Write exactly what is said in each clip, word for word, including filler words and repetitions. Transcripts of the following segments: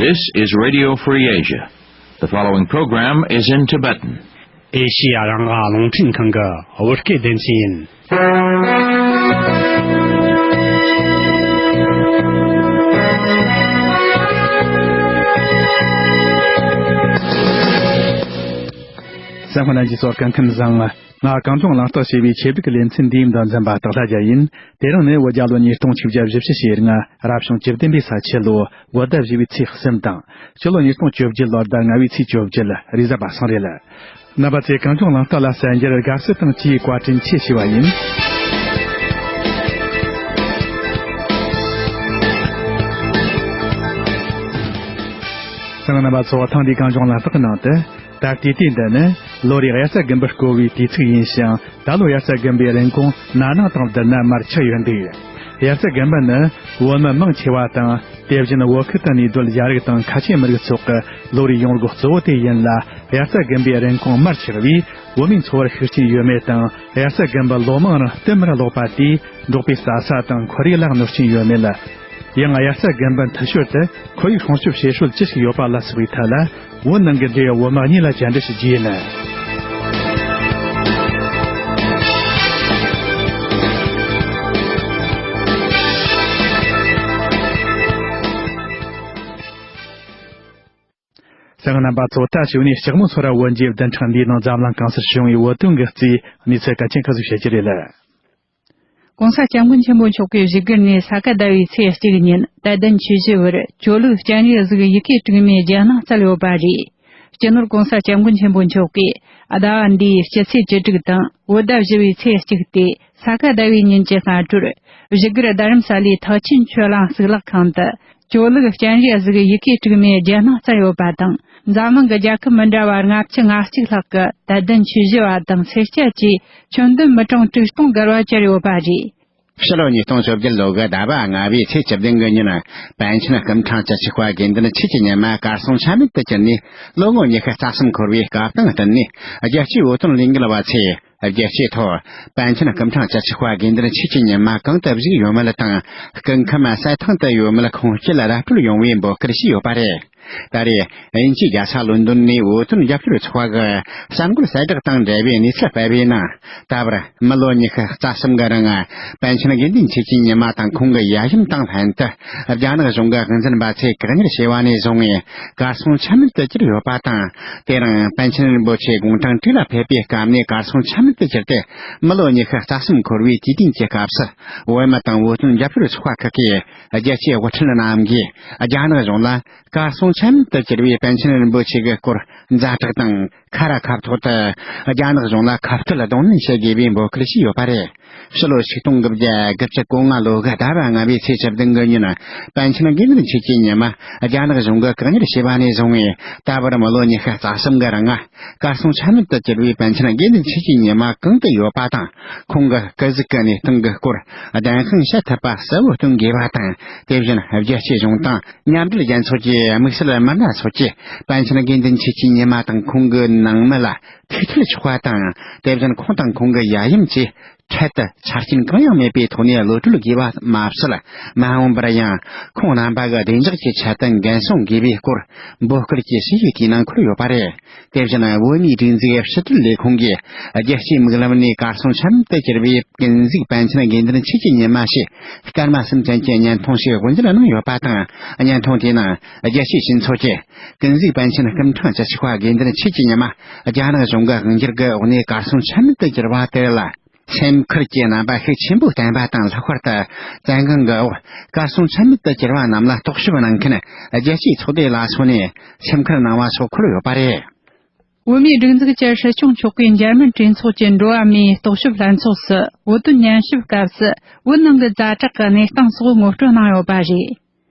This is Radio Free Asia. The following program is in Tibetan. ཨེ་ཤི་ཡ་རང་དབང་རླུང་འཕྲིན་ཁང་གི་བོད་སྐད་སྡེ་ཚན་ཡིན། གསན་མཁན་རྣམས་ཀྱི་ཚོགས་སྐད་འཐེན་བཟང་། ང་གངས་ལྗོངས་གླེང་སྟེགས་ཞེས་པའི་ཆེད་སྒྲིག་གི་ལེ་ཚན་འདིའི་མདོ་འཛིན་པ་སྟག་ལྷ་རྒྱལ་ཡིན། དེ་རིང་ནི་བོད་རྒྱལ་ལོ་ཉིས་སྟོང་ཆིག་བརྒྱ་བཞི་བཅུ་ཞེ་ལྔ། རབ་བྱུང་བཅུ་བདུན་པའི་ས་ཁྱི་ལོ། བོད་ཟླ་བཞི་པའི་ཚེས་གསུམ་དང་། སྤྱི་ལོ་ཉིས་སྟོང་བཅུ་བརྒྱད་ལོར་ཟླ་ལྔ་པའི་ཚེས་བཅོ་བརྒྱད། རེས་གཟའ་པ་སངས་རེད། རྣམ་པ་ཚོས་གངས་ལྗོངས་གླེང་སྟེགས་ལ་གསན་རྒྱུར་དགའ་བསུ་དང་བཅས་བཀའ་དྲིན་ཆེ་ཞུ་བ་ཡིན། གསན་མཁན་རྣམ་པ་ཚོ། ཐེངས་འདིའི་གངས་ལྗོངས་གླེང་སྟེགས་ཀྱི་ནང་དུ། ད་ལྟའི་དུས་འདི་ནི་ལོ་རེའི་དབྱར་རྩྭ་དགུན་འབུ་བརྐོ་བའི་དུས་ཚིགས་ཡིན་ཞིང་། ད་ལོ་དབྱར་རྩྭ་དགུན་འབུའི་རིན་གོང་ན་ནིང་དང་བསྡུར་ན་མར་ཆག་ཡོད་འདུག་དབྱར་རྩྭ་དགུན་འབུ་ནི་བོད་མི་མང་ཆེ་བ་དང་། དེ་བཞིན་བོད་ཁུལ་དུ་གནས་སྡོད་རྒྱ་རིགས་དང་ཁ་ཆེ་མི་རིགས་ཚོགས་ཀྱི་ལོ་རེའི་ཡོང་སྒོ་གཙོ་བོ་དེ་ཡིན་ལ། དབྱར་རྩྭ་དགུན་འབུའི་རིན་གོང་མར་ཆག་པས། བོད་མིའི་འཚོ་བར་ཤུགས་རྐྱེན་ཡོད་མེད་དང་། དབྱར་རྩྭ་དགུན་འབུ་ལོ་མང་རིང་བསྟུད་མར་ལོག་པ་དེས་འབྲོག་པའི་རྩྭ་ས་དང་ཁོར་ཡུག་ལ་གནོད་སྐྱོན་ཡོད་མེད། ཡང་དབྱར་རྩྭ་དགུན་འབུ་མཐུད་ཞོར་དུ་ཁོར་ཡུག་སྲུང་སྐྱོབ་བྱེད་སྲོལ་ཅི་ཞིག་ཡོད་པ་ལ་སོགས་པའི་ཐད་ལ། བོད་ནང་གི་འབྲེལ་ཡོད་བོད་མི་གཉིས་ལ་བཅར་འདྲི་ཞིག་བགྱིས་ཡིན། གསན་མཁན་རྣམ་པ་ཚོ། ད་གཞུག་ནས་ལྕགས་མོ་ཚོ་ར་བོད་འགྱེད་བདུན་ཕྲག་འདིའི་ནང་འཛམ་གླིང་གང་སར་བྱུང་བའི་བོད་དོན་གྱི་རྩིས་གནས་ཚུལ་གལ་ཆེན་ཁག་ཅིག་བཤད་རྒྱུ་རེད། ྋགོང་ས་ྋསྐྱབས་མགོན་ཆེན་པོ་མཆོག་གིས་བཞུགས་སྒར་ནས་ས་ག་ཟླ་བའི་ཚེས་གཅིག་ཉིན་དད་ལྡན་ཆོས་བཞི་བར་ཇོ་ལུགས་སྤྱན་རས་གཟིགས་ཡི་གེ་དྲུག་མའི་རྒྱལ་སྣང་སྩལ་ཡོད་པ་རེད། སྤྱི་ནོར་ྋགོང་ས་ྋསྐྱབས་མགོན་ཆེན་པོ་མཆོག་གིས་ཟླ་བ་འདིའི་སྤྱི་ཚེས་བཅུ་དྲུག་དང་བོད་ཟླ་བཞི་བའི་ཚེས་གཅིག་སྟེ་ས་ག་ཟླ་བའི་ཉིན་གྱི་སྔ་དྲོར། བཞུགས་སྒར་རྡ་རམ་ས་ལའི་ཐེག་ཆེན་ཆོས་གླིང་གཙུག་ལག་ཁང་དུ། ཇོ་ལུགས་སྤྱན་རས་གཟིགས་ཡི་གེ་དྲུག་མའི་རྒྱལ་སྣང་སྩལ་ཡོད་པ་དང་། འཛམ་གླིང་གི་རྒྱལ་ཁབ་མི་འདྲ་བ་ལྔ་བཅུ་ང་གཅིག་ལྷག་གི་དད་ལྡན་ཆོས་བཞི་བ་དང་སེར་སྐྱ་བཅས་ཁྱོན་བསྡོམས་མི་གྲངས་དྲུག་སྟོང་བརྒལ་བ་བཅར་ཡོད་པ་རེད། ཕྱི་ལོ་ཉིས་སྟོང་བཅོ་བརྒྱད་ལོ་གི་ཟླ་བ་ལྔ་པའི་ཚེས་བཅུ་བདུན་གྱི་ཉིན། པཎ་ཆེན་སྐུ་ཕྲེང་བཅུ་གཅིག་པ་དགེ་འདུན་ཆོས་ཀྱི་ཉི་མ་གར་སོང་ཆ་མེད་དུ་གྱུར་ནས་ལོ་ངོ་ཉི་ཤུ་རྩ་གསུམ་འཁོར་བའི་སྐབས་དང་བསྟུན་ནས། རྒྱལ་སྤྱིའི་བོད་དོན་ལས་འགུལ་བ་ཚོས། རྒྱལ་སྤྱིའི་ཐོག་པཎ་ཆེན་སྐུ་ཕྲེང་བཅུ་གཅིག་པ་དགེ་འདུན་ཆོས་ཀྱི་ཉི་མ་གང་དུ་བཞུགས་ཡོད་མེད་དང་། སྐུ་ཁམས་གསལ་ཐང་དུ་ཡོད་མེད་ཁུངས་སྐྱེལ་ར་སྤྲོད་ཡོང་བའི་འབོད་སྐུལ་བྱས་ཡོད་པ་རེད། ད་རེས་དབྱིན་ཇིའི་རྒྱལ་ས་ལོན་ཌོན་ནས་བོད་དོན་རྒྱབ་སྐྱོར་ཚོགས་པ་གི་གསར་འགོད་གསལ་བསྒྲགས་དང་འབྲེལ་བའི་གནས་ཚུལ་སྤེལ་བའི་ནང་། ད་བར་མི་ལོ་ཉི་ཤུ་རྩ་གསུམ་གྱི་རིང་པཎ་ཆེན་དགེ་འདུན་ཆོས་ཀྱི་ཉི་མ་དང་ཁོང་གི་ཡབ་ཡུམ་དང་ལྷན་དུ། རྒྱ་ནག་གཞུང་གི་དབང་འཛིན་པ་ཚོས་བཀག་ཉར་བྱས་པ་ནས་བཟུང་། གར་སོང་ཆ་མེད་དུ་གྱུར་ཡོད་པ་དང་། དེ་རིང་པཎ་ཆེན་རིན་པོ་ཆེ་དགུང་གྲངས་དྲུག་ལ་ཕེབས་པའི་སྐབས་ནས་གར་སོང་ཆ་མེད་དུ་གྱུར་ཏེ། མི་ལོ་ཉི་ཤུ་རྩ་གསུམ་འཁོར་བའི་དུས་སྟོན་གྱི་སྐབས་སུ། བོད་མི་དང་བོད་དོན་རྒྱབ་སྐྱོར་ཚོགས་པ་ཁག་གིས་རྒྱལ་སྤྱིའི་དབུ་ཁྲིད་རྣམས་ཀྱིས་རྒྱ་ནག་གཞུང་ལ་གར་སོང་ཆ་མེད་དུ་གྱུར་བའི་པཎ་ཆེན་རིན་པོ་ཆེ་གི་སྐོར་ཛ་དྲག་དང་། ཁ་ར་ཁ་ཐོག་ཏུ་རྒྱ་ནག་གཞུང་ལ་ཁ་གཏད་གདོང་ལེན་བྱེད་དགོས་པའི་འབོད་སྐུལ་བྱས་ཡོད་པ་རེད། ཕྱི་ལོ་ཆིག་སྟོང་དགུ་བརྒྱ་དགུ་བཅུ་གོ་ལྔ་ལོ་གི་ཟླ་བ་ལྔ་པའི་ཚེས་བཅུ་བདུན་གྱི་ཉིན། པཎ་ཆེན་དགེ་འདུན་ཆོས་ཀྱི་ཉི་མ་རྒྱ་ནག་གཞུང་གིས་བཀག་ཉར་བྱས་པ་ནས་བཟུང་། ད་བར་མི་ལོ་ཉི་ཤུ་རྩ་གསུམ་གྱི་རིང་། གར་སོང་ཆ་མེད་དུ་གྱུར་བའི་པཎ་ཆེན་དགེ་འདུན་ཆོས་ཀྱི་ཉི་མ་གང་དུ་ཡོད་པ་དང་། ཁོང་གི་སྐུ་གཟུགས་ཀྱི་གནས་སྟངས་ཀྱི་སྐོར་བདེན་དཔང་བྱེད་ཐུབ་པ་གསལ་བོ་སྟོན་དགོས་པ་དང་། དེ་བཞིན་རྒྱལ་སྤྱིའི་གཞུང་དང་། མཉམ་འབྲེལ་རྒྱལ་ཚོགས་ཀྱི་དམིགས་བསལ་མི་སྣ་ཚོ་ཆེད། པཎ་ཆེན་དགེ་འདུན་ཆོས་ཀྱི་ཉི་མ་དང་ཁོང་གི་ནང་མི་ལ་ཐུགས་ཁྲལ་ཆོག་པ་དང་། དེ་བཞིན་ཁོང་དང་ཁོང་གི་ཡབ་ཡུམ་བཅས་འཕྲལ་དུ་ཆ་རྐྱེན་གང་ཡང་མེད་པའི་ཐོག་ནས་གློད་གྲོལ་དགོས་པ་མ་ཟད། མ་འོངས་པར་ཡང་ཁོང་རྣམ་པ་གི་བདེ་འཇགས་ཀྱི་ཆེད་དུ་འགན་སྲུང་དགོས་པའི་སྐོར་འབོད་སྐུལ་གྱི་ཞུ་ཡིག་དེའི་ནང་འཁོད་ཡོད་པ་རེད། དེ་བཞིན་བོད་མིའི་སྒྲིག་འཛུགས་ཕྱི་དྲིལ་ལས་ཁུངས་ཀྱིས་རྒྱལ་སྤྱིའི་མིག་ལམ་ནས་གར་སོང་ཆ་མེད་དུ་གྱུར་བའི་ཀུན་གཟིགས་པཎ་ཆེན་དགེ་འདུན་ཆོས་ཀྱི་ཉི་མ་ཞེས་སྐར་མ་གསུམ་ཙམ་གྱི་བརྙན་ཐུང་ཞིག་དབུ་འབྱེད་གནང་ཡོད་པ་དང་། བརྙན་ཐུང་དེའི་ནང་རྒྱལ་སྤྱིའི་སྤྱི་ཚོགས་ཀྱིས་ཀུན་གཟིགས་པཎ་ཆེན་སྐུ་ཕྲེང་བཅུ་གཅིག་པ་དགེ་འདུན་ཆོས་ཀྱི་ཉི་མ་རྒྱ་ནག་གཞུང་གི་དབང་སྒྱུར་གྱི་འོག་ནས་གར་སོང་ཆ་མེད་དུ་གྱུར་བ་དེ་ལ། སེམས་ཁུར་གྱི་རྣམ་པ་ཤུགས་ཆེན་པོ་བསྟན་པ་དང་། ལྷག་པར་དུ་བཙན་དབང་གི་འོག་གར་སོང་ཆ་མེད་དུ་གྱུར་བ་རྣམས་ལ་རྟོག་ཞིབ་གནང་མཁན་རྒྱལ་སྤྱིའི་ཚོགས་སྡེ་ལ་སོགས་ནས་སེམས་ཁུར་གནང་བ་སོགས་འཁོད་ཡོད་པ་རེད། བོད་མིའི་སྒྲིག་འཛུགས་ཀྱི་སྲིད་སྐྱོང་ཆོག་པའི་འཇར་མན་གྲོས་ཚོགས་ཀྱི་འགྲོ་བ་མིའི་རྟོག་ཞིབ་ལྷན་ཚོགས་སུ་བོད་དོན་ཉན་ཞིབ་སྐབས་སུ་བོད་ནང་གི་ཛ་དྲག་གི་གནས་སྟངས་སོགས་ངོ་སྤྲོད་གནང་ཡོད་པ་རེད།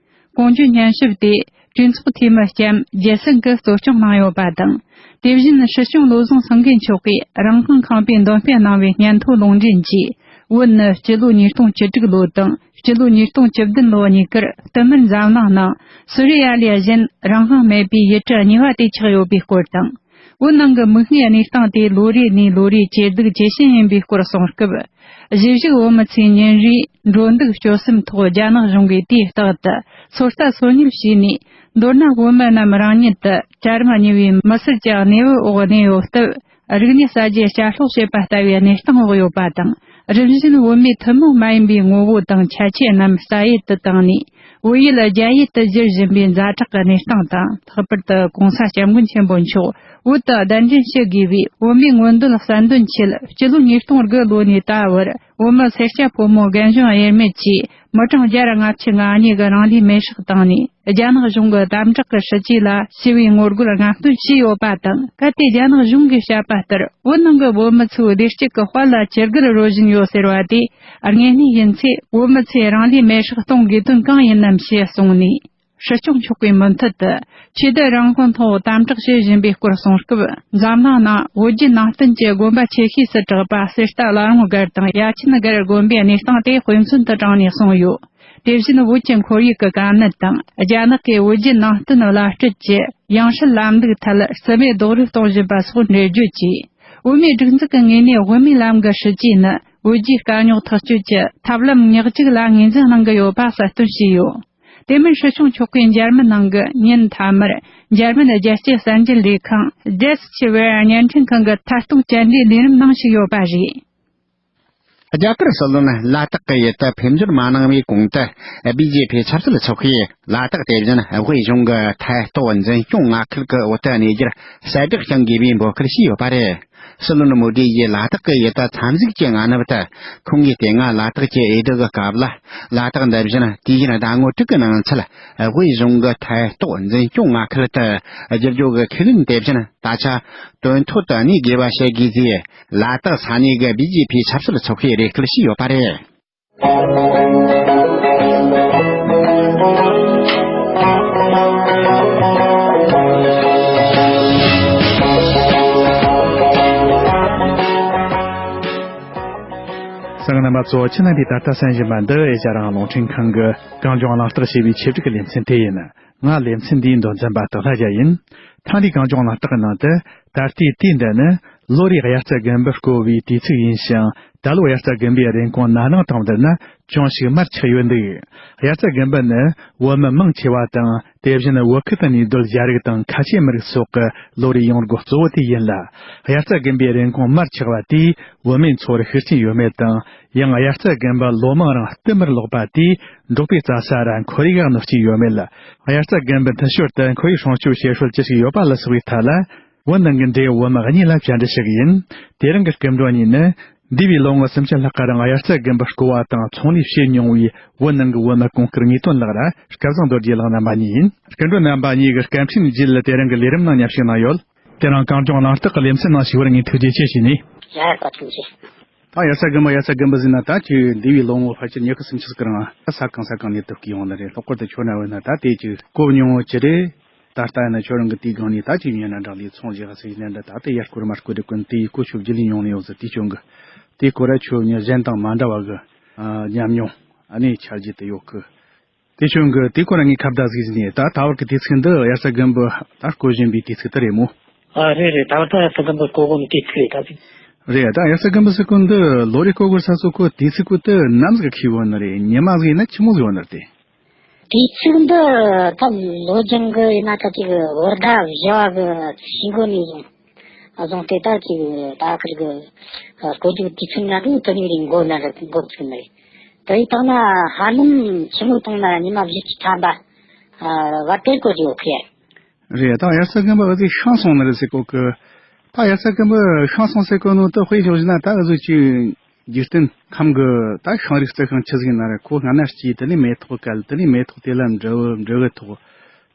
གོང་བརྗོད་ཉན་ཞིབ་དེ་གྲོས་ཚོགས་འཐུས་མི་ལྕམ་ཇེ་སན་གྱིས་གཙོ་སྐྱོང་གནང་ཡོད་པ་དང་། དེ་བཞིན་སྲིད་སྐྱོང་བློ་བཟང་སེང་གེ་མཆོག་གིས་རང་དབང་ཁང་པའི་འདོན་སྤེལ་གནང་བའི་སྙན་ཐོ་ལུང་འདྲེན་གྱིས། བོད་ནི་སྤྱི་ལོ་ཉིས་སྟོང་བཅུ་དྲུག་ལོ་དང་སྤྱི་ལོ་ཉིས་སྟོང་བཅུ་བདུན་ལོ་གཉིས་ཀར་བསྟུད་མར་འཛམ་གླིང་ནང་སི་རི་ཡ་ལས་གཞན་རང་དབང་མེད་པའི་ཡུལ་གྲུ་གཉིས་པ་དེ་ཆགས་ཡོད་པའི་སྐོར་དང་། བོད་ནང་གི་མིག་སྔའི་གནས་སྟངས་དེ་ལོ་རེ་ནས་ལོ་རེ་ཇེ་སྡུག་ཇེ་ཞན་ཡིན་པའི་སྐོར་གསུངས་སྐབས། གཞིས་བཞུགས་བོད་མི་ཚོས་ཉིན་རེའི་འགྲོ་འདུག་སྤྱོད་གསུམ་ཐོག་རྒྱ་ནག་གཞུང་གིས་དུས་རྟག་ཏུ་ཚོད་ལྟ་ཚོད་གཉེར་བྱས་ནས། མདོར་ན་བོད་མི་རྣམས་རང་ཉིད་དུ་གྲལ་རིམ་གཉིས་པའི་མི་སེར་གྱི་གནས་བབ་འོག་གནས་ཡོད་སྟབས། རིག་གནས་གསར་བརྗེ་བསྐྱར་གསོ་བྱེད་པ་ལྟ་བུའི་གནས་སྟངས་འོག་ཡོད་པ་དང་། རིམ་བཞིན་བོད་མིའི་ཐུན་མོང་མ་ཡིན་པའི་ངོ་བོ་དང་ཁྱད་ཆོས་རྣམས་ས་ཡུལ་དུ་བཏང་ནས། བོད་ཡུལ་རྒྱ་ཡུལ་དུ་བསྒྱུར་བཞིན་པའི་ཛ་དྲག་གི་གནས་སྟངས་དང་། ལྷག་པར་དུ་༸གོང་ས་༸སྐྱབས་མགོན་ཆེན་པོ་མཆོག་བོད་དུ་གདན་འདྲེན་བྱེད་དགོས་པའི་བོད་མིའི་མངོན་འདོད་གསལ་འདོན་ཆེད། སྤྱི་ལོ་ཉིས་སྟོང་དགུ་ལོ་ནས་ད་བར་བོད་མི་སེར་སྐྱ་ཕོ་མོ་རྒན་གཞོན་དབྱེར་མེད་ཀྱིས་མི་གྲངས་བརྒྱ་དང་ལྔ་བཅུ་ང་གཉིས་ཀྱི་རང་ལུས་མེར་སྲེག་བཏང་ནས། རྒྱ་ནག་གཞུང་གི་དམ་དྲག་གི་སྲིད་ཇུས་ལ་ཞི་བའི་ངོ་རྒོལ་རྔམ་སྟོན་བྱས་ཡོད་པ་དང་། གལ་ཏེ་རྒྱ་ནག་གཞུང་གིས་བཤད་པ་ལྟར། བོད་ནང་གི་བོད་མི་ཚོས་བདེ་སྐྱིད་ཀྱི་དཔལ་ལ་ཅི་དགར་རོལ་བཞིན་ཡོད་ཟེར་བ་དེ་དངོས་གནས་ཡིན་ཚེ། བོད་མི་ཚོས་རང་ལུས་མེར་སྲེག་གཏོང་དགོས་དོན་གང་ཡིན་ནམ་ཞེས་གསུངས་ནས། སྲིད་སྐྱོང་མཆོག་གིས་མུ་མཐུད་དུ་ཆོས་དད་རང་དབང་ཐོག་དམ་དྲག་བྱེད་བཞིན་པའི་སྐོར་གསུངས་སྐབས། འཛམ་གླིང་ནང་བོད་བརྒྱུད་ནང་བསྟན་གྱི་དགོན་པ་ཆེ་ཤོས་སུ་གྲགས་པ་གསེར་རྟ་བླ་བྲང་སྒར་དང་ཡ་ཆེན་སྒར་དགོན་པའི་གནས་སྟངས་དེ་དཔེ་མཚོན་དུ་དྲངས་ནས་གསུངས་ཡོད། དེ་བཞིན་བོད་ཀྱི་ཁོར་ཡུག་གི་དཀའ་གནད་དང་། རྒྱ་ནག་གིས་བོད་བརྒྱུད་ནང་བསྟན་བླ་སྤྲུལ་གྱི་ཡང་སྲིད་ལམ་ལུགས་ཐད་རྩིས་མེད་རྡོག་རོལ་གཏོང་བཞིན་པ་སོགས་འགྲེལ་བརྗོད་བྱས། བོད་མིའི་སྒྲིག་འཛུགས་ཀྱི་ངོས་ནས་དབུ་མའི་ལམ་གྱི་སྲིད་ཇུས་ནི་བོད་བརྒྱུད་དཀའ་རྙོག་ཐག་གཅོད་ཀྱི་ཐབས་ལམ་ཉག་གཅིག་ལ་ངོས་འཛིན་གནང་གི་ཡོད་པ་གསལ་སྟོན་བྱས་ཡོད། དེ་མིན་སྲིད་སྐྱོང་མཆོག་གིས་འཇར་མན་ནང་གི་ཉིན་མཐའ་མར་འཇར་མན་རྒྱལ་སྤྱིའི་གསར་འགྱུར་ལས་ཁང་Deutsche Welle་བརྙན་འཕྲིན་ཁང་གི་ཐད་གཏོང་བཅར་འདྲིའི་ལས་རིམ་ནང་ཞུགས་ཡོད་པ་རེད། རྒྱ་གར་སྲིད་བློན་ལ་དྭགས་ཀྱི་ཡུལ་དུ་ཕེབས་འབྱོར་མ་གནང་བའི་གོང་དུ། བི་ཇེ་པི་ཆབ་སྲིད་ཚོགས་པས་ལ་དྭགས་དེ་བཞིན་དབུས་གཞུང་གི་ཐད་གཏོགས་འཛིན་སྐྱོང་མངའ་ཁུལ་གྱི་འོག་ཏུ་གནས་རྒྱུར་གསལ་བསྒྲགས་ཀྱང་དགོས་པའི་འབོད་སྐུལ་བྱས་ཡོད་པ་རེད། སྲིད་བློན་མོ་དི་ཡིས་ལ་དྭགས་ཀྱི་ཡུལ་དུ་འཚམས་གཟིགས་ཀྱི་སྔ་ནུབ་ཏུ། ཁོང་གིས་དེ་སྔ་ལ་དྭགས་ཀྱི་འོས་བསྡུ་གི་སྐབས་ལ། ལ་དྭགས་འདི་བཞིན་དུས་ཡུན་ཟླ་ངོ་དྲུག་གི་ནང་ཚུད། དབུས་གཞུང་གི་ཐད་གཏོགས་འཛིན་སྐྱོང་མངའ་ཁུལ་དུ་བསྒྱུར་རྒྱུ་གི་ཁས་ལེན་དེ་བཞིན། ད་ཆ་དོན་ཐོག་ཏུ་གནས་དགོས་པ་བྱེད་དགོས་ཞེས། ལ་དྭགས་ས་གནས་ཀྱི་བི་ཇེ་པི་ཆབ་སྲིད་ཚོགས་པས་རེ་སྐུལ་བྱས་ཡོད་པ་རེད། གསན་མཁན་རྣམ་པ་ཚོ། ཁྱེད་རྣམ་པས་ད་ལྟ་གསན་བཞིན་པ་འདི་ཨེ་ཤ་རང་དབང་རླུང་འཕྲིན་ཁང་གི་གངས་ལྗོངས་གླེང་སྟེགས་ཞེས་པའི་ཆེད་སྒྲིག་གི་ལེ་ཚན་དེ་ཡིན། ང་ལེ་ཚན་འདིའི་མདོ་འཛིན་པ་སྟག་ལྷ་རྒྱལ་ཡིན། ཐེངས་འདིའི་གངས་ལྗོངས་གླེང་སྟེགས་ཀྱི་ནང་དུ། ད་ལྟའི་དུས་འདི་ནི་ལོ་རེའི་དབྱར་རྩྭ་དགུན་འབུ་བརྐོ་བའི་དུས་ཚིགས་ཡིན་ཞིང་། ད་ལོ་དབྱར་རྩྭ་དགུན་འབུའི་རིན་གོང་ན་ནིང་དང་བསྡུར་ན་ཅུང་ཞིག་མར་ཆག་ཡོད་འདུག་དབྱར་རྩྭ་དགུན་འབུ་ནི་བོད་མི་མང་ཆེ་བ་དང་། དེ་བཞིན་བོད་ཁུལ་དུ་གནས་སྡོད་རྒྱ་རིགས་དང་ཁ་ཆེ་མི་རིགས་སོགས་ཀྱི་ལོ་རེའི་ཡོང་སྒོ་གཙོ་བོ་དེ་ཡིན་ལ། དབྱར་རྩྭ་དགུན་འབུའི་རིན་གོང་མར་ཆག་པ་དེས་བོད་མིའི་འཚོ་བར་ཤུགས་རྐྱེན་ཡོད་མེད་དང་། ཡང་དབྱར་རྩྭ་དགུན་འབུ་ལོ་མང་རིང་བསྟུད་མར་ལོག་པ་དེས་འབྲོག་པའི་རྩྭ་ས་ར་ཁོར་ཡུག་གནོད་སྐྱེལ་ཡོད་མེད། དབྱར་རྩྭ་དགུན་འབུ་མཐུད་ཞོར་དུ་ཁོར་ཡུག་སྲུང་སྐྱོབ་བྱེད་སྲོལ་ཅི་ཞིག་ཡོད་པ་ལ་སོགས་པའི་ཐད་ལ། བོད་ནང་གི་འབྲེལ་ཡོད་བོད་མི་གཉིས་ལ་བཅར་འདྲི་ཞུ་གི་ཡིན། དེ་རིང་གི་སྐུ་མགྲོན་གཉིས་ནི། འདས་པའི་ལོ་ངོ་སུམ་ཅུ་ལྷག་གི་རིང་དབྱར་རྩྭ་དགུན་འབུ་བརྐོ་བ་དང་ཚོང་ལས་བྱེད་མྱོང་བའི་བོད་ནང་གི་བོད་མི་གོང་དཀར་ངེས་དོན་ལགས་ར། སྐལ་བཟང་རྡོ་རྗེ་ལགས་རྣམ་པ་གཉིས་ཡིན། སྐུ་མགྲོན་རྣམ་པ་གཉིས་ཀྱི་སྐད་འཕྲིན་བརྒྱུད་དེ་རིང་གི་ལས་རིམ་ནང་མཉམ་ཞུགས་གནང་ཡོད། དེ་རིང་གངས་ལྗོངས་གླེང་སྟེགས་ཀྱི་ལེ་ཚན་ནང་ཞུགས་པར་ངས་ཐུགས་རྗེ་ཆེ་ཞུས་ནས། ཡ་བཀའ་དྲིན་ཆེ། ད་དབྱར་རྩྭ་དགུན་འབུ། དབྱར་རྩྭ་དགུན་འབུ་ཟེར་ན་ད་ཅིག་འདས་པའི་ལོ་ངོ་ཕལ་ཆེར་ཉི་ཤུ་སུམ་ཅུ་ཟིག་གི་རིང་ས་གང་ས་གང་ནས་དུ་བརྐོས་ཡོང་ནི་རེད། ལྷག་པར་དུ་ཁྱོད་ན་བས་ན་ད་དེ་ཅིག་བརྐོ་མྱོང་བ་ཅི་རེད། ད་ལྟ་ཡིན་ན་ཁྱོད་རང་གི་དེའི་སྒང་ནས་ད་ཅིག་ཉན་ན་འདྲ་ལས་ཚོང་བྱེད་ཟེར་ནས་འདྲ། ད་དེ་ཡར་སྐོར་མར་སྐོར་དེ་ཀུན་དེའི་གོ་ཆོད་རྒྱུས་ལོན་ཡོང་ནས་ཡོད་ཟེར། དེ་ཁྱོད་གི་དེ་སྐོར་ར་ཁྱོད་ཉིད་གཞན་དང་མ་འདྲ་བ་གི་ཨ་ཉམས་མྱོང་ཨ་ནི་འཆར་གཞི་དེ་ཡོད་གི། དེ་ཁྱོད་གི་དེ་སྐོར་ར་ངས་ཁ་བརྡ་ཟིག་ཟིན་ནས། ད་ད་བར་གི་དུས་ཚིགས་འདི་དབྱར་རྩྭ་དགུན་འབུ་ད་བརྐོ་བཞིན་པའི་དུས་ཚིགས་དེ་རེད་མོ། ཨ་རེད་རེད། ད་བར་ད་དབྱར་རྩྭ་དགུན་འབུ་བརྐོ་གོ་ནི་དུས་ཚིགས་རེད་ད་ཟིག། རེད། ད་དབྱར་རྩྭ་དགུན་འབུ་ཟེར་གོ་འདི་ལོ་རེ་བརྐོ་གོ་ས་སོ་ཁོ་དུས་ཚིགས་གོ་དེ་ནམ་ཟིག་ཁེལ་ཡོད་ནི་རེད། ཉི་མ་ཟིག་ཡིན་ན་ཆི་མོ་ཟིག་ཡོད་ནི་རེད་དེ། དུས་ཚིགས་འདི་ད་ལོ་རྒྱུན་གྱི་ཡིན་ན་ད་ཅིག་བོད་ཟླ་བཞི་བ་གི་ཕྱི་འགོ་ནས་བཟུང་སྟེ་ད་ཅིག་ད་ཁིར་གི་བཀོད་སྒྲིག་དུས་ཚིགས་ན་འགྲོ་དེ་ནས་རིང་འགོ་ན་འགོ་བཙུགས་ནི་རེད། དེ་ཡི་སྟེང་ན་ཧ་ལམ་ཆི་མོ་གཏོང་ན་ཉི་མ་བཞི་བཅུ་ཐམ་པ་བར་དེར་བཀོད་ཡོད་ཁི། རེད། ད་དབྱར་རྩྭ་དགུན་འབུ་འུ་ཚོས་ཤང་སོང་ནི་རེད་ཟེར་གོ་གི། ད་དབྱར་རྩྭ་དགུན་འབུ་ཤང་སོང་ཟེར་གོ་ནོ་ད་དཔེ་ཞོག་བཞིན་ན་ད་འུ་ཚོ་ཅིག་འཇིག་རྟེན་ཁམས་གི་ད་ཤང་རིགས་རྩི་ཤིང་ཆི་ཟིག་ན་ར་ཁོ་སྔ་ན་སྐྱེས། དེ་ནས་མེ་ཏོག་བཀལ། དེ་ནས་མེ་ཏོག་དེ་ལ་འབྲུ་འབྲུ་གུ་ཐོགས།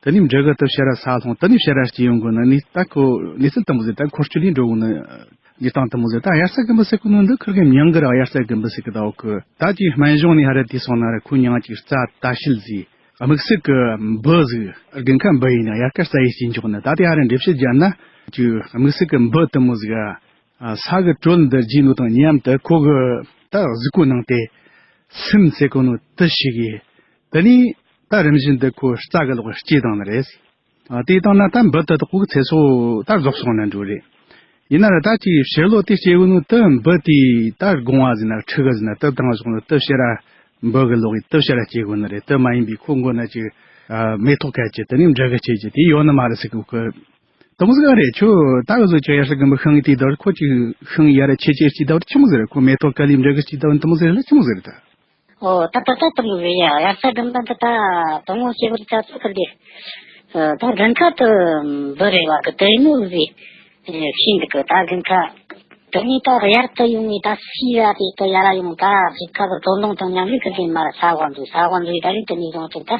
དེ་ནས་འབྲུ་གུ་དུ་ཕྱི་ར་ས་ལྷུང་། དེ་ནས་ཕྱི་ར་སྐྱེས་ཡོང་གོ་ནི་ནི་ད་ཁོ་གནས་ཚུལ་དང་པོ་ཟིག་ད་འཁོར་སྐྱོད་ལས་འགྲོ་གོ་ནི་འཇིག་སྟངས་དུ་མོ་ཟིག། ད་དབྱར་རྩྭ་དགུན་འབུ་ཟེར་གོ་ནོ་འདི་ཁིར་གི་མྱིང་གི་ར་དབྱར་རྩྭ་དགུན་འབུ་ཟེར་གི་ད་འོ་གི། ད་ཅིག་སྨན་གཞུང་ནས་ཧ་ར་དེ་སོང་ན་ར་ཁོ་མྱིང་ཅིག་རྩྭ་ད་ཤིལ་ཟིག། དམིགས་བསལ་གི་འབུ་ཟིག་དགུན་ཁ་འབུ་ཡིན་ན་དབྱར་ཁ་རྩྭ་ཡིས་སྐྱེ་འཇོག་ནི། ད་དེ་ཧ་ར་འགྲེལ་བཤད་བརྒྱབ་ན་ཅིག་དམིགས་བསལ་གི་འབུ་དུ་མོ་ཟིག་ཨ། ས་གི་དྲོད་འདི་རྒྱས་ནོ་དང་མཉམ་དུ་ཁོ་གི་ད་གཟུགས་པོའི་ནང་དེ་སིམ་ཟེར་གོ་ནོ་དུ་ཞིག་གིས། དེ་ནས་ད་རིམ་བཞིན་དུ་ཁོ་རྩྭ་གི་ལོག་སྐྱེ་བཏང་ནི་རེད། ཨ། དེ་བཏང་ན་ད་འབུ་དེ་དག་གི་ཚེ་སྲོག་ད་རྫོགས་སོང་ན་འགྲོ་རེད། ཡིན་ན་ར་ད་ཅིག་ཕྱིར་ལོག་དེ་སྐྱེ་གོ་ནོ་དུ་འབུ་དེ་ད་སྒོང་བ་ཟིན་ན་ཁྲི་གི་ཟིན་ན་དུ་བཏང་བཞག་ནོ་དུ་ཕྱིར་ར་འབུ་གི་ལོག་གི་དུ་ཕྱིར་ར་སྐྱེ་གོ་ནི་རེད། དུ་མ་ཡིན་པའི་ཁོ་མགོ་ན་ཅིག་ མེ་ཏོག་བཀལ་གྱི་དེ་ནས་འབྲུ་གུ་སྐྱེས་ཀྱི་དེ་ཡོད་ནི་མ་རེད་ཟེར་གི་ཁོ། དེ་མོ་ཟིག་རེད། ཁྱོད་ད་གི་བཟོ་ཅིག་དབྱར་རྩྭ་དགུན་འབུ་ཤིང་གི་དུས་ད་ཁོ་ཅིག་ཤིང་ཡར་ཆེ་ཆེ་སྐྱེས་ད་ཆི་མོ་ཟིག་རེད། ཁོ་མེ་ཏོག་བཀལ་ལས་འབྲུ་གུ་སྐྱེས་ད་དེ་མོ་ཟིག་རེད་ལ་ཆི་མོ་ཟིག་རེད་ད། ཨོ། ད་ད་ད་དུང་རེད་ཡ། དབྱར་རྩྭ་དགུན་འབུ་འདི་ད་དང་པོ་སྐྱེ་བར་ད་ཚོད་ཁུར་དེ། ད་དགུན་ཁ་དུ་འབུ་རེད་བ་གི་དེ་ནོ་ཟིག་ཤིང་འདུག་གི། ད་དགུན་ཁ་དེ་ནས་ད་དབྱར་དུ་ཡོང་ནས་ད་སི་ར་དེ་ད་ཡར་ཡོང་ད་གཞིས་ཁ་གི་དོ་སྣང་དང་མཉམ་ལས་ཁུར་དེ་མར་ས་གོ་འཛུལ། ས་གོ་འཛུལ་ད་རེད། དེ་ནས་བཟུང་ཐུབ་ད།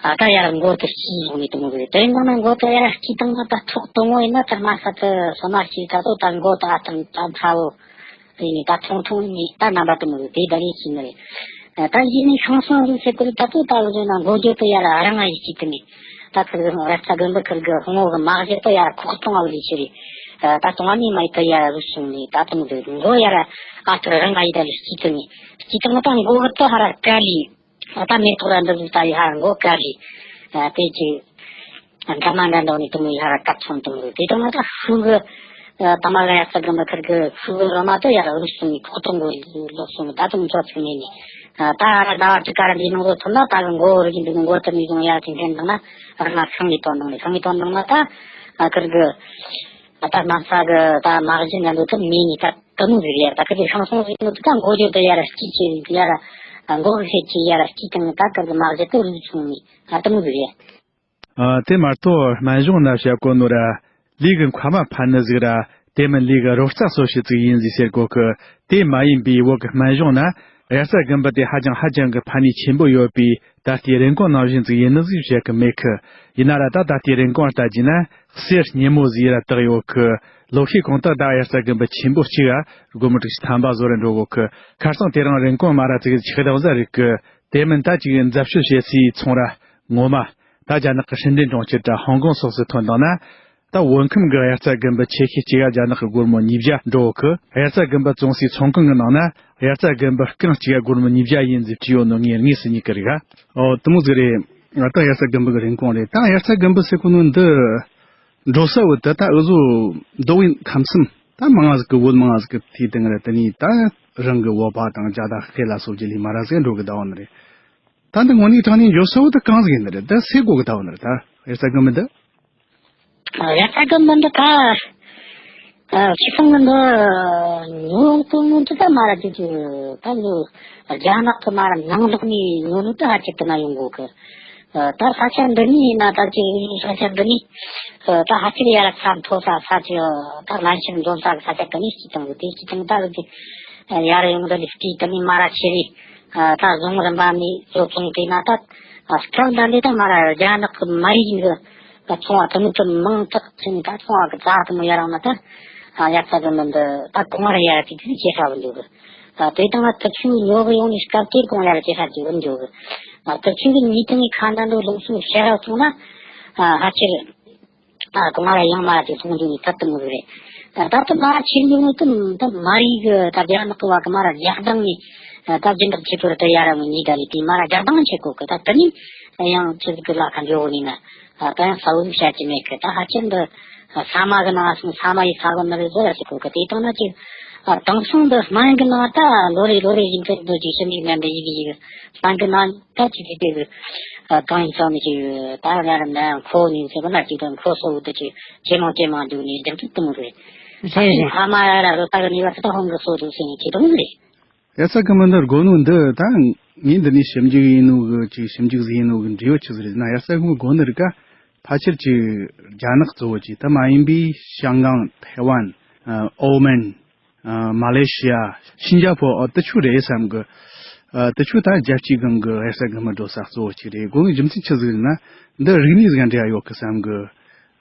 ཨ་ད་ཡར་མགོ་དེ་སྐྱེས་ཡོང་ནས་དེ་མོ་རེད། དེ་ཡིན་ན་མགོ་དེ་ཡར་སྐྱེས་བཏང་ན་ད་ཐོག་དེ་མོ་ཡིན་ན་ད་དམའ་ས་དེ་སོ་མ་སྐྱེས་ད་དོ་ད་མགོ་དེ་ཨ་ཐང་ད་ཚ་བོ་ཡིན་ནས་ད་ཐུང་ཐུང་ནས་ད་རྣམ་པ་དེ་མོ་རེད། དེ་ད་རེད་ཤེས་ནི་རེད། ད་ཡིན་ནས་ཤང་སོང་རེད་ཟེར་གི་རེད། ད་དོ་ད་བཟོས་ན་མགོ་རྒྱུ་དེ་ཡར་རང་ང་ཡི་སྐྱེས་དེ་ནས་ད་ཁུར་གི་དབྱར་རྩྭ་དགུན་འབུ་ཁུར་གི་ཧོང་བོ་གི་མ་གཞི་དེ་ཡར་ཁོག་སྟོང་བ་ལས་ཆེ་རེད། ད་དོ་ང་ནས་མ་ཡི་དེ་ཡར་རུ་སོང་ནས་ད་དེ་མོ་རེད། མགོ་ཡར་ཨ་ཐུར་རང་ང་ཡི་ད་ལས་སྐྱེས་དེ་ནས་སྐྱེས་དེ་ནས་ད་མགོ་གི་དེ་ཧ་ར་དཀའ་ལས། ད་མེ་ཏོག་ར་འདི་ཚོ་ད་ཡ་མགོ་དཀར་རེད། དེ་ཅི་འདྲ་མ་འདྲ་འདྲ་ནི་དུང་ཡ་ར་ཀ་ཚོན་དུང་རེད། དེ་དང་ད་ཤུ་གི་ད་མ་ག་ཡ་ས་གི་མི་ཁར་གི་ཤུ་གི་རོ་མ་ད་ཡ་ར་རུ་སུ་ནི་ཁོག་ཏུ་མགོ་ལོག་སོང་ད་དུང་ཚོ་ཚིག་ནས་ནི། ད་ར་ཟླ་བ་གཅིག་ག་ར་འདི་ནང་དུ་ཐོན་ན་ད་གི་མགོ་རུ་གི་འདི་མགོ་ད་མི་བཟུང་ཡ་ཅིག་འཐེན་དང་ན་ར་ང་ཤང་གི་དོན་དང་ནི་ཤང་གི་དོན་དང་ན་ད་ཁར་གི་ད་ནང་ས་གི་ད་མ་གཞི་ནང་དུ་ཐོན་མེད་ནི་ད། དེ་མོ་ཟིག་ཡ། ད་ག་དེ་ཤང་སོང་ཟིག་ནོ་དེ་ད་མགོ་རྒྱུ་དེ་ཡ་ར་སྐྱིད་ཆེ་ཡ་ར། མགོ་གི་ཤེད་ཆེ་ཡ་ར་སྐྱིད་དང་ད་ག་གི་མ་གཞི་དེ་རུ་ཚུང་ནི་ཨ་དེ་མོ་ཟིག་ཡ། ཨ་དེ་མ་གཏོགས་སྨན་གཞུང་ན་བཤད་གོ་ནོ་ར། ལུས་ཀྱི་མཁལ་མ་ཕན་ནི་ཟིག་ར། དེ་མིན་ལུས་ཀྱི་རོ་རྩ་གསོ་བྱེད་ཅིག་ཡིན་ཟིག་ཟེར་གོ་གི། དེ་མ་ཡིན་པའི་བོད་ཀྱི་སྨན་གཞུང་ན་དབྱར་རྩྭ་དགུན་འབུ་དེ་ཧ་ཅང་ཧ་ཅང་གི་ཕན་ནུས་ཆེན་པོ་ཡོད་པའི་ད་ལྟའི་རིན་གོང་ནང་བཞིན་ཅིག་ཡིན་ནི་ཟིག་བཤད་གི་མེད་གི། ཡིན་ན་ར་ད་ད་ལྟའི་རིན་གོང་ལྟ་རྒྱུ་ན་གསེར་སྙེ་མོ་ཟིག་ར་བཏགས་ཡོད་གི། ལོ་ཤས་གོང་དུ་ད་དབྱར་རྩྭ་དགུན་འབུ་ཆེན་པོ་གཅིག་ག་སྒོར་མོ་དྲུག་ཅུ་ཐམ་པ་བཟོ་ར་འགྲོ་གོ་གི། ཁ་སང་དེ་རིང་རིན་གོང་མ་ར་ཙིག་ཆག་ལྡང་ཟ་རིག་གི། དེ་མིན་ད་ཅིག་འཛད་སྤྱོད་བྱེད་སའི་ཚོང་ར་ངོ་མ་ད་རྒྱ་ནག་གི་ཧྲིན་ཀྲེན་གྲོང་ཁྱེར་དྲ་ཧོང་ཀོང་སོགས་སུ་ཐོན་དང་ན། ད་བོད་ཁམས་ཀྱི་དབྱར་རྩྭ་དགུན་འབུ་ཆེ་ཤས་གཅིག་ག་རྒྱ་ནག་གི་སྒོར་མོ་ཉིས་བརྒྱ་འགྲོ་གི། དབྱར་རྩྭ་དགུན་འབུ་བཙོང་སའི་ཚོང་ཁང་གི་ནང་ན་དབྱར་རྩྭ་དགུན་འབུ་རྐང་གཅིག་ག་སྒོར་མོ་ཉིས་བརྒྱ་ཡིན་ཟིག་བྲིས་ཡོད་ནོ་ངས་དངོས་སུ་རྙེད་གི་རིག་ག། ཨོ་དེ་མོ་ཟིག་རེད། ང་ད་དབྱར་རྩྭ་དགུན་འབུ་གི་རིན་གོང་རེད། ད་དབྱར་རྩྭ་དགུན་འབུ་ཟེར་གོ་ནོ་འདི། འགྲོ་ས་བོ་དེ་ད་འུ་ཟོ་མདོ་དབུས་ཁམས་གསུམ་ད་མང་ང་ཟིག་གི་བོད་མང་ང་ཟིག་གི་དུས་དེང་ར་དེ་ནས་ད་རང་གི་བོད་པ་དང་རྒྱ་དག་ཧེ་ལ་སོགས་ཀྱི་ལས་མ་ར་ཟིག་འགྲོ་གི་ད་བ་ནི་རེད། ད་འདི་དངོས་གནས་དྲང་གནས་འགྱོ་ས་བོ་དེ་གང་ཟིག་ཡིན་ནི་རེད། ད་སེ་གོ་གི་ད་བ་ནི་རེད། ད་དབྱར་རྩྭ་དགུན་འབུ་འདི། དབྱར་རྩྭ་དགུན་འབུ་འདི་ད་ཁྱི་ཚང་གི་འདི་ཉོ་གི་ཉོ་གི་ད་མ་ར་ཅིག་ཅིག་ད་ལོ་རྒྱ་ནག་གི་མ་ར་ནང་ལོགས་ནས་ཉོ་ནི་ད་ཧ་ཅིག་ཏུ་ན་ཡོང་གོ་གི། ད་ས་ཆ་འདི་ནས་ཡིན་ན་ད་ཅིག་ས་ཆ་འདི་ནས་ད་ཧ་ཅང་ཡར་ར་ས་མཐོ་ས་ས་ཆ་ད་ལན་ཆེར་འཛོམས་ས་གི་ས་ཆ་འདི་ནས་སྐྱིད་ཐང་གི་དེ་སྐྱིད་ཐང་ད་གི་ཡར་ཡོང་འདི་ནས་སྐྱིད་དེ་ནས་མ་ར་ཆེ་རེད། ད་རྫོང་རིམ་པ་ནས་བཟོ་ཚོང་དེ་ན་ད་སྐབས་འདི་འདི་ད་མ་ར་རྒྱ་ནག་གི་མ་རིག་གི་ད་ཚོང་བ་དེ་མོ་དེ་མང་དག་ཕྱིན་ད་ཚོང་བ་གི་རྩ་དེ་མོ་ཡར་ཡོང་ན་ད་ཡར་ས་གི་མི་འདི་ད་གོང་ར་ཡར་དེ་དེ་ཇེ་ཧྲ་བོ་འདུག་གི། ཨ་དེ་དང་ང་ཐུག་ཆུ་ཉོ་གི་ཡོང་ནི་སྐབས་དེར་གོང་ཡར་ཇེ་ཧྲ་ཇེ་བོ་འགྱོ་གི། ཨ་ཐུག་ཆུ་གི་ཉིས་སྟོང་གི་ཁ་འདྲ་འདུག་ལུང་སུ་ཤེས་ར་སོང་ན་ཨ་ཧ་ཆེར་ཨ་གོང་ར་ཡང་མ་ར་དེ་ཐོང་འགྱོ་ནི་ཐད་དུ་མི་རེད། ཨ་ད་ད་མ་ར་ཆེར་འགྱོ་ནི་དུ་ད་མ་རིག་གི་ད་རྒྱ་ནག་གི་བ་གི་མ་ར་རྒྱག་དང་ནི་ཨ་ད་རྒྱུན་དུ་ཆེ་ཐོར་དུ་ཡར་ར་མི་ཉིས་ད་ལི་དེ་མ་ར་རྒྱག་དང་ཆེ་གོ་གི། ད་དེ་ནི་ཡང་ཆེ་གི་ལ་ཁ་འགྱོ་གི་ནི་ན། ད་ཡང་ས་བོན་བཤད་ཀྱི་མེད་གི། ད་ཧ་ཅང་འདི་ས་མ་གི་ནང་སོང་ས་མ་ཡི་ས་བོན་ནི་རེད་ཟེར་ཞིག་གོ་གི། དེ་དང་ན་ཅིག་དེང་སང་འདི་སྨན་གི་ནང་ད་ལོ་རེ་ལོ་རེ་བཞིན་དུ་འདི་ཅིག་ཞིབ་འཇུག་ངན་པའི་ཡི་གེ་ཡི་གེ་སྨན་གི་ནང་ད་ཅིག་དེ་དེ་གི་གང་ཡིན་ཙང་ནི་ཅིག་ད་ང་རང་ནས་མཁོ་ནི་ཟེར་གི་ན་ཅིག་ད་མཁོ་སོ་བོ་དེ་ཅིག་ཇེ་མང་ཇེ་མང་འགྲོ་ནི་རྒྱང་ཐུག་དུ་མོ་རེད། ས་མ་ཡ་ར་རོ་ད་གི་ནི་བ་ད་ཧོང་གི་སོ་དུ་ཟེར་ནི་ཅིག་དུ་མོ་རེད། ཡ་ས་གི་མི་འདི་དགོས་ནོ་འདི་ད་ངས་འདི་ནས་ཞིབ་འཇུག་ཡིན་ནོ་གི་ཅིག་ཞིབ་འཇུག་ཟིག་ཡིན་ནོ་གི་འབྲས་བུ་ཆི་ཟིག་རེད་ན། ཡ་ས་གི་མི་དགོས་ནི་རིག་ག་ཕལ་ཆེར་ཅིག་རྒྱ་ནག་གཙོ་བོ་ཅིག་ད་མ་ཡིན་པའི་ཤང་ཀང་ཐའེ་ཝན་ཨོ་མན་མ་ལེ་ཤི་ཡ་ཤིན་ཅ་པོ་ཨོ་དེ་ཆུ་རེད་བསམ་གི། དེ་ཆུ་ད་རྒྱལ་སྤྱིའི་སྒང་གི་ཡ་ས་གི་མི་འགྲོ་ས་གཙོ་བོ་ཅིག་རེད། དགོས་ནི་རྒྱུ་མཚན་ཆི་ཟིག་རེད་ན་འདི་རིག་གནས་ཟིག་འབྲེལ་ཡོད་གི་བསམ་གི།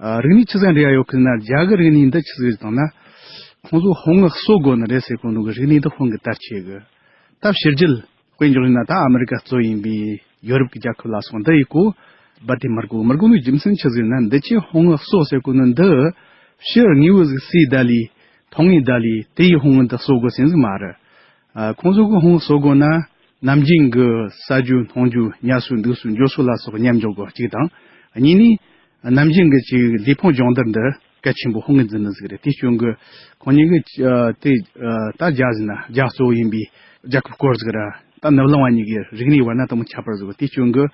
ཨ་རིག་གནས་ཆི་ཟིག་འབྲེལ་ཡོད་གི་ན་རྒྱ་གི་རིག་གནས་འདི་ཆི་ཟིག་རེད་དང་ན། ཁོང་ཚོ་ཧོང་ངི་གསོ་དགོས་ནི་རེད་ཟེར་གོ་ནོ་གི་རིག་གནས་འདི་ཧོང་གི་དར་ཆེ་གི། ད་ཕྱི་རྒྱལ་དཔེ་འཇོག་ཡིན་ན་ད་ཨ་མི་རི་ཀ་གཙོ་ཡིན་པའི་ཡོ་རོབ་ཀྱི་རྒྱལ་ཁབ་ལ་སོགས་འདི་ཡི་གོ་རྦད་དེ་མི་དགོས། མི་དགོས་ནོ་རྒྱུ་མཚན་ཆི་ཟིག་རེད་ན་འདི་ཆེ་ཧོང་ངི་གསོ་ཟེར་གོ་ནོ་འདི་ཕྱི་དངོས་པོ་ཟིག་སུས་ད་ལི་ཐོང་ངི་ད་ལི་དེ་ཡི་ཧོང་ངི་འདི་གསོ་དགོས་ཟེར་ཟིག་མ་རེད། ཨ་ཁོང་ཚོ་གི་ཧོང་ངི་གསོ་དགོས་ན། ནམ་རྒྱུན་གྱི་ཟ་རྒྱུ་སྣང་རྒྱུ་ཉལ་སོ་འདུག་སོ་འགྱོ་སོ་ལ་སོགས་མཉམ་འཇོག་དགོས་གཅིག་དང་། གཉིས་ནི། ནམ་རྒྱུན་གྱི་ཅིག་ལུས་ཕུང་སྦྱོང་བརྡར་འདི་གལ་ཆེན་པོ་ཧོང་གི་འཛིན་ནི་ཟིག་རེད། དེ་སྐྱོན་གི་ཁོང་གཉིས་ཀྱི་ཨ་དེ་ཨ་ད་རྒྱ་ཟིན་ན་རྒྱ་གཙོ་བོ་ཡིན་པའི་རྒྱལ་ཁབ་སྐོར་ཟིག་ར་ད་ནུབ་གླིང་བ་གཉིས་ཀྱི་རིག་གནས་བར་ན་དུ་མོ་ཁྱད་པར་ཟིག་དེ་སྐྱོན་གི་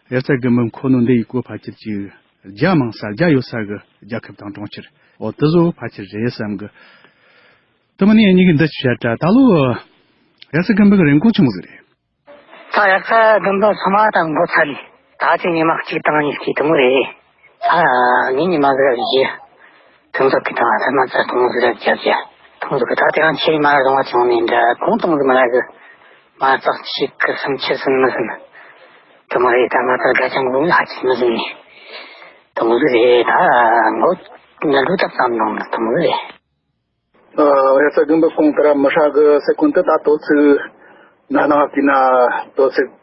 དབྱར་རྩྭ་དགུན་འབུ་མཁོ་ནོ་འདི་ཡི་སྐོར་ཕལ་ཆེར་ཅིག་རྒྱ་མང་ས་རྒྱ་ཡོད་ས་གི་རྒྱལ་ཁབ་དང་གྲོང་ཁྱེར་འོ་དེ་ཚོ་ཕལ་ཆེར་རེད་བསམ་གི། དེ་མིན་ནི་ཨ་ནི་གི་འདི་ཅི་བཤད་དྲ་ད་ལོ་དབྱར་རྩྭ་དགུན་འབུ་གི་རིན་གོང་ཆི་མོ་ཟིག་རེད། ད་དབྱར་རྩྭ་དགུན་འབུ་ཚང་མ་ད་འགོ་ཚ་ལི། ད་ཅི་ཉི་མ་གཅིག་དང་གཉིས་ཀྱི་དུ་མོ་རེད། ཨ་ངས་ཉི་མ་ཟིག་བཞི་ཐུང་ཟིག་གི་ད་ད་མ་ཚ་ཐུང་ཟིག་ར་རྒྱབ་རྒྱ་ཐུང་ཟིག་གི་ད་དེ་རང་ཆེ་མ་ར་རུང་བ་བྱུང་ནས་འདྲ་གོང་ཐུང་ཟིག་མ་ར་གི་མ་རྩ་གཅིག་གི་སུམ་ཅུ་ཟིན་མི་ཟིན་དུ་མོ་རེད། ད་མ་ཚ་དགའ་ཅང་གོང་ཧ་ཅི་མི་ཟིན་ནས་དུ་མོ་ཟིག་རེད། ད་མགོ་ནི་ལུས་ད་ཙམ་ནང་ནི་དུ་མོ་ཟིག་རེད། ཨ། དབྱར་རྩྭ་དགུན་འབུ་གོང་དེ་ར་མི་ཧྲ་གི་ཟེར་གོ་ནི་དེ་ད་དོ་ཚིགས་ན་ནང་བལྟས་ན་དོ་ཚིགས་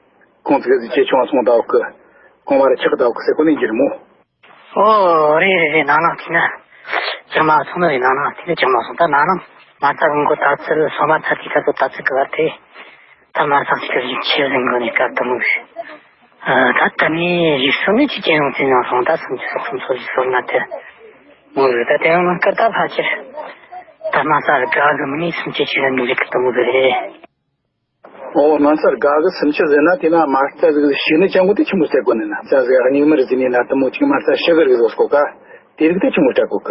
གོང་ཚིགས་ཟིག་ཇེ་ཆུང་སོང་ད་འོག་གི་གོང་བ་ར་ཆག་ད་འོག་གི་ཟེར་གོ་ནི་འགྱུར་མོ། ཨོ་རེད་རེད་རེད། ན་ནང་བལྟས་ན་ཇེ་མ་སོང་ནི་རེད། ན་ནང་བལྟས་ན་ཇེ་མ་སོང་། ད་ན་ནང་མ་རྩ་གི་མགོ་ད་ཚིགས་སོ་མ་ཚ་དེ་ད་དོ་ད་ཚིགས་གི་བར་དེ་ད་མ་རྩ་ཅིག་གི་ཆེ་ཟིན་གོ་ནི་སྐབས་དུ་མོ་ཟིག་ད་ལྟ་ནས་རིག་སོ་ནས་ཅི་ཅན་ཡོང་ཚེ་ཡང་སོང་ད་སུམ་ཅུ་སོ་གསུམ་སོ་བཞི་སོ་ལྔ་དེ་མོ་རེད། ད་དེ་ཡང་ནང་སྐར་ད་ཕལ་ཆེར་ད་མ་ས་རི་དགའ་གི་མི་ནས་སུམ་ཅུ་ཅི་རེད་འདུག་རིག་གི་དུ་མོ་གི་རེད། ཨོ་མ་ས་རི་དགའ་གི་སུམ་ཅུ་ཟེར་ན་དེ་ན་མ་རྩ་ཟིག་ཞིག་ནི་ཅང་གོ་དེ་ཆི་མོ་ཟེར་གོ་ནི་ན་ས་ཟིག་རྙིང་མར་ཟིན་ནི་ན་དུ་མོ་ཅིག་མ་རྩ་ཤི་གི་རིག་བཟོ་སྐོ་ཀ་དེ་རིག་དེ་ཆི་མོ་སྐྲག་གོ་ཀ་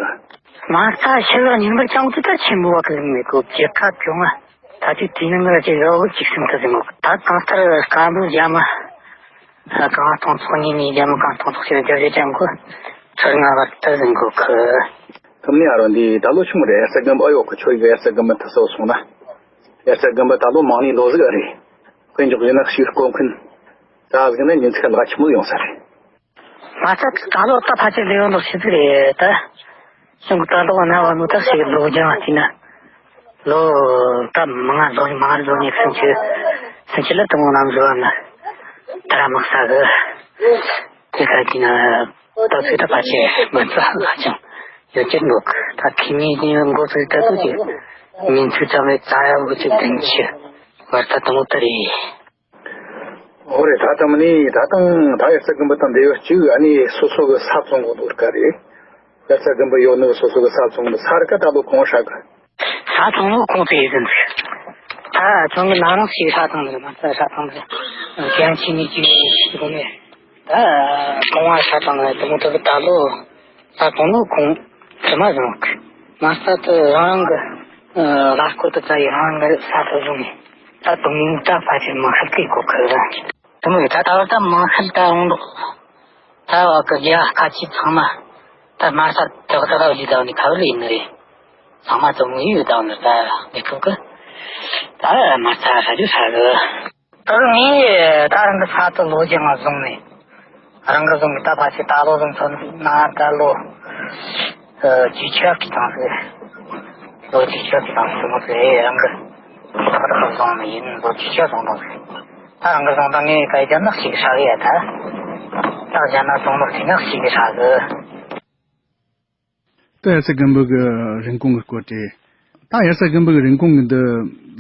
མ་རྩ་ཤི་གི་རྙིང་མར་ཅང་གོ་དེ་ད་ཆི་མོ་བ་གི་ལིང་མེད་གོ་ཇེ་ཁ་བྱུང་ང་། ད་ཅིག་དེའི་ནང་ལ་ཅིག་རོགས་ཅིག་སུན་ཐུབ་ཟིན་གོ། ད་གང་ལྟར་སྐམ་པོ་རྒྱ་མ་གང་སྟོང་ཚོགས་གཉིས་ནས་རྒྱ་མ་གང་སྟོང་ཚོགས་ཕྱིར་རྒྱ་རེ་ཅན་གོ་ཚོར་ང་བར་ཐུབ་ཟིན་གོ་ཁི། ཁམ་ནི་ཨ་རོ་འདི་ད་ལོ་ཆུང་རེད། དབྱར་རྩྭ་དགུན་འབུ་ཨ་ཡོག་གི་ཆོས་ཡིག་དབྱར་རྩྭ་དགུན་འབུ་ཐུ་སོ་སོང་ན། དབྱར་རྩྭ་དགུན་འབུ་ད་ལོ་མང་ནི་ལོ་ཟིག་ཨ་རེད། དཔེ་འཇོག་བཞིན་ན་ཤིག་སྐོ་མཁན། ད་ཟིག་ན་ཉིན་ཚིག་ལ་ཆི་མོ་ཡོང་ས་རེད། མ་རྩ་ད་ལོ་ད་ཕལ་ཆེར་ལས་ཡོང་ལོ་ཤི་ཚིག་རེད་ད། གཞུང་གི་ད་ལོ་ན་བ་ནུ་ད་ཞིག་ལོ་རྒྱང་བ་ཅི་ན། ལོ་ད་མང་ང་ལོ་མང་ལོ་ཉི་ཤུ་ཅུ་སུམ་ཅུ་ལ་དུ་མོ་ནམ་བཟོ་བ་ན། ད་ར་མག་ས་གི། དེ་ག་ཅི་ན་ད་ཚོད་ད་ཕལ་ཆེར་མ་རྩ་ཧ་ཅང་ཡོད་ཀྱི་འདུག་ད་ཁི་མི་ཡིན་མགོ་ཚོད་ད་དུ་ཅིག་ཉིན་ཚོད་ཙམ་རེ་རྩ་ཡ་འུ་ཅིག་བདུན་ཅུ་བར་ད་དུ་མོ་ད་རེད། འོ་རེད། ད་ལྟ་མི་ནི་ད་དང་ད་དབྱར་རྩྭ་དགུན་འབུ་དང་འབྲེལ་ཡོད་གཅིག་ཨ་ནི་སོ་སོ་གི་ས་བཙོང་གོ་འདུག་ག་རེད། དབྱར་རྩྭ་དགུན་འབུ་ཡོད་ནི་སོ་སོ་གི་ས་བཙོང་གི་ས་རི་ཀ་ད་ལོ་གོང་ཧྲ་གི། ས་བཙོང་ལོ་གོང་དེ་ཡིན་ཟིན་ད་ཚོང་གི་ན་རང་ཞིག་ས་བཙོང་གི་མ་རྩ་ས་བཙོང་གི་ཀྱང་ཆི་ནི་ཅི་གོ་ནས་ད་གོང་བ་ས་བཙོང་གི་དུ་མོ་དུ་གི་ད་ལོ། ད་དུང་ལོ་ཁོང་དུ་མ་བཟུང་། མ་རྩ་དུ་རང་རང་གི་ལ་སྐོར་དུ་ཙ་ཡི་རང་རང་གི་ས་དུ་བཟུང་ནས་ད་དུང་ཡིན་ད་ཕལ་ཆེར་མང་ཤོས་དེ་གོ་ཁུ་ར། དུ་མོ་ཡི་ད་ད་བར་ད་མང་ཤོས་ད་འོང་འདུག་ད་བ་གི་རྒྱ་ཁ་ཆེ་ཚང་མ་ད་མ་རྩ་དུ་ད་ད་ཡི་ད་ནི་ཁ་བར་ཡིན་ནི་རེད། ཚང་མ་དུ་མོ་ཡི་ད་ནི་ད་མི་ཁུ་གི་ད་མ་རྩ་ཧྲ་རྒྱུ་ཧྲ་གི། ད་ངས་ད་རང་གི་ས་དུ་ལོ་རྒྱང་ང་བཟུང་ནས། རང་གི་བཟུང་གི་ད་ཕ་ཆེ་ད་ལོ་བཟུང་ཚོ་ན་ད་ལོ་ཨ་ཅི་ཆ་གི་དང་ཟེར། ལོ་ཅི་ཆ་གི་དང་ཟེར་མོ་ཟེར་རང་གི་ས་དུ་བཟུང་ནས་ཡིན་ལོ་ཅི་ཆ་བཟུང་དང་ཟེར། ད་རང་གི་བཟུང་ད་ངས་ད་རྒྱ་ནག་ཞིག་ཧྲ་གི་ཡ་ད། ད་རྒྱ་ནག་བཟུང་ནོ་དེ་ནག་ཞིག་ཧྲ་གི། ད་དབྱར་རྩྭ་དགུན་འབུ་གི་རིན་གོང་གི་སྐོར་དེ། ད་དབྱར་རྩྭ་དགུན་འབུ་གི་རིན་གོང་གི་འདི་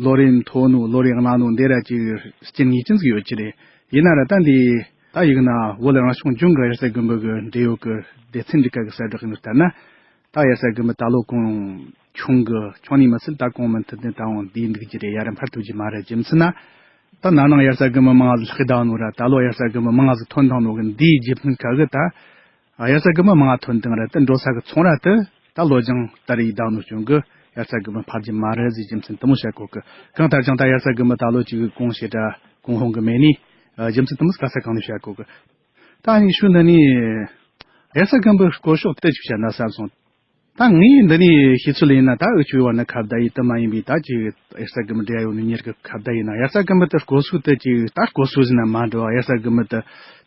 ལོ་རེ་མཐོ་ནོ་ལོ་རེ་དམའ་ནོ་འདི་ར་ཅིག་རྐྱེན་ངེས་ཅན་ཟིག་ཡོད་ཀྱི་རེད། ཡིན་ན་ར་ད་འདི་ད་ཡིག་ན་བོད་རང་སྐྱོང་ལྗོངས་ཀྱི་དབྱར་རྩྭ་དགུན་འབུ་གི་འབྲེལ་ཡོད་ཀྱི་སྡེ་ཚན་འདི་ག་གི་གསལ་བསྒྲགས་ཡིན་ལྟར་ན། ད་དབྱར་རྩྭ་དགུན་འབུ་ད་ལོ་གོང་ཆུང་གི་ཆུང་ནི་མི་ཚད་ད་གོང་མུ་མཐུད་ནས་ད་འོང་འདིའི་འདུག་ཀྱི་རེད། ཡ་ར་འཕར་ཐུབ་ཀྱི་མ་རེད། རྒྱུ་མཚན་ན་ད་ན་ནིང་དབྱར་རྩྭ་དགུན་འབུ་མང་ང་ཟིག་ལྷག་བསྡད་ནོ་ར་ད་ལོ་དབྱར་རྩྭ་དགུན་འབུ་མང་ང་ཟིག་ཐོན་བཏང་ནོ་གི་འདིའི་རྒྱུ་མཚན་ག་གི་ད། ཨ། དབྱར་རྩྭ་དགུན་འབུ་མང་ང་ཐོན་དང་ར་དེ་འགྲོ་ས་གི་ཚོང་ར་དེ་ད་ལོ་རྒྱང་ལྟར་ཡི་བདག་ནོ་བྱུང་གི། དབྱར་རྩྭ་དགུན་འབུ་འཕར་རྒྱུ་མ་རེད་ཟེར་རྒྱུ་མཚན་དུ་མོ་བཤད་གོ་གི། གང་ལྟར་ཀྱང་ད་དབྱར་རྩྭ་དགུན་འབུ་ད་ལོ་ཅིག་གོང་ཞེ་དྲག་གོང་ཧོང་གི་མེད་ནི། ཨ། རྒྱུ་མཚན་དུ་མོ་ག་ས་གང་ནས་བཤད་གོ་གི། ད་ནི་ཤུ་འདི་ནི་དབྱར་རྩྭ་དགུན་འབུ་སྐོར་ཤོག་དེ་ཅིག་བཤད་ན་བསམ་སོང་། ད་ངས་འདི་ནས་ཤེས་ཚུལ་ཡིན་ན་ད་འུ་ཆོའི་བར་ན་ཁ་བརྡ་ཡིན་དུ་མ་ཡིན་པའི་ད་ཅིག་དབྱར་རྩྭ་དགུན་འབུ་འབྲེལ་ཡོད་ནི་གཉེར་གི་ཁ་བརྡ་ཡིན་ན་དབྱར་རྩྭ་དགུན་འབུ་དེ་སྐོར་ཤོག་དེ་ཅིག་ད་སྐོར་ཤོག་ཟིན་ན་མ་འགྲོ་བ། དབྱར་རྩྭ་དགུན་འབུ་དེ་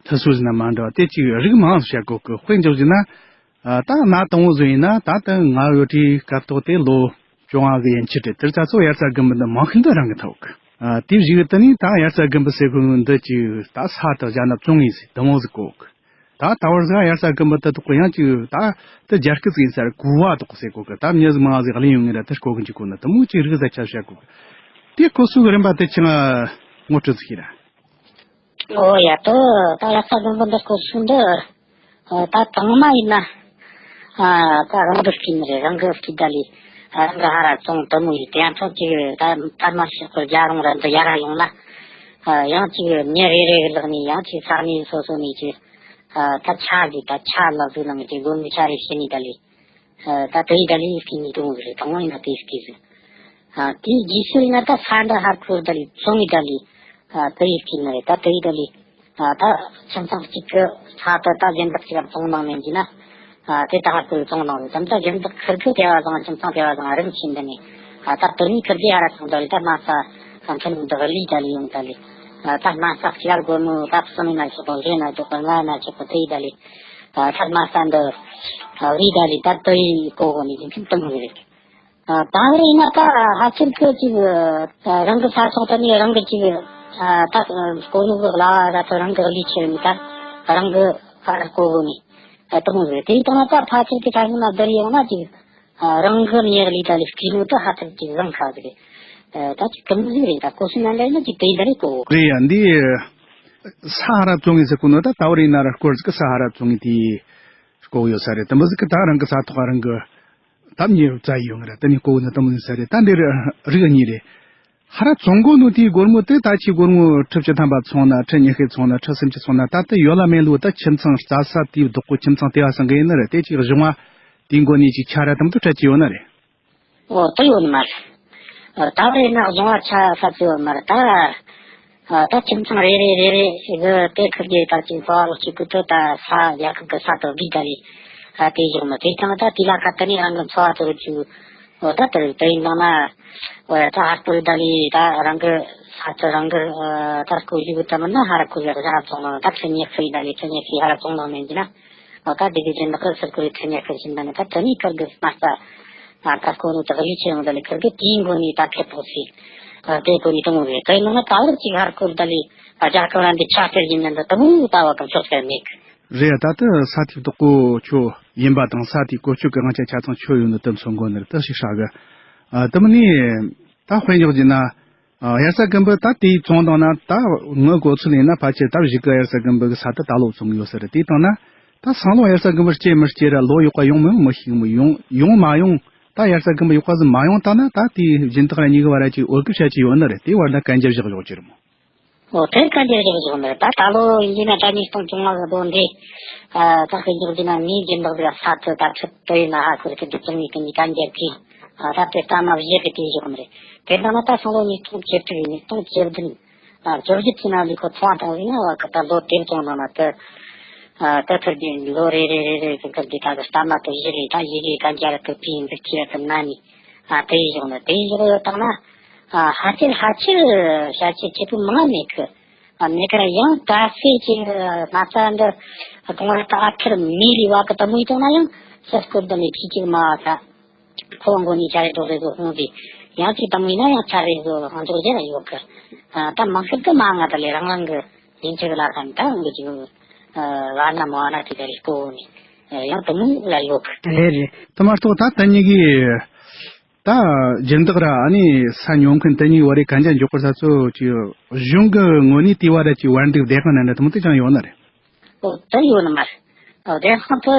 ཐུ་ཤོག་ཟིན་ན་མ་འགྲོ་བ། དེ་ཅིག་རིགས་མང་བཤད་གོ་གི། དཔེ་འཇོག་བཞིན་ན། ཨ། ད་ང་དང་བོ་བཟོ་ཡིན་ན་ད་ལྟ་ང་ཡོད་དུས་སྐབས་ཐོག་དེ་ལོ་བཅོ་ལྔ་གི་ཡན་ཆད་རེད། དེར་ཚ་ཚོ་དབྱར་རྩྭ་དགུན་འབུ་འདི་མང་ཤོས་འདི་རང་གི་ཐོག་གི། ཨ། དེ་བཞིན་དུ་ནི་ད་དབྱར་རྩྭ་དགུན་འབུ་ཟེར་གོ་ནོ་འདི་ཅིག་ད་ས་དང་རྒྱ་ནག་བཙོང་ངེས་ཟེར་དུ་མོ་ཟིག་གོ་གི། ད་ད་བར་ཟ་དབྱར་རྩྭ་དགུན་འབུ་དེ་དོག་གི་ཡང་ཅིག་ད་དེ་རྒྱ་སྐད་ཟིག་ཡིན་ས་རེད། གོ་བ་དོག་ཟེར་གོ་གི། ད་མྱི་ཟིག་མང་ཟིག་གླེང་ཡོང་ངེས་ར་དེ་སྐོར་གི་འཇུག་གོ་ན་དུ་མོ་ཅིག་རིགས་ཟ་ཆ་བཤད་གོ་གི། དེ་སྐོར་ཤོག་གི་རིམ་པ་དེ་ཅི་ང་ངོ་སྤྲོད་ཟིག་ཤེས་ར། ཨོ་ཡ་ཏོ། ད་ཡ་ས་དགོན་པ་འདི་སྐོར་ཤུགས་འདི། ཨ། ད་དང་མ་ཡིན་ན། ཨ། ད་རང་གི་སྐྱིད་ནི་རེད། རང་གི་སྐྱིད་ད་ལི། ཨ། རང་གི་ཧ་ར་བཙོང་དུ་མོ་ཡིན་དེ་ཡང་ཚོགས་ཀྱི་ད་དར་མ་ཤི་ཁོ་རྒྱ་རུང་ར་འདི་ཡ་ར་ཡོང་ན། ཡང་ཅིག་མི་རེ་རེ་གི་ལག་ནས་ཡང་ཅིག་ས་གནས་སོ་སོ་ནས་ཅིག་ད་ཆ་ཟིག་ད་ཆ་ལབ་ཟིག་ནང་གི་སྒོར་མོ་ཆ་རེ་བྱིན་ནས་ད་ལས། ད་དེ་ཡི་ད་ལས་སྐྱིན་ནས་གཏོང་གི་རེད། དང་པོ་ཡིན་ན་དེ་སྐྱིན་ཟིག་དེའི་རྗེས་སུ་ཡིན་ན་ད་ས་འདྲ་ཧར་ཁོར་ད་ལས་བཙོང་ངི་ད་ལས། དེ་ཡི་སྐྱིན་ནི་རེད། ད་དེ་ཡི་ད་ལས། ད་ཁྱིམ་ཚང་གཅིག་གི་ས་དེ་ད་གཞན་དག་ཅིག་ག་བཙོང་གནང་མེད་ཀྱི་ན། དེ་ད་ཧར་ཁོར་བཙོང་གནང་རེད། དམ་ད་གཞན་དག་ཁིར་གི་དེ་བ་བཟང་ཁྱིམ་ཚང་དེ་བ་བཟང་རིམ་ཕྱིན་ད་ནས། ད་དེ་ནས་ཁིར་གི་ཧ་ར་ཚང་ད་ལས་ད་མ་ས་ས་མཐུན་འདི་ལས་ད་ལས་ཡོང་ད་ལས། ད་མ་ས་སྐྱར་སྒོར་མོ་ད་གསུམ་ཡིན་ན་ཆོག་གོ། བཞི་ཡིན་ན་ཆོག་གོ། ལྔ་ཡིན་ན་ཆོག་གོ། དེ་ཡི་ད་ལས། ད་མ་ས་འདི་རི་ད་ལས་ད་དེ་ཡི་གོ་གོ་ནས་ཡིན་ཁྱིམ་བཏང་གི་རེད། ད་རེས་ན་ད་ཧ་ཅིར་ཁོ་ཅིག་རང་གི་ས་ཆ་ད་ནི་རང་གི་ཅིག་ད་སྐོར་ནུ་གི་ལ་ད་ད་རང་གི་ལུས་ཆེ་ནི་ད་རང་གི་ཧ་ར་སྐོར་གོ་ནི་ད་མོ་རེད། དེ་ཡིན་ད་ན་ད་ཕ་ཆེར་གི་ད་ཡིན་ན་བསྡུར་ཡོང་ན་ཅིག་རང་གི་ཉེར་ལས་ད་ལས་སྐྱིད་ནོ་ད་ཧ་ཅིར་ཅིག་བཟང་ཁ་ཟིག་རེད། ད་ཅིག་གི་མི་ཟིག་རེད། ད་གོ་སུ་ན་འདྲ་ཡིན་ན་ཅིག་དེ་འདྲ་རེད་གོ། རེད་ཡ། འདི་ས་ཧ་ར་བཙོང་ངེ་ཟེར་གོ་ནོ་ད་ད་བར་ཡིན་ན་ར་སྐོར་ཟིག་གི་ས་ཧ་ར་བཙོང་ངེ་དེ་སྐོར་ཡོད་ས་རེད། དེ་མོ་ཟིག་གི་ད་རང་གི་ས་ཐོག་རང་གི་ད་མྱི་བཙའ་ཡོང་ར་དེ་ནི་གོ་ནི་དམ་ཡིན་ས་རེད། ད་འདིར་རིགས་གཉིས་རེད། ཧ་ར་བཙོང་གོ་ནོ་དེའི་སྒོར་མོ་དེ་ད་ཁྱི་སྒོར་མོ་ཁྲི་བཅུ་ཐམ་པ་ཚོང་ན་ཁྲི་ཉི་ཤུ་ཚོང་ན་ཁྲི་སུམ་ཅུ་ཚོང་ན་ད་ལྟ་ཡོད་ལ་མེད་ལོ། ད་ཁྱིམ་ཚང་རྩ་ས་དེའི་བདག་པོ་ཁྱིམ་ཚང་དེ་བ་སང་གི་ཡིན་ནི་རེད། དེ་ཅིག་གཞུང་བ་དེའི་མགོ་ནས་ཅིག་ཆ་ར་དམ་དུ་སྤྲད་ཀྱི་ཡོད་ནི་རེད། ཨོ་དེ་ཡོད་ནི་མ་རེད། ད་བར་ཡིན་ན་གཞུང་བ་ཆ་ས་དེ་ཡོད་མ་རེད། ད་ཨ་ད་ཁྱིམ་ཚང་རེ་རེ་རེ་རེ་གི་དེ་ཁུར་གྱི་ད་ཅིག་འཚོ་བ་ལོ་གཅིག་གི་དུ་ད་ས་རྒྱལ་ཁབ་ཀྱི་ས་དོ་བགོས་ད་རེད། ཨ་དེ་བཞག་ནི་དེ་དང་ད་དེ་ལ་ཁ་ད་ནི་རང་གི་འཚོ་བ་དོ་རུ་ཅིག་ཨོ་ད་དེ་རེད། དེ་ཡིན་ནང་ན་ཨོ་ཡ་ད་ཧ་ཀོ་རི་ད་ལི་ད་རང་གི་ས་ཚོ་རང་གི་ཨ་ད་ཀོ་ཞུ་གི་ད་མིན་ན་ཧ་ར་ཀོ་ཞུ་ཧ་ར་བཙོང་ནང་ད་ཁྱི་ཉེ་ཁྱི་ད་ལི་ཁྱི་ཉེ་ཁྱི་ཧ་ར་བཙོང་ནང་མེད་ཀྱི་ན། ཨོ་ད་དེ་གི་ཅན་ད་ཀོ་སར་ཀོ་རི་ཁྱི་ཉེ་ཁྱི་ཞིག་ད་ནི་ད་དེ་ནི་ཁུར་གི་མ་ས། ཨ་ད་ཀོ་ནི་ད་ག་ཡུ་ཆེ་ཡང་ད་ལི་ཁུར་གི་དེའི་མགོ་ནི་ད་ཁེ་པོ་སི། ཨ་དེ་ཀོ་ནི་ད་མོ་རེད། དེ་ནང་ན་ད་བར་ཅིག་ཧ་ར་ཀོ་རི་ད་ལི་ཨ་རྒྱལ་ཁབ་རང་གི་ཆ་ཁྱེར་ཡིན་ན་ད་ད་མོ་ད་བ་གང་ཆོག་ཟེར་མེད་གི། རེད། ད་ལྟ་ས་ཐིག་དོག་པོ་ཁྱོད་ཡིན་པ་དང་ས་ཐིག་བཀོལ་སྤྱོད་ཀྱི་དབང་ཆ་ཆ་ཚང་ཁྱོད་ཡོད་ནི་དེ་མཚོན་གོ་ནི་རེད། ད་ཞིག་ཧྲ་གི། ཨ་དེ་མིན་ནི་ད་དཔེ་འཇོག་རྒྱུ་ན། ཨ་དབྱར་རྩྭ་དགུན་འབུ་ད་དེའི་བཙོང་བཏང་ན་ད་ངའི་གོ་ཚོད་ཡིན་ན་ཕལ་ཆེར་ད་གཞུག་གི་དབྱར་རྩྭ་དགུན་འབུ་གི་ས་ད་ད་ལོ་བཙོང་གི་ཡོད་ས་རེད། དེ་བཏང་ན་ད་སང་ལོ་དབྱར་རྩྭ་དགུན་འབུ་སྐྱེ་མི་སྐྱེ་ར་ལོ་ཡག་པ་ཡོང་མི་ཡོང་མི་ཤེས་མི་ཡོང་ཡོང་མ་ཡོང་། ད་དབྱར་རྩྭ་དགུན་འབུ་ཡག་པ་ཟིག་མ་ཡོང་ད་ན་ད་དེའི་སྦྱིན་བདག་ར་གཉིས་ཀྱི་བར་ར་ཅིག་འོས་སྐུལ་བྱ་ཆེད་ཡོད་ནི་རེད། དེའི་བར་ན་གན་རྒྱ་བཞག་ཡོད་ཀྱི་རེད་མོ། ཨོ་དེར་གན་རྒྱ་བཞག་བཞག་ནི་རེད། ད་ད་ལོ་ཡིན་གྱི་ན་ད་ཉིས་སྟོང་བཅོ་ལྔ་གི་ལོ་འདི་ཨ་ད་གི་འཇོག་རྒྱུ་ན་མིའི་སྦྱིན་བདག་ཟིག་ས་ཚོད་ད་ཁྲི་དོ་ཡིན་ན་ཧ་ཁུར་གི་འདི་བཙོང་ཡིན་གི་ནི་གན་རྒྱ་གི་ཨ་ད་དེ་ལྟ་མ་བཞེས་གི་དེ་བཞག་ནི་རེད། དེ་ལྟ་ན་ད་སང་ལོ་ཉིས་སྟོང་བཅུ་དྲུག་ཉིས་སྟོང་བཅུ་བདུན་ཨ་བཅོ་བརྒྱད་ཚེ་ན་ལི་ཁོ་ཚོང་བཏང་ཡིན་ན་བ་གི་ད་ལོ་དེ་བཙོང་ན་ན་དེ་ཨ་ད་ཐུར་གི་ལོ་རེ་རེ་རེ་རེ་གི་གི་འདི་ད་གི་ལྟ་མ་དེ་བཞེས་གི་ད་བཞེས་གི་གན་རྒྱ་ར་དེ་ཕི་འདི་ཁྱི་ར་དེ་ན་ནི་ཨ་དེ་བཞག་ནི་དེ་བཞག་ཡོད་དང་ན། ཨ་ཧ་ཅིར་ཧ་ཅིར་ཤ་ཅིར་ཁྱེད་པོ་མང་ང་མེད་གི། ཨ་མེད་གི་ར་ཡང་ད་སེ་ཅིག་མ་རྩ་འདི་གོང་ར་ད་ཨ་ཁིར་མི་ལི་བ་གི་ད་མུའི་ཐོག་ན་ཡང་སེ་སྐོར་འདི་ནས་ཁྱི་ཅིག་མ་བ་ད་ཁོ་མགོ་ནས་ཆ་རེ་རྡོ་རེ་བཟོ་ཧོང་དེ་ཡང་ཅིག་ད་མུའི་ན་ཡང་ཆ་རེ་བཟོ་ཧང་འཇོག་རྒྱ་ར་ཡོད་གི། ཨ་ད་མང་ཤོས་གི་མ་ང་ད་ལས་རང་རང་གི་ཡིན་ཆེ་གི་ལ་ཁ་ནི་ད་འོང་གི་ཅིག་བ་ན་མ་བ་ན་དེ་ད་རེ་ཀོ་ནི་ཡང་ད་མུའི་ལ་ཡོད་གི། རེད་རེད། དེ་མ་གཏོགས་ད་ད་ཉིད་ཀྱི། ད་སྦྱིན་བདག་ར་ཨ་ནི་ས་ཉོ་མཁན་དེ་གཉིས་བར་རེ་གན་རྒྱ་འཇོག་པར་ས་ཚོ་ཅིག་གཞུང་གི་ངོས་ནས་དེ་བར་ར་ཅིག་བར་འདུག་བདེ་དཔང་ནན་འདྲ་དེ་མོ་དེ་ཅང་ཡོད་ན་རེད། ཨོ་དེ་ཡོད་ནི་མ་རེད། ཨོ་བདེ་དཔང་དེ་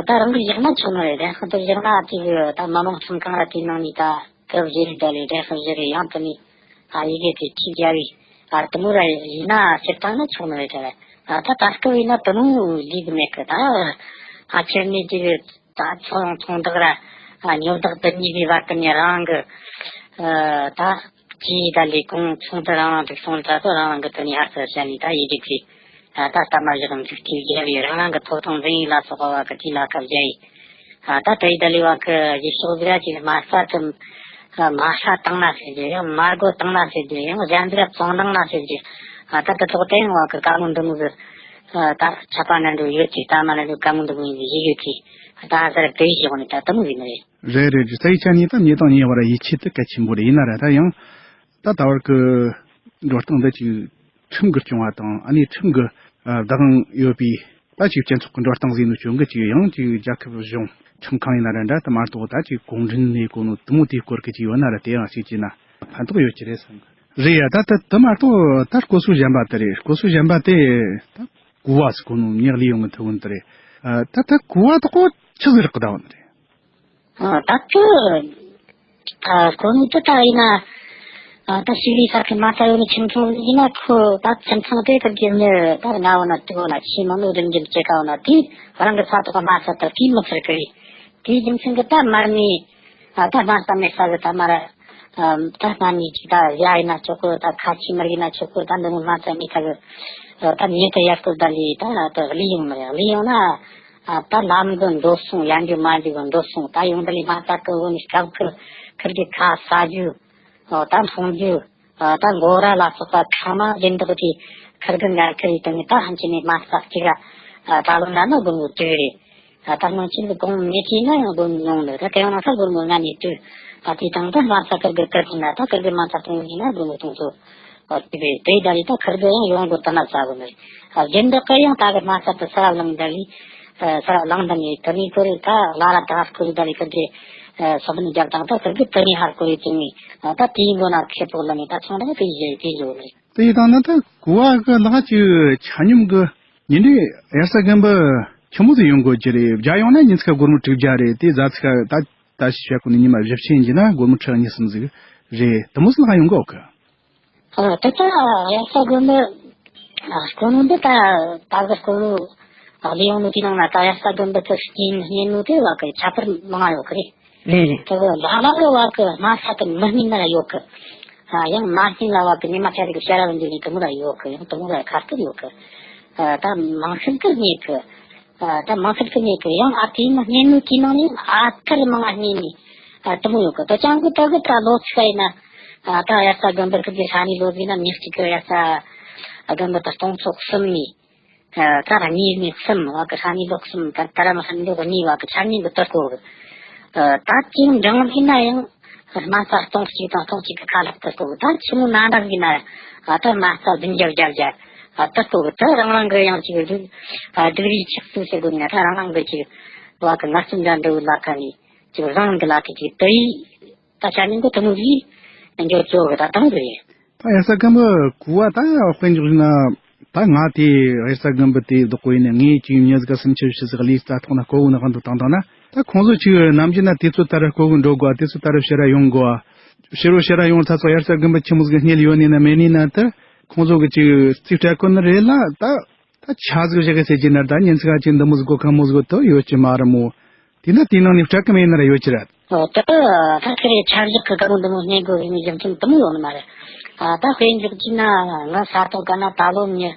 ད་རང་གི་བཞག་ན་ཆོག་ནི་རེད། བདེ་དཔང་དེ་བཞག་ན་ཅིག་ད་མི་མང་ཚང་གང་ར་དེ་ནང་ནས་ད་སྐབས་བཞི་རེ་ད་ལས་བདེ་དཔང་བཞི་རེ་ཡང་དེ་ནས་ཨ་ཡི་གེ་དེ་ཁྲིད་རྒྱ་བའི་ཨ་དེ་མོ་ར་ཡིན་ན་ཕྱིར་བཏང་ན་ཆོག་ནི་རེད་དེ་རེད། ཨ་ད་ད་སྐབས་ཡིན་ན་དེ་མོ་ལས་གི་མེད་གི། ད་ཨ་ཁྱེར་ནས་ཅིག་ད་ཚོང་ཚོང་བདག་ར་ཨ་ཉོ་བདག་དེ་གཉིས་ཀྱི་བར་དུ་ནས་རང་གི་ཨ་ད་ཅི་ད་ལས་ཁོང་ཚོང་དུ་རང་རང་དུ་སོང་ད་ཚོ་རང་རང་གི་དོན་ཡར་སར་བྱ་ནས་ད་ཡི་གེ་ཚེ་ཨ་ད་ལྟ་མ་བཞག་འཛུགས་སྐྲུན་བརྒྱབ་ཡོད། རང་རང་གི་ཐོབ་ཐང་འཛིན་ཡིག་ལ་སོགས་པ་བ་གི་དེ་ལ་ཁ་བརྒྱབ་ཡིན། ཨ་ད་ད་ཡི་ད་ལས་བ་གི་ཡིག་ཤོག་ཟིག་ར་ཅིག་མ་ས་དུ་ཨ་མ་ས་བཏང་ན་ཟེར་རྒྱུ་ཡང་མ་སྒོ་བཏང་ན་ཟེར་རྒྱུ་ཡང་གཞན་ཟིག་ར་བཙོང་བཏང་ན་ཟེར་རྒྱུ་ཨ་ད་ད་ཐོག་དེ་ཡང་བ་གི་བཀའ་མོལ་འདི་མོ་ཟིག་ཨ་ད་ཆད་པ་ནན་འགྲོ་ཡོད་ཅིག་ད་མ་ནན་འགྲོ་བཀའ་མོལ་འདི་མོ་ཡིན་ཟིག་ཡིག་ཡོད་ཅིག་ད་ཧ་ས་ར་གི་ཡིག་ཤོག་ནི་ད་དུ་མོ་ཟིག་ནི་རེད། རེད་རེད་རེད། ས་ཡི་ཆ་ནས་ད་ཉེ་དང་ཉེ་བར་ཡིད་ཆེས་དེ་གལ་ཆེན་པོ་རེད། ཡིན་ན་ར་ད་ཡང་ད་ད་བར་གི་འགྲོ་སྟངས་འདི་ཅིག་ཁྲིམས་ཀྱིས་སྐྱོང་བ་དང་ཨ་ནི་ཁྲིམས་ཀྱི་བདག་དབང་ཡོད་པའི་ད་ཅིག་སྤྱི་ཚོགས་ཀྱི་འགྲོ་སྟངས་ཟིན་ནོ་སྐྱོང་གི་ཅིག་ཡང་ཅིག་རྒྱལ་ཁབ་གཞུང་ཁྲིམས་ཁང་ཡིན་ན་ར་འདྲ་ད་མ་གཏོགས་ད་ཅིག་གུང་ཁྲན་ནས་གོ་ནོ་དུ་མོ་དེའི་སྐོར་གི་ཅིག་ཡོད་ན་ར་དེ་ཡང་ཞིག་ཅིག་ན་ཕན་ཐོགས་ཡོད་ཀྱི་རེད་བསམ་གི། རེད་ཡ། ད་ད་དུ་མ་གཏོགས་ད་སྐོར་སུ་གཞན་པ་དེ་རེད། སྐོར་སུ་གཞན་པ་དེ་ད་གོ་བ་སུ་གོ་ནོ་ཉག་ལི་ཡོང་གི་ཐུ་བོ་དེ་རེད། ད་ད་གོ་བ་དག་གོ་ཆི་ཟིག་རག་གི་ད་བ་ནི་རེད། ད་ཚོ་ཨ་གོ་ནི་དེ་ལྟ་ཡིན་ན་ ད་ཞིག་ལས་ས་ཁུལ་མ་རྩ་ཡོད་ནི་ཁྱིམ་ཚང་ཡིན་ན་ཁོ་ད་ཁྱིམ་ཚང་དེ་ཁུལ་གྱི་མི་ད་ན་བ་ན་དུ་བ་ན་ཆེས་མང་ནོ་རིམ་གྱིས་སྐྱེ་ཀ་བ་ན་དེ་རང་གི་ས་ཐོག་མ་རྩ་ད་དེ་མི་ཚར་གི་རེད། དེའི་རྒྱུ་མཚན་གྱིས་ད་མར་ནས་ད་མ་རྩ་མེད་ས་གི་ད་མར་ད་མ་ནས་ཅིག་ད་ཡ་ཡིན་ན་ཆོག་གི། ད་ཁ་ཆེ་མར་ཡིན་ན་ཆོག་གི། ད་འདི་མོ་མ་རྩ་མེད་ས་གི་ད་མྱི་དེ་ཡར་སྐོར་ད་ལས་ད་ད་ལས་ཡོང་མི་རེད། ལས་ཡོང་ན་ད་ལམ་གི་འགྲོ་སོང་ཡར་འགྲོ་མར་འགྲོ་གི་འགྲོ་སོང་ད་ཡོང་ད་ལས་མ་རྩ་གི་འོ་ནས་སྐབས་ཁུར་ཁུར་གི་ཁ་ཟ་རྒྱུ། ཨོ་ད་འཐུང་རྒྱུ། ཨ་ད་འགོ་ར་ལ་སོགས་པ་ཚང་མ་སྦྱིན་བདག་གིས་ཁུར་གི་ངར་ཁུར་ཡིས་བཏང་ནས་ད་ཕན་ཆད་ནས་མ་རྩ་གཅིག་ར་ད་ལོ་ན་ནི་དགོན་པའི་དྲུག་རེད། ད་སྔོན་ཆད་ཀྱི་གོང་མེད་ཀྱིས་ན་ཡང་དགོན་ཡོང་ནི་ད་དེ་ཡང་ན་ས་དགོན་པའི་ང་ནས་དྲུག་ད་དེ་དང་ད་མ་རྩ་ཁུར་གི་ཁུར་ཡིན་ན་ད་ཁུར་གི་མ་རྩ་གཏོང་ཡིན་ན་དགོན་པའི་གཏོང་ཚོ་ཨོ་དེ་རེད། དེ་ད་རེད། ད་ཁུར་གི་ཡང་ཡོང་དགོས་ད་ན་ཚ་དགོས་ནི་རེད། ཨ་སྦྱིན་བདག་གིས་ཡང་ད་གི་མ་རྩ་དེ་ས་ར་ལངས་ད་ལས། ས་ར་ལངས་ད་ནས་དེ་ནས་ཁོ་རེ་ད་ལ་ར་ད་ཧར་ཁོ་རེ་ད་རེ་ཁུར་གི་སོ་བུན་རྒྱབ་དང་ད་ཁུར་གི་དེ་ནས་ཧར་ཁོ་རེ་བཙུགས་ནས་ད་དེའི་མགོ་ན་ཁེ་སྤོགས་ལ་ནས་ད་ཚོང་ར་དེ་བཞེས་དེ་བཞོ་ནས། དེ་ཡི་དང་ན་ད་གོ་བ་གི་ལྷག་ཅིག་ཆ་སྙོམས་གི་ཉིན་རེ་དབྱར་རྩྭ་དགུན་འབུ་ཆི་མོ་ཟིག་ཡོང་དགོས་ཀྱི་རེད། བརྒྱ་ཡོང་ན་ཉིན་ཚིག་སྒོར་མོ་དྲུག་བརྒྱ་རེད། དེ་ཟླ་ཚིག་ད་ད་ཞིག་བྱ་གོ་ནས་ཉི་མ་བཞི་བཅུ་ཡིན་གྱི་ན་སྒོར་མོ་ཁྲི་གཉིས་གསུམ་ཟིག་རེད། དེ་མོ་ཟིག་ལྷག་ཡོང་གོ་གི། ཨ་ད་ལྟ་དབྱར་རྩྭ་དགུན་འབུ་ཨ་སྐོར་ནོ་འདི་ད་ད་གི་སྐོར་ནོ་ཨ་ལས་ཡོང་ནོ་དེའི་ནང་ན་ད་དབྱར་རྩྭ་དགུན་འབུ་དེ་སྐྱེས་སྙིང་ནོ་དེ་བ་གི་ཁྱད་པར་མང་ང་ཡོད་གི་རེད། རེད་རེད། དེ་གི་ལྷག་ལྷག་གི་བ་གི་དམའ་ས་དེ་མི་སྙིང་ན་ཡོད་གི། ཨ་ཡང་དམའ་སྙིང་ལ་བ་གི་ཉི་མ་ཆ་རེ་གི་ཤ་ར་བ་འདི་ནི་དེ་མོ་ལ་ཡོད་གི། ཡང་དེ་མོ་ལ་ཁ་གཏད་ཡོད་གི། ཨ་ད་མང་སེམས་གི་རྙེད་གི། ཨ་ད་མང་སེམས་གི་རྙེད་གི། ཡང་ཨ་དེའི་ནང་སྙིང་ནོ་དེའི་ནང་ནས་ཨ་ཐར་མང་ང་རྙེད་ནི་ཨ་དེ་མོ་ཡོད་གི། ད་ཅང་གི་ད་གི་ད་ལོ་ཚིག་ཡིན་ན། ཨ་ད་དབྱར་རྩྭ་དགུན་འབུ་ཁུར་གི་ས་ནས་ལོ་ཟིག་ན་མི་གཅིག་གི་དབྱར་རྩྭ་དགུན་འབུ་ད་སྟོང་ཚོ་གསུམ་ནས། ཨ་ད་ར་གཉིས་ནས་གསུམ་བ་གི་ས་ནས་ལོ་གསུམ་ད་ད་ར་མ་ས་ནས་ལོ་གཉིས་བ་གི་ཆ་གཉིས་གི་དུ་སྐོར་གི། ཨ་ད་ཅིང་འབྲིང་ཟིག་ན་ཡང་དམའ་ས་སྟོང་གཅིག་དང་སྟོང་གཅིག་གི་ཁ་ལག་དུ་སྐོར་གི། ད་ཆི་མོ་ན་འདྲ་ཟིག་ན་ཨ་ད་དམའ་ས་བདུན་བརྒྱ་བརྒྱད་བརྒྱ་ཨ་དུ་སྐོར་གི། ད་རང་རང་གི་ཡང་ཅིག་སྒྲིག་ཨ་སྒྲིག་རིས་ཆགས་སུ་ཟེར་དགོས་ན་ད་རང་རང་གི་ཅིག་བ་གི་ངལ་རྩོལ་འདྲ་འདྲ་བོ་ལ་ཁ་ནས་ཅིག་རང་གི་ལ་ཁ་ཅིག་དུ་ཡིས། ད་ཆ་ནི་འདི་དུ་མོ་ཟིག་འགྱོ་ཆོག་གི་ད་དང་དུ་ཡིན། ད་དབྱར་རྩྭ་དགུན་འབུ་གོ་བ་ད་དཔེ་འཇོག་ན་ད་ང་དེ་དབྱར་རྩྭ་དགུན་འབུ་དེ་བདག་པོ་ཡིན་ནི་ངས་ཅིག་མྱི་ཟིག་ག་སུམ་ཅུ་བཞི་ཟིག་ལས་རྩྭ་ཐོག་ན་བསྐོ་བོ་ནི་གང་དུ་བཏང་བཏང་ན་ད་ཁོང་ཚོ་ཅིག་ནམ་རྒྱུན་ན་དུས་ཚོད་ལྟར་བསྐོ་གི་འགྲོ་དགོས། དུས་ཚོད་ལྟར་ཕྱིར་ར་ཡོང་དགོས། ཕྱིར་རོ་ཕྱིར་ར་ཡོང་ཚ་ཚོ་དབྱར་རྩྭ་དགུན་འབུ་ཆི་མོ་ཟིག་རྙེད་ཡོད་ནི་ན་མེད་ནི་ན་ད་ཁོང་ཚོ་གི་ཅིག་རྩིས་སྤྲད་གོ་ནི་རེད་ལ་ད། ད་ཆ་ཟིག་བཞག་གི་ཟེར་གྱི་ན་ད་ཉིན་ཚིག་ག་ཅིག་འདི་མོ་ཟིག་གོ་ཁ་མོ་ཟིག་གོ་ཐོ་ཡོད་ཀྱི་མ་རེད་མོ། དེ་ན་དེའི་ནང་ནས་སྤྲད་གི་མེད་ན་ར་ཡོད་ཀྱི་རེད། ཨོ་ད་ད་ཁེ་རེ་ཆ་བཞག་གི་ཀ་རུ་འདི་མོ་སྙེ་དགོས་ཡིན་རྒྱུ་མཚན་དུ་མོ་ཡོད་ནི་མ་རེད། ཨ་ད་དཔེ་འཇོག་གྱི་ན་ང་ས་ཐོག་ག་ན་ད་ལོ་མྱི་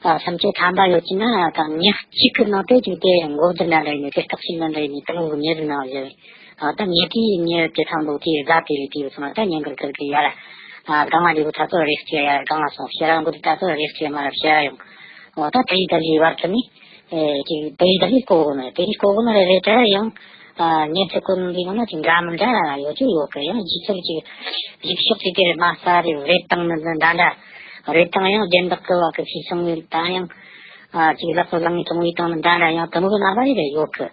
ཨ་སུམ་ཅུ་ཐམ་པ་ཡོད་ཀྱི་ན་ད་མྱི་གཅིག་གི་ནང་དེ་ཅིག་དེ་འགོ་འཛིན་ན་འདྲ་ཡིན་ནི་དེ་སྟག་ཤིག་ན་འདྲ་ཡིན་ནི་དུ་མོ་གི་མྱི་ཟིག་ན་བཞག་ཨ་ད་ངས་དེའི་ཉེ་དེ་ཐང་ལོ་དེའི་རྫ་དེ་རེད། དེའི་སོང་ན་ད་ཉེ་འགར་ཁུར་གི་ཡར་ཨ་སྒང་ང་ལེའུ་ད་ཚོ་རེ་གཅིག་ཡར་སྒང་ང་སོང་ཕྱིར་ར་འགོ་དེ་ད་ཚོ་རེ་གཅིག་མར་ཕྱིར་ར་ཡོང་། འོ་ད་དེའི་ད་ལི་བར་དུ་ནི་ཨེ་ཅིག་དེའི་ད་ལི་ལྐོག་གོ་ནི་དེའི་ལྐོག་གོ་ནི་རེ་རེ་ད་ཡང་ཨ་ཉེ་ཚེ་ཀུན་འདི་ནང་ན་ཅིག་འདྲ་མི་འདྲ་ཡོད་ཅིག་ཡོད་གི། ཡང་ལྗིད་ཚད་ཅིག་ལྗིད་ཤོག་ཅིག་དེ་རེ་མ་ས་རེ་རེ་བཏང་ནི་འདྲ་འདྲ་རེ་བཏང་ཡང་རྒྱན་དག་གི་བ་གི་ཤི་སོང་ཡོད། ད་ཡང་ཨ་ཅིག་ལག་པ་ལང་ངི་ཐུང་ངི་བཏང་ནི་འདྲ་འདྲ་ཡང་དུ་མོ་གི་ན་བ་རེ་རེ་ཡོད་གི།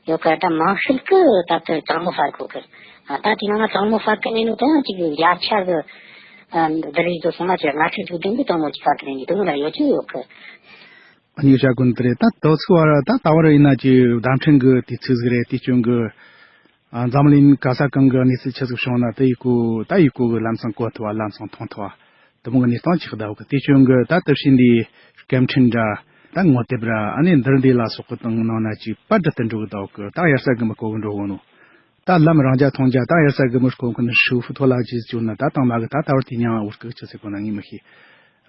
ཡོད་ག་ད་མང་ཤོས་ཀྱི་ད་ལྟ་གྲང་མོ་ཧྥ་གོ་གི། ཨ་ད་དེ་ནང་ན་གྲང་མོ་ཧྥ་གི་ནས་ནི་ད་ཡང་ཅིག་ཡ་ཆ་གི་ཨ་འདི་རིགས་ཚོ་སོང་ན་ཅིག་ང་ཚོའི་དུས་དེང་གི་གྲང་མོ་ཅིག་ཧྥ་གི་ནས་ནི་དུ་མོ་ལ་ཡོད་ཅིག་ཡོད་གི། ཨ་ནི་ཤ་ཀུན་དེ་རེད། ད་དོ་ཚིག་བར་ད་ད་བར་ཡིན་ན་ཅིག་བརྡ་འཕྲིན་གི་དུས་ཚིགས་ཟིག་རེད། དེ་སྐྱོན་གི་ཨ་འཛམ་གླིང་ག་ས་གང་གི་གནས་ཚུལ་ཆི་ཟིག་བྱུང་ན་དེ་ཡི་གོ་ད་ཡི་གོ་གི་ལམ་སང་གོ་ཐུབ་བ་ལམ་སང་མཐོང་ཐུབ་བ། དུ་མོ་གི་གནས་སྟངས་ཆགས་བསྡད་ཡོད་གི། དེ་བྱུང་གི་ད་དུ་ཕྱིན་འདི་སྐད་འཕྲིན་འདྲ་ད་ངོ་དེབ་ར་ཨ་ནི་འདིར་འདི་ལ་སོགས་གི་དང་ནང་ན་ཅིག་པར་འདྲ་དུ་འགྲོ་གི་བསྡད་ཡོད་གི། ད་དབྱར་རྩྭ་དགུན་འབུ་བསྐོ་གི་འགྲོ་གོ་ནོ། ད་ལམ་རང་རྒྱ་མཐོང་རྒྱ་ད་དབྱར་རྩྭ་དགུན་འབུ་བསྐོ་གི་ནི་ཧྲིལ་བུ་ཐོ་ལ་ཅིག་བཅོལ་ན་ད་དང་མ་གི་ད་ད་བར་དེ་ཉང་བུར་གི་ཅི་ཟེར་གོ་ན་ངས་མི་ཤེས།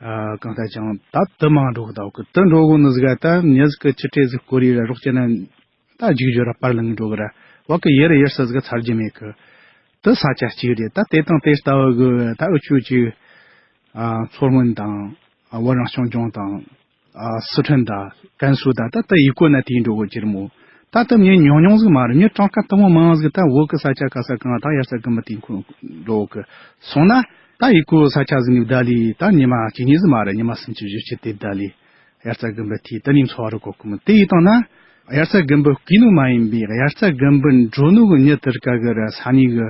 ཨ་གང་ལྟར་ཀྱང་ད་དུ་མང་འགྲོ་གི་བསྡད་ཡོད་གི། དུ་འགྲོ་གོ་ནི་ཟིག་ག་ད་མྱི་ཟིག་གི་ཅི་སྤྲད་ཟིག་སྐོར་རི་ར་རོགས་ཅན་ན། ད་རྒྱུགས་ཞོར་ར་པར་ལེན་འགྲོ་གི་ར། བ་གི་ཡེ་ར་ཡེར་ས་ཟིག་ཚར་རྒྱུ་མེད་གི། དེ་ས་ཆ་གཅིག་རེད། ད་དེ་དང་དེ་ལྟ་བུ་གི་ད་འུ་ཆོ་ཅིག་ཨ་མཚོ་སྔོན་དང་ཨ་བོད་རང་སྐྱོང་ལྗོངས་དང་ཨ་སི་ཁྲོན་དང་ཀན་སུའུ་དང་ད་ད་ཡི་གོ་ན་དེའི་འགྲོ་གི་ཅིར་མོ། ད་ད་མྱི་ཉུང་ཉུང་ཟིག་མ་རེད། མྱི་གྲངས་ཀ་དུ་མོ་མང་ཟིག་ད་བོད་གི་ས་ཆ་ག་ས་གང་ད་དབྱར་རྩྭ་དགུན་འབུ་དེ་འཁོར་འགྲོ་གི་སོང་ན་ད་ཡི་གོ་ས་ཆ་ཟིག་ནས་བསྡད་ལི་ད་ཉི་མ་གཅིག་གཉིས་ཟིག་མ་རེད། ཉི་མ་སུམ་ཅུ་བཞི་བཅུ་དེ་བསྡད་ལི། དབྱར་རྩྭ་དགུན་འབུ་དེ་དེ་ནས་འཚོ་བ་རོལ་གོ་གི་མོ། དེ་ཡིན་དང་ན་དབྱར་རྩྭ་དགུན་འབུ་བསྐུས་ནོ་མ་ཡིན་པའི་དབྱར་རྩྭ་དགུན་འབུ་འགྲོ་ནོ་གི་མྱི་དེར་ག་གི་ར་ས་གནས་གི་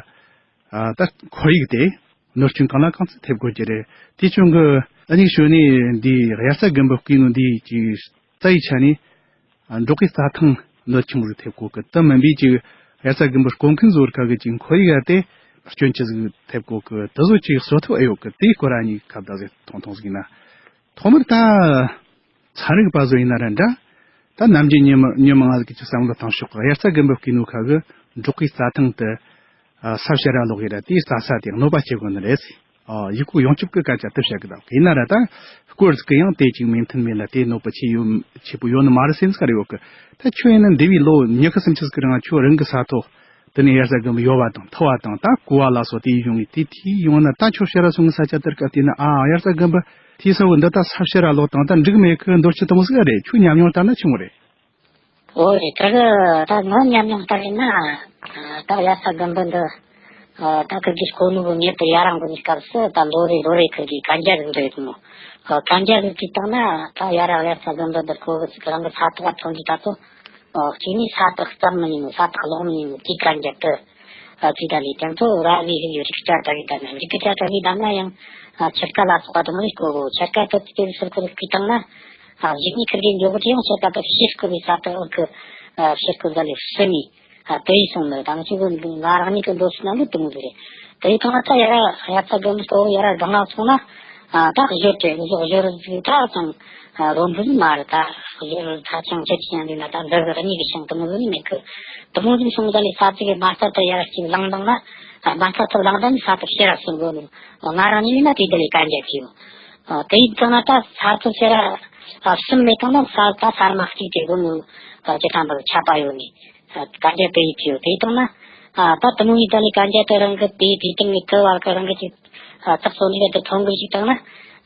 ཨ་ད་ཁོར་ཡུག་དེ་གནོད་སྐྱོན་གང་ལ་གང་ཚད་ཐེབས་དགོས་ཀྱི་རེད། དེ་བྱུང་གི་ཨ་ནི་ཞོ་ནི་འདི་དབྱར་རྩྭ་དགུན་འབུ་བསྐུས་ནོ་འདི་ཅིག་རྩྭ་ཡི་ཆ་ནས་འབྲོག་གི་རྩྭ་ཐང་གནོད་ཆེན་པོ་རུ་ཐེབས་གོ་གི། དེ་མིན་པའི་ཅིག་དབྱར་རྩྭ་དགུན་འབུ་བསྐོ་མཁན་ཚོར་ག་གི་ཅིག་ཁོར་ཡུག་ཨ་དེ། སྐྱོན་ཅི་ཟིག་ཐེབས་གོ་གི་དེ་ཚོ་ཅིག་གསོ་ཐབས་ཨེ་ཡོད་གི། དེའི་སྐོར་ཨ་ནི་ཁ་བརྡ་ཟིག་ཐུང་ཐུང་ཟིག་ཡིན་ན། ཐོག་མར་ད་ཚན་རིག་པ་ཚོ་ཡིན་ན་ར་འདྲ། ད་ནམ་རྒྱུན་ཉི་མ་ཉི་མ་ང་ཟིག་གི་ཅིག་བསམ་བློ་བཏང་ཕྱོགས་གི། དབྱར་རྩྭ་དགུན་འབུ་སྐྱེས་ནོ་ཁ་གི་འབྲོག་པའི་རྩྭ་ཐང་དུ་ཨ་ས་བྱི་ར་ལོག་ཡི་ར། དེའི་རྩྭ་ས་དེ་གནོད་པ་སྐྱེལ་གོ་ནི་རེད། ཨ་ཡི་གུ་ཡོངས་ཁྱབ་ཀྱི་སྐད་ཆ་དེ་བཤད་གི་འདུག་ཡིན་ན་ར། ད་སྐོར་ཟིག་གི་ཡང་དེ་ཅིག་མོས་མཐུན་མེད་ལ། དེ་གནོད་པ་ཆེ་ཡོད་ཆེ་པོ་ཡོད་ནི་མ་རེད་སེམས་ཟིག་རེ་ཡོད་གི། ད་ཁྱོད་ཡིན་ན་འདས་པའི་ལོ་ཉི་ཤུ་སུམ་ཅུ་ཟིག་གི་རིང་ཁྱོད་རང་གི་ས་ཐོག་དེ་ནས་དབྱར་རྩྭ་དགུན་འབུ་ཡོ་བ་དང་འཐུ་བ་དང་ད་བརྐོ་བ་ལ་སོགས་དེ་ཡོང་ངེ་དེ་དེ་ཡོང་ན། ད་ཁྱོད་ཕྱིར་ར་སོང་གི་ས་ཆ་དེར་སྐབས་དེ་ན་ཨ་དབྱར་རྩྭ་དགུན་འབུ་དེའི་ས་བོ་འདི་ད་ས་ཕྱི་ར་ལོག་དང་ད་འགྲིག་མེད་གི། འདོད་ཆུ་དུ་མོ་ཟིག་རེད། ཁྱོད་ཉམས་མྱོང་ལྟར་ན་ཆི་མོ་རེད། ཨོ་རེད། ད་གི་ད་ངོ་ཉམས་མྱོང་ལྟར་ཡིན་ན། ད་དབྱར་རྩྭ་དགུན་འབུ་འདི་ད་ཁིར་གི་བརྐོ་ནོ་གི་ངེས་པར་ཡ་རང་འགོ་ནས་སྐབས་སུ་ད་ལོ་རེ་ལོ་རེ་ཁིར་གི་གན་རྒྱ་རིགས་འདྲ་ཡོད་མོ། གན་རྒྱ་རིགས་ཀྱི་སྟེང་ན་ད་ཡ་རང་དབྱར་རྩྭ་དགུན་འབུ་འདི་བརྐོ་གི་ཟིག་རང་གི་ས་ཐོག་ཐོན་གི་ད་ཚོ། ཨོ་གཅིག་ནི་ས་ཐག་གཙང་མི་ཉན་ནོ། ས་ཐག་ལོག་མི་ཉན་ནོ། དེའི་གན་རྒྱ་དེ། ཨ་དེ་ད་ལས་དེ་ཚོ་ར་བའི་རིགས་ཡོད། རིགས་ཆ་གྲ་བའི་ད་ན་རིགས་ཆ་གྲ་བའི་ད་ན་ཡང་ཨ་ཆར་ཀ་ལ་སོགས་པ་དུ་མ་རིགས་གོ་གོ། ཆར་ཀ་དེ་དེ་ཟུར་ཁོ་རིགས་ཀྱི་སྟེང་ན་ཨ་གཞི་ནས་ཁིར་གི་མགྱོགས་པོ་དེ་ཡང་ཆར་ཀ་དེ་ཕྱིར་བརྐོ་བའི་ས་ཐག་འོག་གི་ཨ་ཕྱིར་བརྐོ་ད་ལས་ཕྱི་ནས་ཨ་དེ་ཡི་སོང་ནི་ད་ང་ཚོ་གི་ང་རང་ཉིད་ཀྱི་འདོད་ཚུལ་ནང་ལུགས་དུ་མོ་རེད། དེ་ཡི་སྟེང་ན་ད་ཡ་ར་ཡ་ཚ་དགོན་པའི་སྟོད་ཡ་ར་སྒང་ལ་སོང་ན། ཨ་ད་གཞོར་དེ་གཞོར་གཞོར་ད་ཚང་ཨ་རོ་འབུ་མ་རེད། ད་གཞོར་ད་ཆང་ཆེ་ཆེ་ཡང་འདི་ན་ད་འདི་གི་གཉིས་ཀྱི་ཆང་དུ་མོ་ནི་མེད་གི། དུ་མོ་ནི་སོང་ད་ལས་ས་ཚིགས་མ་རྩ་ད་ཡ་ར་གཅིག་ལངས་དང་ན། ཨ་མ་རྩ་ད་ལངས་དང་ནི་ས་ད་ཕྱི་ར་སོང་དགོས་ནི། ང་རང་ཉིད་ཡིན་ན་དེ་ད་ལས་གན་རྒྱ་གི་ཡོད། ཨ་དེ་ཡིན་ཙང་ན་ད་ས་ཚོ་ཕྱི་ར་ཨ་གསུམ་མེད་དང་ན་ས་ད་ས་མ་གཅིག་དེ་དགོས་ནི། ཨ་ཅི་ཐང་པ་ཆད་པ་ཡོད་ནི། གན་རྒྱ་དེ་ཡི་ཐིའོ་དེ་བཏང་ན། ཨ་ད་དུ་མོ་ཡི་ད་ལི་གན་རྒྱ་དེ་རང་གི་དེ་དེ་སྟེང་གི་དུ་བར་གི་རང་གི་ཅིག་ཨ་རྟགས་སོ་ནི་ག་དེ་ཐོང་གི་ཞིག་བཏང་ན།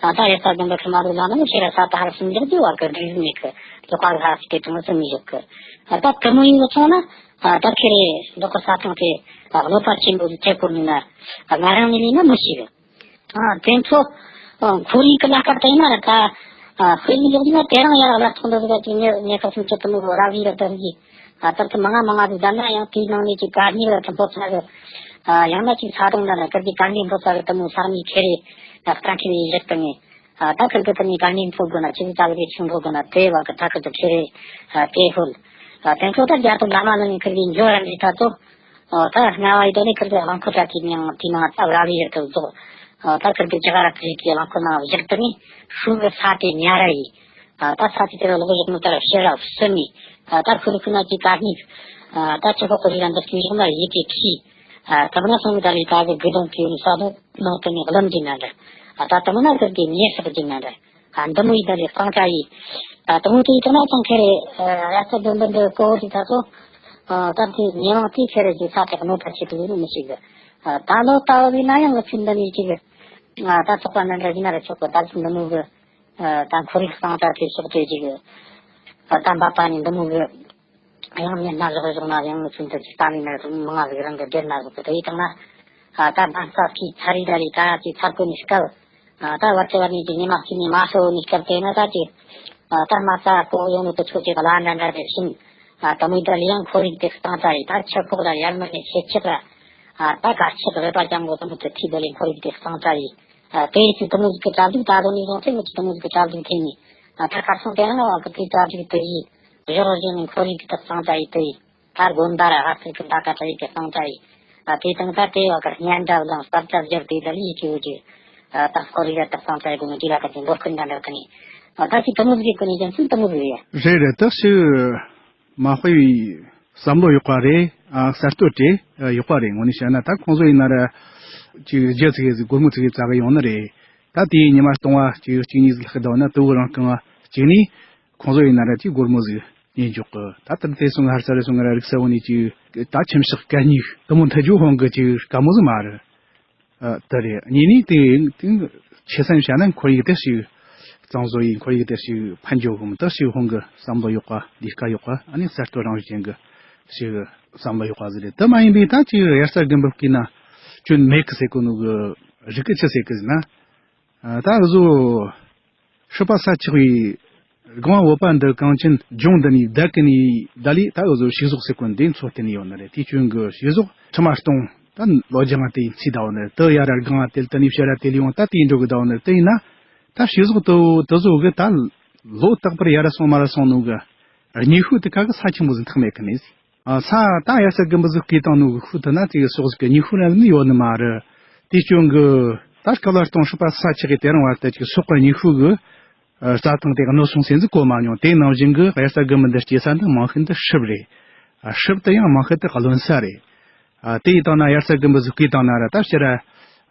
ཨ་ད་རེ་ས་དགོན་པ་ཁི་མ་རུ་ལ་ན་ནི་ཤེ་ར་ས་ད་ཧར་སུམ་འཇོག་དེ་བར་གི་འདྲི་ཟིན་ནི་གི་ལོ་ཀ་ལ་ཧ་སི་དེ་ཐོང་སུམ་མི་ཞོག་གི། ཨ་ད་དུ་མོ་ཡི་ཚོང་ན། ཨ་ད་ཁེ་རེ་ལོ་ཀ་ས་ཐང་དེ་ཨ་གནོད་པ་ཆེན་པོ་དེ་ཐེབས་གོ་ནི་ན། ཨ་ང་རང་ནི་ལི་ན་མི་ཤེས་གི། ཨ་དེ་ཚོ་ཨ་ཁོར་ཡུག་གི་ལ་ཁ་བལྟས་ན་ར་ད། ཨ་དཔེ་མི་ལོག་ན་དེ་རང་ཡ་ར་ལ་ཐོང་འདོད་ཟེར་གྱི་ཉེ་ཉེ་ཁ་སུམ་ཅུ་དུ་མོ་གོ་ར་བི་ར་ད་གི། ཨ་ད་ཚོ་མང་ང་མང་ང་ཟིག་ད་ན་ཡང་དེའི་ནང་ནས་ཅིག་ག་ནི་ར་ད་འབོ་ཚ་གི། ཨ་ཡང་ན་ཅིག་ས་དོང་ན་ར་ཀར་གྱི་ག་ནི་འབོ་ཚ་གི་དུ་མོ་ས་ནི་ཁེ་རེ་ཨ་ཀྲང་ཁེ་རེ་ཡི་ལེགས་དང་ངེ། ཨ་ད་ཁིར་གི་དུ་ནི་ག་ནི་འབོ་དགོས་ན་ཅིག་ཙག་གི་ཆུང་འབོ་དགོས་ན་དེ་བ་གི་ད་ཁིར་གི་ཁེ་རེ་ཨ་དེ་ཧུལ། ཨ་དེ་ཚོ་ད་རྒྱ་དུ་ལ་མ་ལ་ནི་ཁིར་གི་འཇོ་ར་ནི་ད་ཚོ། ཨོ་ད་རྔ་བ་ཡི་དོ་ནི་ཁིར་གི་རླངས་འཁོར་ད་ཀྱི་མྱང་དེ་ནང་ད་ར་བི་ཡི་དོ་རྫོགས། ཨོ་ད་ཁིར་གི་ཅི་ག་ར་ཁིར་གི་རླངས་འཁོར་ནང་བཞག་དུ་ནི་ཤུགས་གི་ས་དེ་ཉ་ར་ཡི། ཨ་ད་ས་དེ་དེ་ར་ལོག་བཞག་ནི་ད་ར་ཤེ་ར་སུ་ནི། ཨ་ད་ཁུ་རུ་ཁུ་ན་ཅི་ག་ནི། ཨ་ད་ཆི་ཁོ་ཁོ་ཞིག་ར་འདི་སྐྱིན་ཞིག་ན་ཡི་གེ་ཁི། ཨ་ད་མ་ན་སོང་གི་ད་ལི་ད་གི་གི་དོང་གི་ནི་ས་དོ་ནང་དུ་ནི་གླམ་གྱི་ན་འདྲ། ཨ་ད་ད་མ་ན་ཁིར་གི་ཉེ་སར་གྱི་ན་འདྲ། ཨ་འདི་མོ་ཡི་ད་ལི་གཙང་སྦྲ་ཡི། ཨ་དུ་མོ་དེ་ཡི་དོ་ན་ཙང་ཁེ་རེ། ཨ་ཡ་ཚ་འདི་འདི་འདི་ཀོ་བོ་དེ་ད་ཚོ། ཨ་ད་དེ་ཉེ་མང་དེ་ཁེ་རེ་ཅི་ས་ཐེག་ནོ་ད་ཆེ་དུ་ཡོད་མི་ཤེས་གི། ཨ་ད་ལོ་ལྟ་བུ་ན་ཡང་ལོ་ཚིགས་འདི་མི་ཅི་གི། ཨ་ད་ཚོགས་པ་ནང་འདྲ་ཡིན་ན་ར་ཆོག་གི། ད་ཅི་འདི་མོ་གི། ཨ་ད་ཁོར་ཡུག་གཙང་སྦྲ་དེ་ཕྱོགས་དེ་ཅི་གི། ཨ་ད་འབབ་པ་ནི་འདི་མོ་གི། ཡང་མི་སྣ་བཞག་བཞག་ན་ཡང་མི་ཚུན་དུ་ཅི་ལྟ་མི་ན་རུང་མང་ང་ཟིག་རང་གི་སྡེར་ན་ཟིག་དེ་ཡི་དང་ན། ཨ་ད་འབབ་ས་ཁི་ཚ་རི་ད་རི་ད་ཅི་ཚར་གོ་ནི་སྐབས། ཨ་ད་བར་ཆད་བར་ནི་ཅི་ཉི་མ་ཅི་ནི་མ་ཤོ་ནི་སྐབས་དེ་ན་ད་ཅི། ཨ་ད་མ་ས་གོ་ཡོང་ནི་དུ་ཆོ་ཅི་ག་ལ་འདྲ་འདྲ་རེ་ཤིན། ཨ་ད་མི་ད་ལི་ཡང་ཁོར་ཡུག་དེ་གཙང་སྦྲ་ཡི། ད་ཆུ་ཕོག་ལ་ཡར་མི་ནི་ཤེད་ཆེ་ག་ཨ་ད་གར་ཆེ་ག་བེ་པ་ཅང་གོ་དུ་མི་དུ་ཐི་ད་ལི་ཁོར་ཡུག་དེ་གཙང་སྦྲ་ཡི། ཨ་དེ་ཡི་ཚུལ་དུ་མི་ཟིག་གི་གྲ་སྒྲིག་ད་དུ་ནི་ཡོང་ཚེ་མི་ཚུལ་དུ་མི་ཟིག་གི་གྲ་སྒྲིག་དེ་ནི། ཨ་ད་ཁ་སང་དེ་རིང་ལ་བ་གི་དེ་གྲ་སྒྲིག་དེ་ཡི། གཞོགས་གཞོགས་ནས་ཁོར་ཡུག་གི་གཙང་སྦྲ་ཡི་དེ་ཡི། ད་དགོན་པ་ར་ཧ་ཚིག་གི་ད་ཀ་ད་ཡི་གི་གཙང་སྦྲ་ཡི། ཨ་དེ་དང་ད་དེ་བ་གི་སྙན་གྲགས་དང་སྟབས་ཀྱ་སྦྱར་དེ་ད་ལི་ཡི་གི་འུ་ཅི། ཨ་ད་ཁོར་ཡུག་གི་གཙང་སྦྲ་ཡི་དགོས་ངེས་ཀྱི་ལ་ཀ་དེ་འབོར་ཁུལ་འདྲ་འདྲ་ཀ་ནི། ཨ་ད་ཅི་དུ་མི་ཟིག་གི་ནི་ཀྱང་ཚུལ་དུ་མི་ཟིག་ཡ། རེད་རེད། ད་ཤི་མ་དཔེ་བའི་བསམ་བློ་ཡག་པ་རེད། ཨ་གསར་གཏོད་རེད། ཨ་ཡག་པ་རེད། ངོ་ནས་བཤད་ན་ད་ཁོང་ཚོ་ཡིན་ན་ར་ཅིག་རྒྱུ་ཚིག་གི་སྒོར་མོ་ཚིག་གི་ཙག་གི་ཡོང་ནི་རེད། ད་དེའི་ཉི་མ་སྟོང་བ་ཅིག་གཅིག་གཉིས་ལྷག་གི་འདུག་ན་དུ་བུ་རང་རྐང་བ་གཅིག་ནི་ཁོང་ཚོ་ཡིན་ན་ར་ཅིག་སྒོར་མོ་ཟིག་ཉན་འཇོག་གི། ད་ལྟར་དེ་སོང་ཧར་ས་རེ་སོང་ར་རིག་ས་བོ་ནས་ཅིག་ད་ཁྱིམ་ཕྱག་གད་སྙིགས་དུ་མོ་མཐའ་རྒྱུ་ཧོང་གི་ཅིག་དཀའ་མོ་ཟིག་མ་རེད། ཨ་དེ་རེད། གཉིས་ནི་དེ་དེ་ཆེ་སེམས་བྱས་ན་ཁོར་ཡུག་དེ་ཞིག་གཙང་བཟོ་ཡིན། ཁོར་ཡུག་དེ་ཞིག་ཕན་འཇོག་གི་མི་དེ་ཞིག་ཧོང་གི་བསམ་བློ་ཡག་པ། ལས་ཀ་ཡག་པ། ཨ་ནི་གསར་གཏོད་རང་བཞིན་ཅན་གི་ཞིག་བསམ་བློ་ཡག་པ་ཟིག་རེད། དེ་མ་ཡིན་པའི་ད་ཅིག་དབྱར་རྩྭ་དགུན་འབུ་བརྐོས་ན་སྐྱོན་མེད་གི་ཟེར་གོ་ནོ་གི་རིགས་གི་ཆི་ཟེར་གི་ཟེར་ན། ཨ་ད་བཟོ་ཧྲི་པ་ས་ཆགས་པའི་སྒང་བ་བོད་པ་འདི་གངས་ཅན་ལྗོངས་འདི་ནས་བསྡད་གི་ནི་ད་ལི་ད་འུ་ཚོ་ཕྱུགས་ཟོག་ཟེར་གོ་འདི་ཚོ་བརྟེན་ནས་ཡོད་ནི་རེད། དེའི་སྐྱོན་གི་ཕྱུགས་ཟོག་ཁྲི་མ་སྟོང་ད་ལོ་རྒྱང་ང་དེ་ཚིག་ད་འོ་ནི་རེད། དེ་ཡ་ར་སྒང་ང་དེ་ལྟ་ནི་བཤད་ར་དེ་ལི་ཡོང་ད་དེ་འགྲོ་གི་ད་འོ་ནི་རེད། དེ་ཡིན་ན་ད་ཕྱུགས་ཟོག་དེ་དེ་ཚོ་གི་ད་ལོ་རྟག་པར་ཡ་ར་སོང་མ་ར་སོང་ནོ་གི་གཉིས་ཤུགས་དེ་ཁ་གི་ས་ཆེན་པོ་ཟིན་ཐག་མེད་གི་ནི། ཨ་ས་ད་དབྱར་རྩྭ་དགུན་འབུ་ཟིག་བརྐོས་བཏང་ནོ་གི་ཤུལ་དུ་ན་དེ་གི་ཟོག་ཟིག་གི་ཉི་ཤུ་ར་ནི་ཡོད་ནི་མ་རེད། དེ་སྐྱོན་གི་ད་སྐབས་ལ་སྟོང་ཧྲིལ་པ་ས་ཆགས་གི་དེ་རིང་བར་དུ་ཅིག་ཟོག་གི་ཉི་ཤུ་གི་ཨ་རྩྭ་ཐང་དེ་གནོད་སོང་ཟེར་ཟིག་གོ་མ་མྱོང་། དེ་ནང་བཞིན་གི་དབྱར་རྩྭ་དགུན་འབུ་འདི་སྐྱེ་ས་འདི་མང་ཤོས་འདི་ཧྲིལ་པོ་རེད། ཨ་ཧྲིལ་པོ་དེ་ཡང་མང་ཤོས་དེ་རློན་ས་རེད། ཨ་དེ་ཡིན་དང་ན་དབྱར་རྩྭ་དགུན་འབུ་ཟིག་བརྐོས་བཏང་ན་ར་ད་ཕྱིར་ར་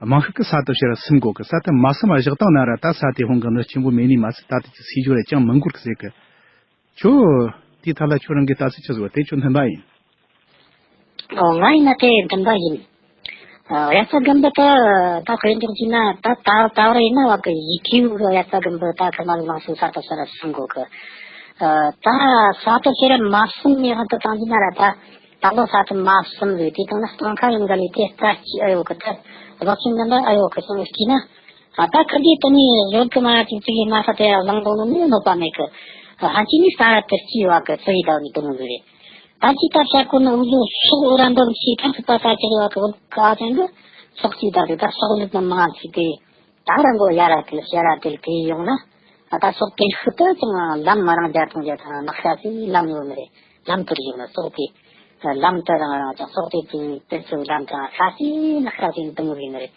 མང་ཤོས་གི་ས་དེ་ཕྱིར་ར་སིམ་དགོ་གི། ས་དེ་མ་སིམ་བཞག་བཏང་ན་ར་ད་ས་དེ་ཧོང་གི་གནོད་ཆེན་པོ་མེད་ནི་མ་ཚད་ད་དེ་ཅིག་སེལ་རྒྱུ་ར་ཅང་མི་འགོར་གི་ཟེར་གི། ཁྱོད་དེའི་ཐད་ལ་ཁྱོད་རང་གི་ལྟ་ཚུལ་ཅི་ཟིག་ཡོད། དེ་ཁྱོད་མཐུན་པ་ཡིན། ཨོ་ང་ཡིན་ན་དེ་མཐུན་པ་ཡིན། ཨ་དབྱར་རྩྭ་དགུན་འབུ་ད་ད་དཔེ་འཇོག་བྱས་ན་ད་ད་ད་བར་ཡིན་ན་བ་གི་ཡི་གེ་བུ་གི་དབྱར་རྩྭ་དགུན་འབུ་ད་ཁ་མ་ལ་ལངས་སོང་ས་ད་ས་ར་སིམ་དགོ་གི། ཨ་ད་ས་ད་ཕྱིར་ར་མ་སིམ་ནས་ཧ་ད་བཏང་རྒྱུ་ན་ར་ད་ད་ལོ་ས་ད་མ་སིམ་རེད། དེ་དང་ན་སྟོང་ཁ་ཡིན་ག་ལས་དེ་ལྟ་ཅི་ཨེ་ཡོད་གི། ད་རླབས་ཆེན་རྣམ་པ་ཨེ་ཡོད་གི་སོང་སྐྱིད་ན། ཨ་ད་ཁ་གིས་དེ་ནས་བཟོ་གི་མ་ཅིག་ཅིག་གི་མ་ས་དེ་ལངས་དང་ནི་གནོད་པ་མེད་གི། ཨ་ཧ་ཅི་ནི་ས་ར་དེ་སྐྱིད་བ་གི་སུ་ཡི་ད་ནི་དུ་མོ་ཟིག་རེད། ད་ཅི་ད་ཤ་ཀུན་ནི་འུ་ཟོ་སོག་འུ་ར་འདོམ་ཞིག་ཐར་ཐུབ་པ་ད་ཅི་རེད་བ་གི། འུ་ཁ་ཅན་གི་སོག་ཅིག་ད་རེད། ད་སོག་ལུག་ནི་མང་ཞིག་དེ་ད་ར་མགོ་ཡ་ར་དེ་ཤ་ར་དེ་དེ་ཡོང་ན། ཨ་ད་སོག་དེ་ཤུ་ཏི་ཅང་ལམ་མ་རང་རྒྱ་ཐོང་རྒྱ་ཐང་ནག་ཤ་སི་ལམ་ཡོད་ནི་རེད། ལམ་དུ་རིག་ན་སོག་དེ་ལམ་དུ་རང་རང་ཅང་སོག་དེ་དེ་དེ་ཚོ་ལམ་དང་ཤ་སི་ནག་ཤ་སི་དུ་མོ་རིག་ནི་རེད།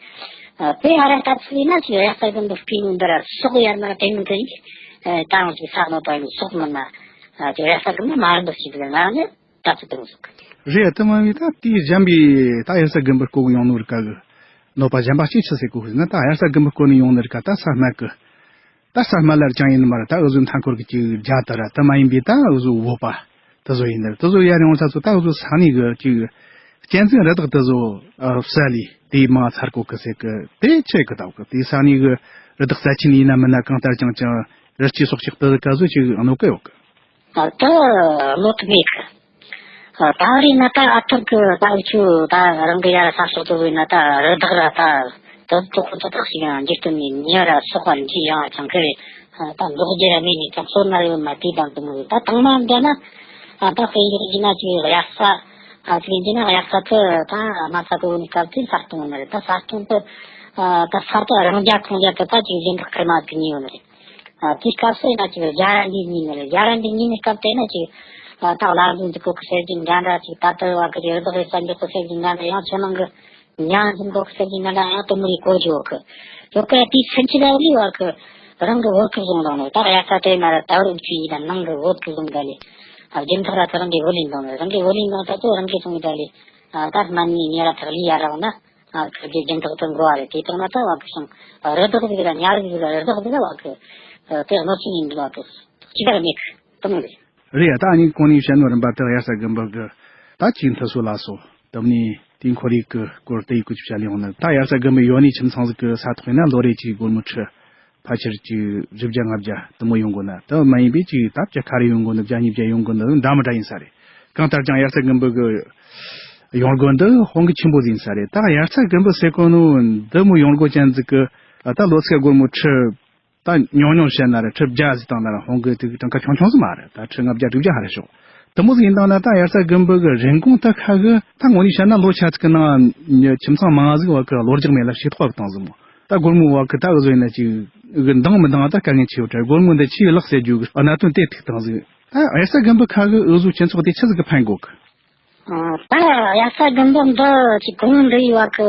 ཨ་དེ་ཨ་ར་ད་ཚུལ་ན་ཅི་ཡ་ས་གི་འདུག་སྤི་ནུ་འདི་ར་སོག་ཡར་མ་དེ་མི་དེ་ཡིན། ཨ་ད་ང་ཅི་ས་ནོ་པ་ཡིན་སོག་མི་ན། ཨ་དེ་ཡ་ས་གི་ནི་མ་ར་འདུག་ཞིག་ལ་ང་ནི་ད་ཚུལ་དུ་མོ་སོག་རེད། ཨ་དུ་མ་མི་ད་དེ་གཞན་པའི་ད་ཡ་ས་གི་འབུ་བརྐོ་གི་ཡོང་ནོ་ར་ག་གི་ནོ་པ་གཞན་པ་ཅི་ཆི་ཟེར་གོ་ན། ད་དབྱར་རྩྭ་དགུན་འབུ་བརྐོ་ནི་ཡོང་ནི་ར་ག་ད་ས་སྨད་གི། ད་ས་སྨད་ལ་ཅང་ཡིན་མ་ར་ད་འུ་ཟོའི་མཐའ་འཁོར་གི་ཅིག་རྒྱ་དར་ར་ད་མ་ཡིན་པའི་ད་འུ་ཟོའི་བོད་པ་དེ་ཚོ་ཡིན་ནི་ར་དེ་ཚོ་ཡར་ཡོང་ས་ཚོ་ད་འུ་ཟོའི་ས་གནས་གི་ཅིག་གཅན་གཟན་རི་དྭགས་དེ་ཚོ་ཨ་བསད་ལས་དེ་མང་ཚར་གོ་གི་ཟེར་གི། དེ་ཆེ་གི་ད་གི་དེ་ས་གནས་གི་རི་དྭགས་རྩ་ཆེན་ཡིན་ན་མིན་ན་གང་ལྟར་ཀྱང་ཀྱང་རི་སྐྱེས་སྲོག་ཆགས་དེ་ག་ཚོད་ཅིག་གནོད་གི་ཡོད་གི། ད་ལོ་དུ་མེད་གི། ད་རེས་ན་ད་ཨ་ཐུར་གི་ད་འུ་ཆོ་ད་རང་གི་ཡ་ས་སོག་ཏུ་བས་ན་ད་རི་དྭགས་ར་ད་དུ་ཏོག་ཏོག་ཞིག་ཡང་འཇིག་རྟེན་ནས་ཉེ་ར་སོག་པ་འདི་ཡང་ཅང་གི་རེད། ད་འདོགས་རྒྱུ་ར་མེད་ནས་ཀྱང་སོ་ན་ཡོད་མ་དེ་དང་དུ་མོ་ད་དང་མ་འདྲ་ན་ད་དཔེ་འཇོག་རྒྱུ་ན་ཅིག་དབྱར་ས་ཨ་ཅིག་འདི་ན་དབྱར་ས་དུ་ད་དམའ་ས་དུ་བས་ནས་སྐབས་དེ་ས་སྟོང་ནི་རེད། ད་ས་སྟོང་དུ་ད་ས་དུ་རང་རྒྱ་ཁོང་རྒྱ་དུ་ད་ཅིག་གཞན་དག་ཁེར་མ་དུ་ཉེ་ཡོད་ནི་རེད། ཨ་དེའི་སྐབས་སུ་ཡིན་ན་ཅིག་རྒྱ་ར་འདི་ཉིན་ནི་རེད། རྒྱ་ར་འདི་ཉིན་ནི་སྐབས་དེ་ན་ཅིག་ཨ་ད་ལ་འདི་འདི་གོ་གི་ཟེར་གྱི་འདྲ་འདྲ་ཅིག་ད་ལྟ་བ་གི་རི་དྭགས་རེ་ས་འདི་གོ་ཟེར་གྱི་འདྲ་འདྲ་ཡང་ཆུ་ནང་གི་ཉ་འདི་གོ་གི་ཟེར་གྱི་འདྲ་འདྲ་ཡང་དུ་མི་རིགས་གོ་རྒྱུ་གི་ཡོད་གི། དེའི་ཚུན་ཆད་ལ་ལི་བ་གི་རང་གི་བོད་གི་བཟུང་རང་ནོ་ད་ག་ཡ་ས་དེ་ན་ར་ད་རུ་ཅི་ཡིན་ན་ནང་གི་བོད་གི་བཟུང་ད་ལི་ཨ་རྒྱུན་ཐོག་ར་ད་རང་གི་བོད་ལིན་དང་རང་གི་བོད་ལིན་དང་ད་ཚོ་རང་གི་སོང་གི་ད་ལི་ཨ་ད་སྨན་ནི་ཉེ་ར་ཐག་ལི་ཡ་ར་བ་ན། ཨ་ཁ་རྒྱ་རྒྱན་ཐོག་ཏུ་འགྲོ་བ་རེད། དེ་ལྟར་ན་ད་བ་གི་སང་རི་དྭགས་ཟིག་ལ་ཉ་རིགས་ཟིག་ལ་རི་དྭགས་ཟིག་ལ་བ་གི་དེ་གནོད་སྐྱོན་ཡིན་འདུག་བ་གི་ཅི་ལྟར་མེད་གི་དུ་མོ་རེད། རེད་ཡ། ད་ཨ་ནི་གོང་ནས་བཤད་ནོ་རིམ་པ་དེ་དབྱར་རྩྭ་དགུན་འབུ་གི་ད་ཅིག་མཐུ་སོ་ལ་སོ་དུ་མོ་ནས་དེའི་ཁོར་ཡུག་གི་སྐོར་དེ་ཡི་སྐོར་ཅིག་བཤད་ལེ་ཡོང་ན། ད་དབྱར་རྩྭ་དགུན་འབུ་ཡོད་ནི་ཁྱིམ་ཚང་ཟིག་གི་ས་ཐོག་ཡིན་ན་ལོ་རེ་གཅིག་སྒོར་མོ་ཁྲི་ཕལ་ཆེར་གྱི་བཞི་བརྒྱ་ལྔ་བརྒྱ་དུ་མོ་ཡོང་དགོས་ན། དུ་མ་ཡིན་པའི་ཅིག་ད་བརྒྱ་ཁ་རེ་ཡོང་དགོས་ན་བརྒྱ་ཉིས་བརྒྱ་ཡོང་དགོས་ན་འདྲ་མི་འདྲ་ཡིན་ས་རེད། གང་ལྟར་ཀྱང་དབྱར་རྩྭ་དགུན་འབུ་གི་ཡོང་སྒོ་འདི་དཔུང་གི་ཆེན་པོ་ཟིན་ས་རེད། ད་དབྱར་རྩྭ་དགུན་འབུ་ཟེར་གོ་ནོ་འདི་མོ་ཡོང་སྒོ་ཅན་ཟིག་གི་ད་ལོ་ཚིགས་སྒོར་མོ་ཁྲི་ད་ཉུང་ཉུང་བཤད་ན་རེད། ཁྲི་བརྒྱ་ཟིག་བཏང་ན་ར་དཔུང་གི་དུ་གྲངས་ཀ་ཆུང་ཆུང་ཟིག་མ་རེད། ད་ཁྲི་ལྔ་བརྒྱ་དྲུག་བརྒྱ་ཧ་རེ་ཤོག་དུ་མོ་ཟིག་ཡིན་དང་ན་ད་དབྱར་རྩྭ་དགུན་འབུ་གི་རིན་གོང་ད་ཁ་གི་ད་ངོ་ནས་བཤད་ན་ལོ་ཆ་ཚིག་གི་ནང་ཁྱིམ་ཚང་མང་ཟིག་བ་གི་གློ་རྒྱག་མེད་ལ་ཕྱི་ཐོག་བཏང་ཟིག་མོ། ད་སྒོར་མོ་བ་གི་ད་གི་བཟོ་ཡིན་ན་ཅིག་གི་འདང་མི་འདང་ད་དཀའ་ངལ་ཆེ་བ་དྲ། སྒོར་མོ་འདི་ཆེས་ལག་ཟེར་རྒྱུ་གི་གནད་དོན་དེ་ཐུག་བཏང་ཟིག་ད་དབྱར་རྩྭ་དགུན་འབུ་ཁ་གི་འུ་ཟོ་སྤྱི་ཚོགས་དེ་ཆི་ཟིག་གི་ཕན་གོ་གི་ཨ་ད་དབྱར་རྩྭ་དགུན་འབུ་འདི་ཅིག་གོང་འདི་ཡི་བ་གི་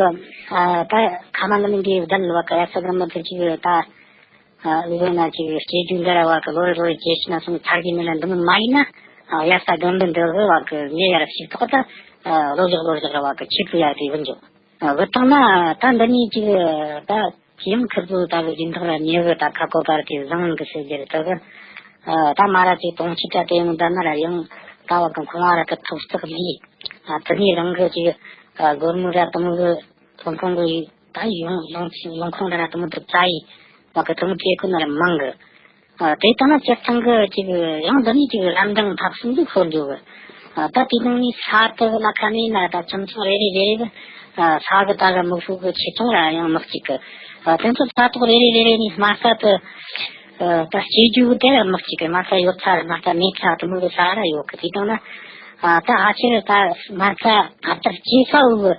ཨ་ད་ཁ་མ་ལ་མི་འདི་བདལ་བ་གི་དབྱར་རྩྭ་དགུན་འབུ་འདི་ཅིག་ད་ཨ་འུ་ཟོ་ན་ཅིག་སྐྱེ་རྒྱུ་འདི་ར་བ་གི་ལོ་རེ་ལོ་རེ་སྐྱེ་ཤི་ན་སོང་ཚར་གི་མེད་ལ་འདི་མོ་མ་ཡིན་ན། ཨ་དབྱར་རྩྭ་དགུན་འབུ་འདི་གི་བ་གི་ངས་ཡར་ཞིག་ཐོག་ད་ཨ་ལོ་རྒྱག་ལོ་རྒྱག་ར་བ་གི་ཆེད་དུ་ཡར་དེ་བུད་འཇོག་ཨ་བུད་བཏང་ན་ད་འདི་ནས་ཅིག་ད་ཅི་ཡང་ཁིར་པོ་ད་གི་རྒྱུན་ཐག་ར་ཉེ་གི་ད་ཁ་ཁོ་པར་དེ་བཟང་གི་ཟེར་རྒྱུ་རེད། ད་གི་ཨ་ད་མ་ར་ཅིག་དོང་ཆི་ད་དེ་ཡང་ད་ན་ར་ཡང་ད་བ་གི་ཁོ་ང་ར་གི་ཐོབ་ཐག་ལི་ཨ་དེ་ནས་རང་གི་ཅིག་ཨ་སྒོར་མོ་ར་དུ་མོ་གི་ཐོན་ཁུངས་གི་ད་ཡོང་ཡོང་ཡོང་ཁུངས་ར་དུ་མོ་དུ་ཙ་ཡི་བ་གི་དུ་མོ་དེ་ཁོ་ན་ར་མང་གི་ཨ་དེ་ལྟ་ན་སྤྱིར་བཏང་གི་ཅིག་ཡང་འདི་ནས་ཅིག་རམ་འདེགས་འཐབ་སྲུང་གི་ཤོར་འགྲོ་གི་ཨ་ད་དེ་ནང་ནས་ས་དེ་ལ་ཁ་ནས་ན་ད་ཁྱིམ་ཚང་རེ་རེ་རེ་རེ་གི་ཨ་ས་གི་ད་གི་མི་ཤུགས་གི་ཆེ་ཆུང་ར་ཡང་མི་གཅིག་གི་ཨ་དེ་ཚོ་ས་ཐོག་རེ་རེ་རེ་རེ་ནས་དམའ་ས་དེ་ཨ་ད་སྐྱེ་རྒྱུ་དེ་ར་མི་གཅིག་གི་དམའ་ས་ཡོད་ས་ར་དམའ་ས་མེད་ས་དེ་མོ་གི་ས་ར་ཡོད་གི་དེ་ལྟ་ན་ཨ་ད་ཨ་ཆེ་ར་ད་དམའ་ས་ཨ་ད་སྐྱེ་ས་འུ་གི་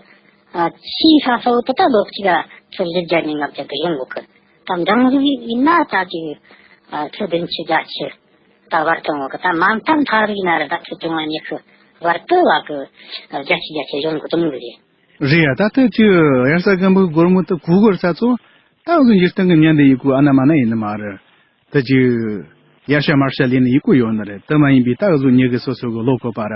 ཨ་ཕྱིའི་ས་ས་འུ་དེ་ད་ལོ་གཅིག་ཨ་ཁྱོད་ལེབ་བརྒྱ་ཉིན་ལྔ་བརྒྱ་གི་ཡོང་གི་ད་འབྲིང་རིགས་ཡིན་ན་ད་ཅིག་ཨ་ཁྱོད་བདུན་ཅུ་བརྒྱད་ཅུ་ད་བར་དུ་འོང་གི་ད་མ་མཐའ་མཐའ་རིགས་ན་ར་ད་ཁྱོད་བཅོ་ལྔ་ཉི་ཤུ་ བར་དུ་བ་གི་རྒྱ་ཆེ་རྒྱ་ཆེ་ཡོང་གི་དུ་མོ་རེད། རེད་ཡ། ད་ལྟ་ཅི་དབྱར་རྩྭ་དགུན་འབུ་སྒོར་མོ་དུ་གུ་སྒོར་ས་ཚོ་ད་འུ་ཚོ་འཇིག་རྟེན་གི་མྱི་འདི་ཡི་གུ་ཨ་ན་མ་ན་ཡིན་ནི་མ་རེད། ད་ཅི་ཡར་ཤ་མར་ཤ་ལེན་ནི་ཡི་གུ་ཡོད་ནི་རེད། དུ་མ་ཡིན་པའི་ད་འུ་ཚོ་མྱི་གི་སོ་སོ་གི་བློ་བཀོད་པ་ར་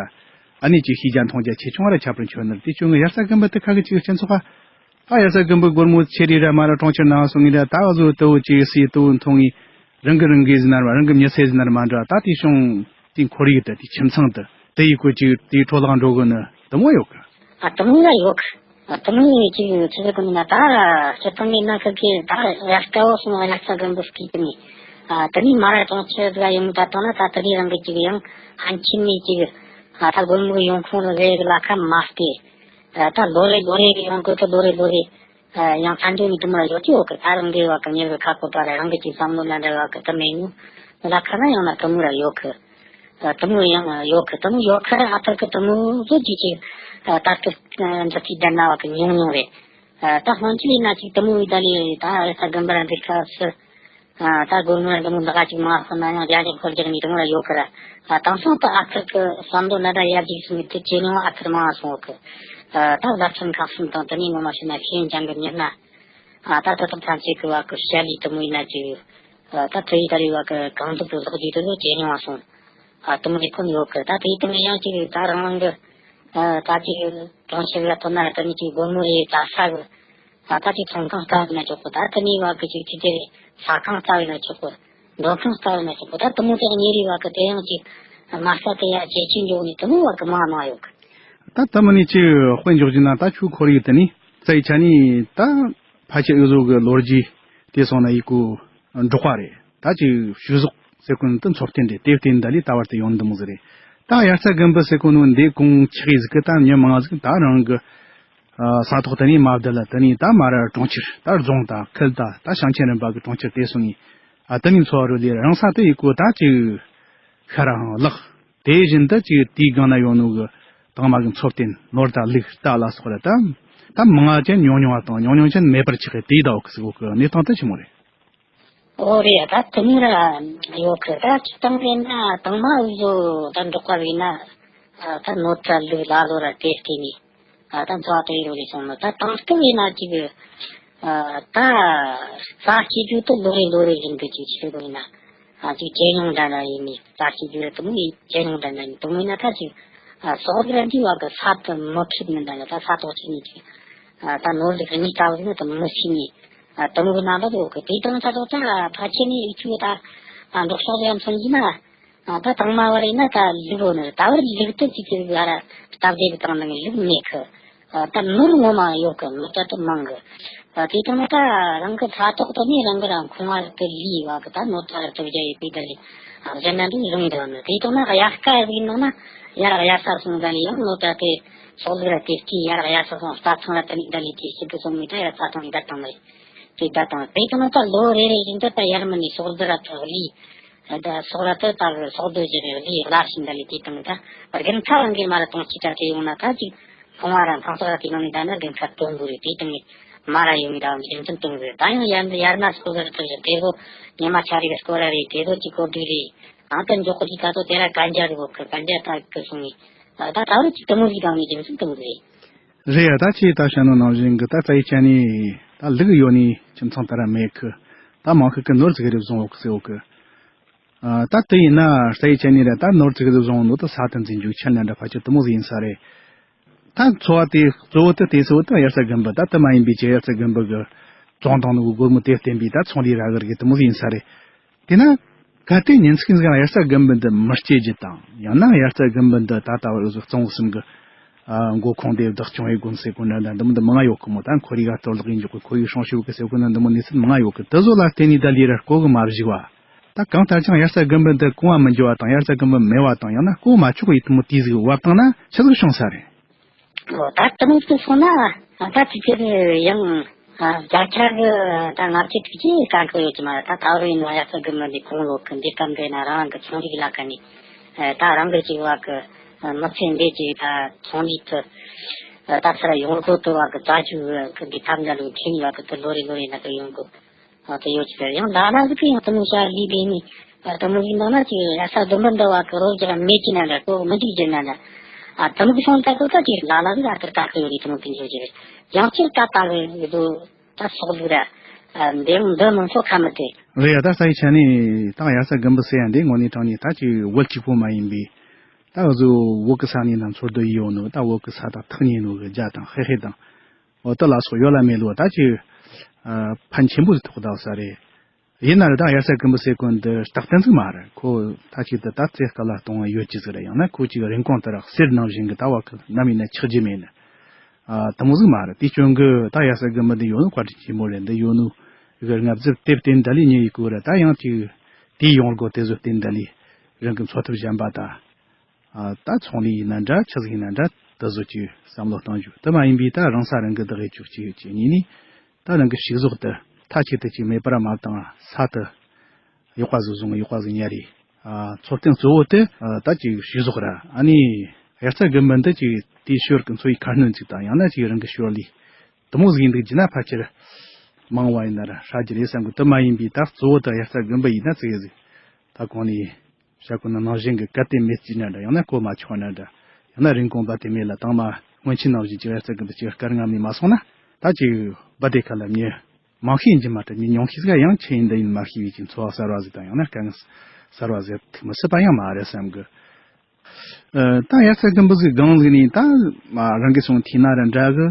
ཨ་ནི་ཅི་ཤེས་རྒྱ་མཐོང་རྒྱ་ཆེ་ཆུང་ར་ཁྱབ་པར་འཆོལ་ནི་རེད། དེ་ཆུང་གི་དབྱར་རྩྭ་དགུན་འབུ་དུ་ཁ་གི་ཅི་སྤྱི་ཚོགས་ཨ། ད་དབྱར་རྩྭ་དགུན་འབུ་སྒོར་མོ་ཆེ་རེ་ར་མ་ར་གྲོང་ཁྱེར་ནང་སོང་ངེ་ར་ད་འུ་ཚོ་དུ་བོ་ཅི་སི་དུ་བོ་མཐོང་ངེ་རང་གི་རང་གི་ཟི་ན་ར་རང་གི་མྱི་ཚེ་ཟི་ན་ར་མ་འདྲ། ད་དེ་ཤོང་དེ་ཁོར་ཡུག་དུ་དེ་ཁྱིམ་ཚང་དུ་དེ་ཡི་གོ་ཅི་དེ་འཕྲོ་བརླག་འགྲོ་གི་ནི་དུ་མོ་ཡོད་གི། ཨ་དུ་མོ་ཡ་ཡོད་གི། ཨ་དུ་མོ་ཡ་ཅི་ཅི་ཟེར་གི་ན་ད་སྤྱི་བཏང་ངེ་ན་ཁ་གི་ད་དབྱར་རྩྭ་བོ་སོང་དབྱར་རྩྭ་དགུན་འབུ་སྐྱིད་དུ་ནི། ཨ་དེ་ནི་མ་ར་གྲོང་ཁྱེར་ལ་ཡོང་ད་དང་ན་ད་དེ་རིང་རང་གི་ཅི་ཡང་ཧན་ཆིན་ནི་ཅི་ཨ་ད་སྒོར་མོ་ཡོང་ཁུངས་རེ་གི་ལ་ཁ་མ་སྟེ། ད་ལོ་རེ་ལོ་རེ་གི་ཡོང་གི་ད་ལོ་རེ་ལོ་རེ་ཡང་ཚན་དུ་ནི་དུ་མོ་ར་ཡོད་ཀྱི་ཡོད་གི། ད་རང་གི་བ་གི་ཉེ་གི་ཁ་ཁོ་པ་ར་རང་གི་ཅིག་བསམ་བློ་ན་འདྲ་བ་གི་དུ་མེད་ནུ་ལ་ཁ་ན་ཡང་ན་དུ་མོ་ར་ཡོད་གི། དུ་མོ་ཡང་ཡོད་གི། དུ་མོ་ཡོད་ཁ་ར་ཨ་ཐར་གི་དུ་མོ་བཟོ་ཅིག་ཅིག་ད་ལྟ་འདི་ཅིག་ལྡན་ན་བ་གི་ཉུང་ཉུང་རེད། ད་སྔོན་ཆད་ཡིན་ན་ཅིག་དུ་མོ་ཡི་ད་ལི་ད་རེ་ས་དགོན་པ་ར་འདི་ཁ་སི། ཨ་ད་སྒོར་མོ་འདི་མོ་འདི་ག་ཅིག་མ་སོང་ན་ཡང་རྒྱ་ཆེ་འཁོར་རྒྱག་ནི་དུ་མོ་ར་ཡོད་གི་ར། ཨ་དེང་སང་དུ་ཨ་ཁུ་གི་བསམ་བློ་ན་ད་ཡར་རྒྱས་སོང་ནི་དེ་ཇེ་ཉུང་ཨ་ཁུར་མང་སོང་གི། ཨ་ད་བརྡ་མཚོན་ཁག་གསུམ་དང་དེ་ནས་ངོ་མ་བྱས་ན་ཤེས་ཡོན་ཅན་གི་མི་སྣ། ཨ་ད་ད་དུང་ཐམས་ཅད་གི་བ་གི་བཤད་ལས་དུ་མོ་ཡིན་ན་ཅིག་ཨ་ད་དེ་ཡི་ད་རེ་བ་གི་གང་ཐུབ་ཏུ་ལོག་རྒྱུ་དེ་ཚོ་ཇེ་ཉུང་བ་སོང་། ཨ་དུ་མོ་རེ་ཁོ་ནི་ཡོད་གི། ད་དེ་ཡི་དུ་མོ་ཡང་ཅིག་ད་རང་རང་གི་ཨ་ད་ཅིག་གྲོང་ཁྱེར་ལ་ཐོན་ན་ར་དེ་ནི་ཅིག་སྒོར་མོ་རེ་ད་ས་གི་ཨ་ད་ཅིག་ཚོང་ཁང་ལྟ་བུ་ན་ཆོག་གོ། ད་དེ་ནས་བ་གི་ཅིག་ཅི་དེ་ས་ཁང་ལྟ་བུ་ན་ཆོག་གོ། མགྲོན་ཁང་ལྟ་བུ་ན་ཆོག་གོ། ད་དུ་མོ་དེ་ཉེ་རི་བ་གི་དེ་ཡང་ཅིག་མ་ས་དེ་ཡ་ཇེ་ཆེ་འཇོག་ནི་དུ་མོ་བ་གི་མང་མང་ཡོད་གི། ད་དུ་མོ་ནི་ཅི་དཔེ་འཇོག་རྒྱུ་ན་ད་ཆུ་ཁོར་ཡུག་དེ་ནི་རྩ་ཡི་ཆ་ནི་ད་ཕལ་ཆེར་འུ་ཚོ་གི་ལོ་རྒྱུས་དེ་སོང་ན་ཡི་གུ་འབྲོག་པ་རེད། ད་ཅི་ཤུལ་ཟོག་ཟེར་གོ་ནི་དུ་འཚོ་རྟེན་རེད། དེ་བརྟེན་ད་ལི་ད་བར་དུ་ཡོང་འདི་མོ་ཟེར་རེད། ད་དབྱར་རྩྭ་དགུན་འབུ་ཟེར་གོ་ནོ་འདི་གོང་ཆག་ཡི་ཟིག་གི་ད་ཉོན་མང་ཟིག་ད་རང་གི་ཨ་ས་ཐོག་དེ་ནས་མ་བསྡད་ལ་དེ་ནས་ད་མ་ར་གྲོང་ཁྱེར་ད་རྫོང་དང་ཁུལ་དང་ད་ཞིང་ཆེན་རིམ་པ་གི་གྲོང་ཁྱེར་དེ་སོང་ངས་ཨ་དེ་ནས་འཚོ་བ་རོལ་ལས་རང་ས་དེ་ཡི་གོ་ད་ཅིག་ཤ་ར་ཧང་ལག་དེ་བཞིན་དུ་ཅིག་དེའི་སྒང་ན་ཡོད་ནོ་གི་དང་མ་གི་འཚོ་རྟེན་ནོར་དང་ལུག་རྟ་ལ་སོགས་ར་ད་ད་མང་ང་ཅན་ཉུང་ཉུང་བ་དང་ཉུང་ཉུང་ཅན་མེད་པར་ཆགས་དེའི་ཟླ་འོག་གི་སི་གོ་གི་གནས་སྟངས་དེ་ཆི་མོ་རེད། ཨོ་རེད། ད་དེ་མོ་ར་ཡོད་གི། ད་སྤྱི་བཏང་རེད་ན་དང་མ་འུ་ཚོ་ད་འབྲོག་པ་རེད་ན་ད་ནོར་དྲ་ལུག་ལ་ལོ་ར་དེ་བལྟས་ནས་ད་འཚོ་བ་དེ་རོལ་ལས་སོང་ནོ། ད་དང་སྐབས་རེད་ན་ཅིག་ད་རྩྭ་སྐྱེ་རྒྱུ་དེ་ལོ་རེ་ལོ་རེ་བཞིན་དུ་ཅིག་ཆེ་རུ་ཡིན་ན་ཅིག་ཇེ་ཉུང་འདྲ་འདྲ་ཡིན་ནི། རྩྭ་སྐྱེ་རྒྱུ་རེད་དེ་མོ་ཡིན་ཇེ་ཉུང་འདྲ་འདྲ་ཡིན་དེ་མོ་ཡིན་ན་ད་ཅིག་ཟོག་ར་འདི་བ་གི་ས་དེ་མི་ཁེབས་ནི་འདྲ་འདྲ། ད་ས་ཐོག་ཅིག་ནས་ཅིག་ད་ནོར་ལུག་གཉིས་ལྟ་བུ་ནི་དེ་མི་ཤེས་ནི། ཨ་དེ་མོ་གི་རྣམ་པ་ཡོད་གི། དེ་དང་ཆ་ཐོག་ད་ཕལ་ཆེར་ནི་ཨི་ཆུ་ད་ཨ་འབྲོག་ཕྱོགས་ལ་མཚོན་གྱི་ན་ཨ་ད་དང་མ་བ་རེད་ན་ད་ལུག་འོ་ནི་ད་བར་ལུག་ཏུ་ཅིག་ཅིག་ཨ་ར་སྟབས་བདེ་གི་སྟེང་ནང་ལུག་མེད་གི། ཨ་ད་ནོར་ངོ་མ་ཡོད་གི། ནོར་ད་དུ་མང་གི། ཨ་དེ་དང་ད་རང་གི་ས་ཐོག་ཏུ་ནི་རང་གི་རང་ཁང་བ་དུ་ལུས་བ་གི། ད་ནོར་ད་ར་དུ་བྱ་ཡི་པི་ད་ལི་ཨ་གཞན་ན་འདུག་རུང་འདྲ་ནི། དེ་དང་ན་དབྱར་ཁ་ཡ་ཟིག་ནང་ན་ཡར་དབྱར་ས་སོང་ད་ལི་ཡང་ནོར་ད་དེ་སོག་ལུག་ར་དེ་སྐྱིད་ཡར་དབྱར་ས་སོང་རྩྭ་ཐང་ར་དེ་ནི་ད་ལི་དེ་སྐྱིད་དུ་སོང་མི་ད་ཡ་རྩྭ་ཐང་ནི་ད་དང་མ་རེད། དེ་ད་དང་དེ་དང་ད་ལོ་རེ་རེ་བཞིན་དུ་ད་ཡར་མི་ནི་སོག་ལྡུ་ར་ཐོག་ལི། ད་སོག་ར་ད་ད་སོག་ལྡུ་ཞེས་རེ་ལི་ལ་ཤིན་ད་ལི་དེ་དང་ད་རྒན་ཁ་རང་གི་མ་ར་གཏོང་ཅི་ད་དེ་ཡོང་ན་ད་ཅིག་ཁོང་བ་ར་ཐང་སོག་ར་དེ་ནང་ནི་ད་ན་རྒན་ཁ་སྟོན་དགོས་རེད། དེ་དང་ནི་མ་ར་ཡོང་གི་ད་རྒན་ཚུན་གཏོང་དགོས་རེད། ད་ཡང་ཡར་ཡར་ན་སོག་ལྡུ་ར་ཐོག་ཞེས་དེ་ལོ་ཉི་མ་ཆ་རེ་གི་སྐོར་ར་རེད། དེ་ལོ་ཅིག་སྐོར་དུས་རེད། ཨང་ད་འཇོག་གི་ཅིག་ད་ཚོ་དེ་ར་གན་རྒྱ་རེད་གོ་གི། གན་རྒྱ་ད་གི་སོང་ནི་ད་ད་རུ་ཅིག་དེ་མོ་ཞིག་དང་ནི་རྒན་ཚུན་གཏོང་དགོས་རེད། རེད་ཡ། ད་ཁྱེད་ད་བཤད་ནོ་ནང་བཞིན་གི་ད་རྩ་ཡི་ཆ་ནས་ད་ལུག་ཡོད་ནི་ཁྱིམ་ཚང་ད་ར་མེད་གི། ད་མང་ཤོས་གི་ནོར་ཙིག་རེ་བཟུང་འོག་གི་ཟེར་འོག་གི། ཨ་ད་དེ་ཡིན་ན་རྩ་ཡི་ཆ་ནས་ར་ད་ནོར་ཙིག་རེ་བཟུང་འོག་ནོ་ད་ས་ད་འཛིན་རྒྱུ་ཆ་ན་འདྲ་ཕལ་ཆེར་དེ་མོ་ཟིག་ཡིན་ས་རེད། ད་འཚོ་བ་དེ་གཙོ་བོ་དེ་དེ་གཙོ་བོ་དེ་དབྱར་རྩྭ་དགུན་འབུ། ད་དེ་མ་ཡིན་པའི་ཆེད་དབྱར་རྩྭ་དགུན་འབུ་གི་བཙོང་སྟངས་ནི་སྒོར་མོ་དེ་བརྟེན་པའི་ད་ཚོང་ལས་ར་གི་ར་གི་དེ་མོ་ཟིག་ཡིན་ས་རེད། དེ་ན་གལ་ཏེ་ཉིན་ཚིག་ཟིག་དབྱར་རྩྭ་དགུན་འབུ་འདི་མི་སྐྱེ་རྒྱུ་དང་ཡང་ན་དབྱར་རྩྭ་དགུན་འབུ་འདི་ད་ལྟ་བར་བཟོ་གཙང་བོ་གསུམ་གི་ཨ་མགོ་ཁུངས་དེ་བདག་སྐྱོང་ཡེ་དགོས་ཟེར་གོ་འདྲ་འདྲ་འདི་མོ་འདི་མང་ང་ཡོད་གི་མོ། ད་ཁོར་ཡུག་ག་གཏོར་བརླག་ཡིན་འཇོག་གི་ཁོར་ཡུག་སྲུང་སྐྱོབ་གི་ཟེར་གོ་ན་འདི་མོ་གནས་ཚུལ་མང་ང་ཡོད་གི། དེ་ཚོ་ལ་བརྟེན་ནས་ད་ལས་ར་བརྐོ་གི་མ་བཞུགས་བ། ད་གང་ལྟར་ཀྱང་དབྱར་རྩྭ་དགུན་འབུ་འདི་བརྐོ་བ་མི་འགྱོ་བ་དང་དབྱར་རྩྭ་དགུན་འབུ་མེད་བ་དང་ཡང་ན་བརྐོ་མ་ཆོག་གི་ཡིད་མོ་དེ་ཟིག་བབ་བཏང་ན་ཆི་ཟིག་བྱུང་ས་རེད། ཨོ་ད་དེ་མོ་དེ་སོང་ན་ད་དེ་ཚེ་ཡང་བརྒྱ་ཆ་གི་ད་ལྔ་བཅུ་དྲུག་ཅུ་དཀའ་འཁོར་ཡོད་ཀྱི་མ་རེད། ད་ད་རུ་ཡིན་ན་དབྱར་རྩྭ་དགུན་འབུ་འདི་གོང་ལོག་གི་འདི་ལྟར་འདྲེ་ན་རང་གི་ཚོང་རིག་ལ་ཁ་ནས་ད་རང་གི་ཅིག་བ་གི་མི་ཚེ་འདི་ཅིག་ད་ཚོང་ལས་དུ་ད་ཚུར་ཡོང་སྒོ་དུ་བ་གི་རྩ་ཆུ་གི་འདི་ཐབས་འདྲ་ལུགས་ཁྱིམ་ཡག་གི་དུ་ལོ་རེ་ལོ་རེ་ན་གི་ཡོང་སྒོ། ཨ་དེ་ཡོད་ཀྱི་རེད། ཡང་ལ་ལ་ཟིག་གི་ཡང་དེ་མོ་ཤར་ལི་བས་ནི་ཨ་དེ་མོ་ཟིག་འདང་ན་ཅིག་ཡ་ས་དུམ་བུ་འདི་བ་གི་རོ་རྒྱག་མེད་ཀྱི་ན་འདྲ་གོ་མི་འགྲིག་ཀྱི་ན་འདྲ། ཨ་དེ་མོ་གི་སོང་ད་ཁོ་ད་ཅིག་ལ་ལ་གི་ཨ་ཏི་ད་ཁོ་ཡོད་རེད། དེ་མོ་གི་འཇོག་རྒྱུ་རེད། ཡང་ཅིག་ད་ད་གི་ཡོད་དོ། ད་སོག་ལུག་ར་ཨ་འདི་འདི་མང་ཚོགས་ཁ་མི་དེ། རེད་ཡ། ད་ས་ཡི་ཆ་ནས་ད་ཡ་ས་དགུན་འབུ་ཟེར་ཡ་འདི་དངོས་གནས་དྲང་གནས་ད་ཅིག་བོད་གཅིག་པོ་མ་ཡིན་པའི་ད་གཟོད་བོད་གི་ས་གནས་ན་འཚོ་སྡོད་ཡོད་ནོ། ད་བོད་གི་ས་དང་ཐག་ཉེ་ནོ་གི་རྒྱ་དང་ཧེ་ཧེ་དང་འོ་དེ་ལ་སོགས་ཡོད་ལ་མེད་ལོ། ད་ཅིག་ཨ་ཕན་ཆེན་པོ་ཟིག་ཐོགས་ད་ས་རེད། ཡིན་ན་ར་ད་ཡ་ས་དགུན་འབུ་ཟེར་གོ་འདི་རྟག་བརྟན་ཟིག་མ་རེད། ཁོ་ད་ཅིག་ཏུ་ད་རྩེ་དཀའ་ལ་གཏོང་བ་ཡོད་ཀྱི་ཟིག་རེད། ཡང་ན་ཁོ་ཅིག་རིན་གོང་དུ་རག་གསེར་ནང་བཞིན་གི་ད་བ་གི་ནམ་ཡིན་ན་ཆག་རྒྱུ་མེད་ནི། ཨ་དེ་མོ་ཟིག་མ་རེད། དེའི་རྐྱེན་གི་ད་ཡ་ས་དགུན་འབུ་འདི་ཡོད་ནོ་བཀའ་དྲིན་ཆེན་པོ་རེད། འདི་ཡོད་ནོ་གི་ལྔ་བརྒྱ་དེབ་དེ་འདྲ་ལས་ཉེ་ཡི་གོ་ར། ད་ཡང་ཅིག་དེའི་ཡོང་སྒོ་དེ་ཚོ་དེ་འདྲ་ལས་རང་གི་འཚོ་ཐབས་གཞན་པ་ད། ཨ་ད་ཚོང་ལས་ཡིན་ན་འདྲ། ཆི་ཟིག་ཡིན་ན་འདྲ། དེ་ཚོ་ཅིག་བསམ་བློ་གཏོང་རྒྱུ་དེ་མ་ཡིན་པའི་ད་རང་ས་རང་གི་བདག་གི་ཅུག་ཅིག་ཅིག་གཉིས་ནི་ད་རང་གི་ཕྱུགས་ཟོག་དེ་མཐའ་གཅིག་ཏུ་ཅིག་མེད་པར་མ་བཏང་། ས་དེ་ཡག་པ་ཟིག་བཟུང་། ཡག་པ་ཟིག་ཉར་རེ། ཨ་འཚོ་རྟེན་གཙོ་བོ་དེ་ཨ་ད་ཅིག་ཕྱུགས་ཟོག་ར། ཨ་ནི་དབྱར་རྩྭ་དགུན་འབུ་འདི་ཅིག་དེའི་ཞོར་གི་འཚོ་བའི་ཁ་སྣོན་ཅིག་དང་། ཡང་ན་ཅིག་རང་གི་ཞོར་ལས་དེ་མོ་ཟིག་ཡིན་འདུག་རྒྱུ་ན་ཕལ་ཆེར་མང་བ་ཡིན་ན་ར་ཧྲ་རྒྱུ་རེད་བསམ་གི། དེ་མ་ཡིན་པའི་ད་གཙོ་བོ་དེ་དབྱར་རྩྭ་དགུན་འབུ་ཡིན་ན་ཅིག་ཟིག་ད་གོང་ནས་བཤད་གོ་ནོ་ནང་བཞིན་གི་གལ་ཏེ་མེད་རྩིས་ན་འདྲ། ཡང་ན་གོ་མ་ཆོད་ན་འདྲ། ཡང་ན་རིན་གོང་རྦད་དེ་མེད་ལ་དང་མ་སྔོན་ཆད་ནང་བཞིན་གྱི་དབྱར་རྩྭ་དགུན་འབུ་ཅིག་སྐར་ལྔ་ནས་མ་སོང་ན། ད་ཅིག་རྦད་དེ་ཁ་ལ་མྱི་མང་ཤས་ཡིན་གྱི་མ་རེད། མྱི་ཉུང་ཤས་ཟིག་ཡང་ཆེ་ཡིན་འདི་ཡིན་མ་ཤེས་པའི་ཅིག་འཚོ་བ་གསར་བ་ཟིག་དང་། ཡང་ན་དཀའ་ངལ་གསར་བ་ཟིག་ཐུག་མི་སྲིད་པ་ཡང་མ་རེད་བསམ་གི། ཨ་ད་དབྱར་རྩྭ་དགུན་འབུ་ཟིག་སྒང་ཟིག་ནས་ད་མ་རང་གི་སོང་ཐིག་ན་ར་འདྲ་གི།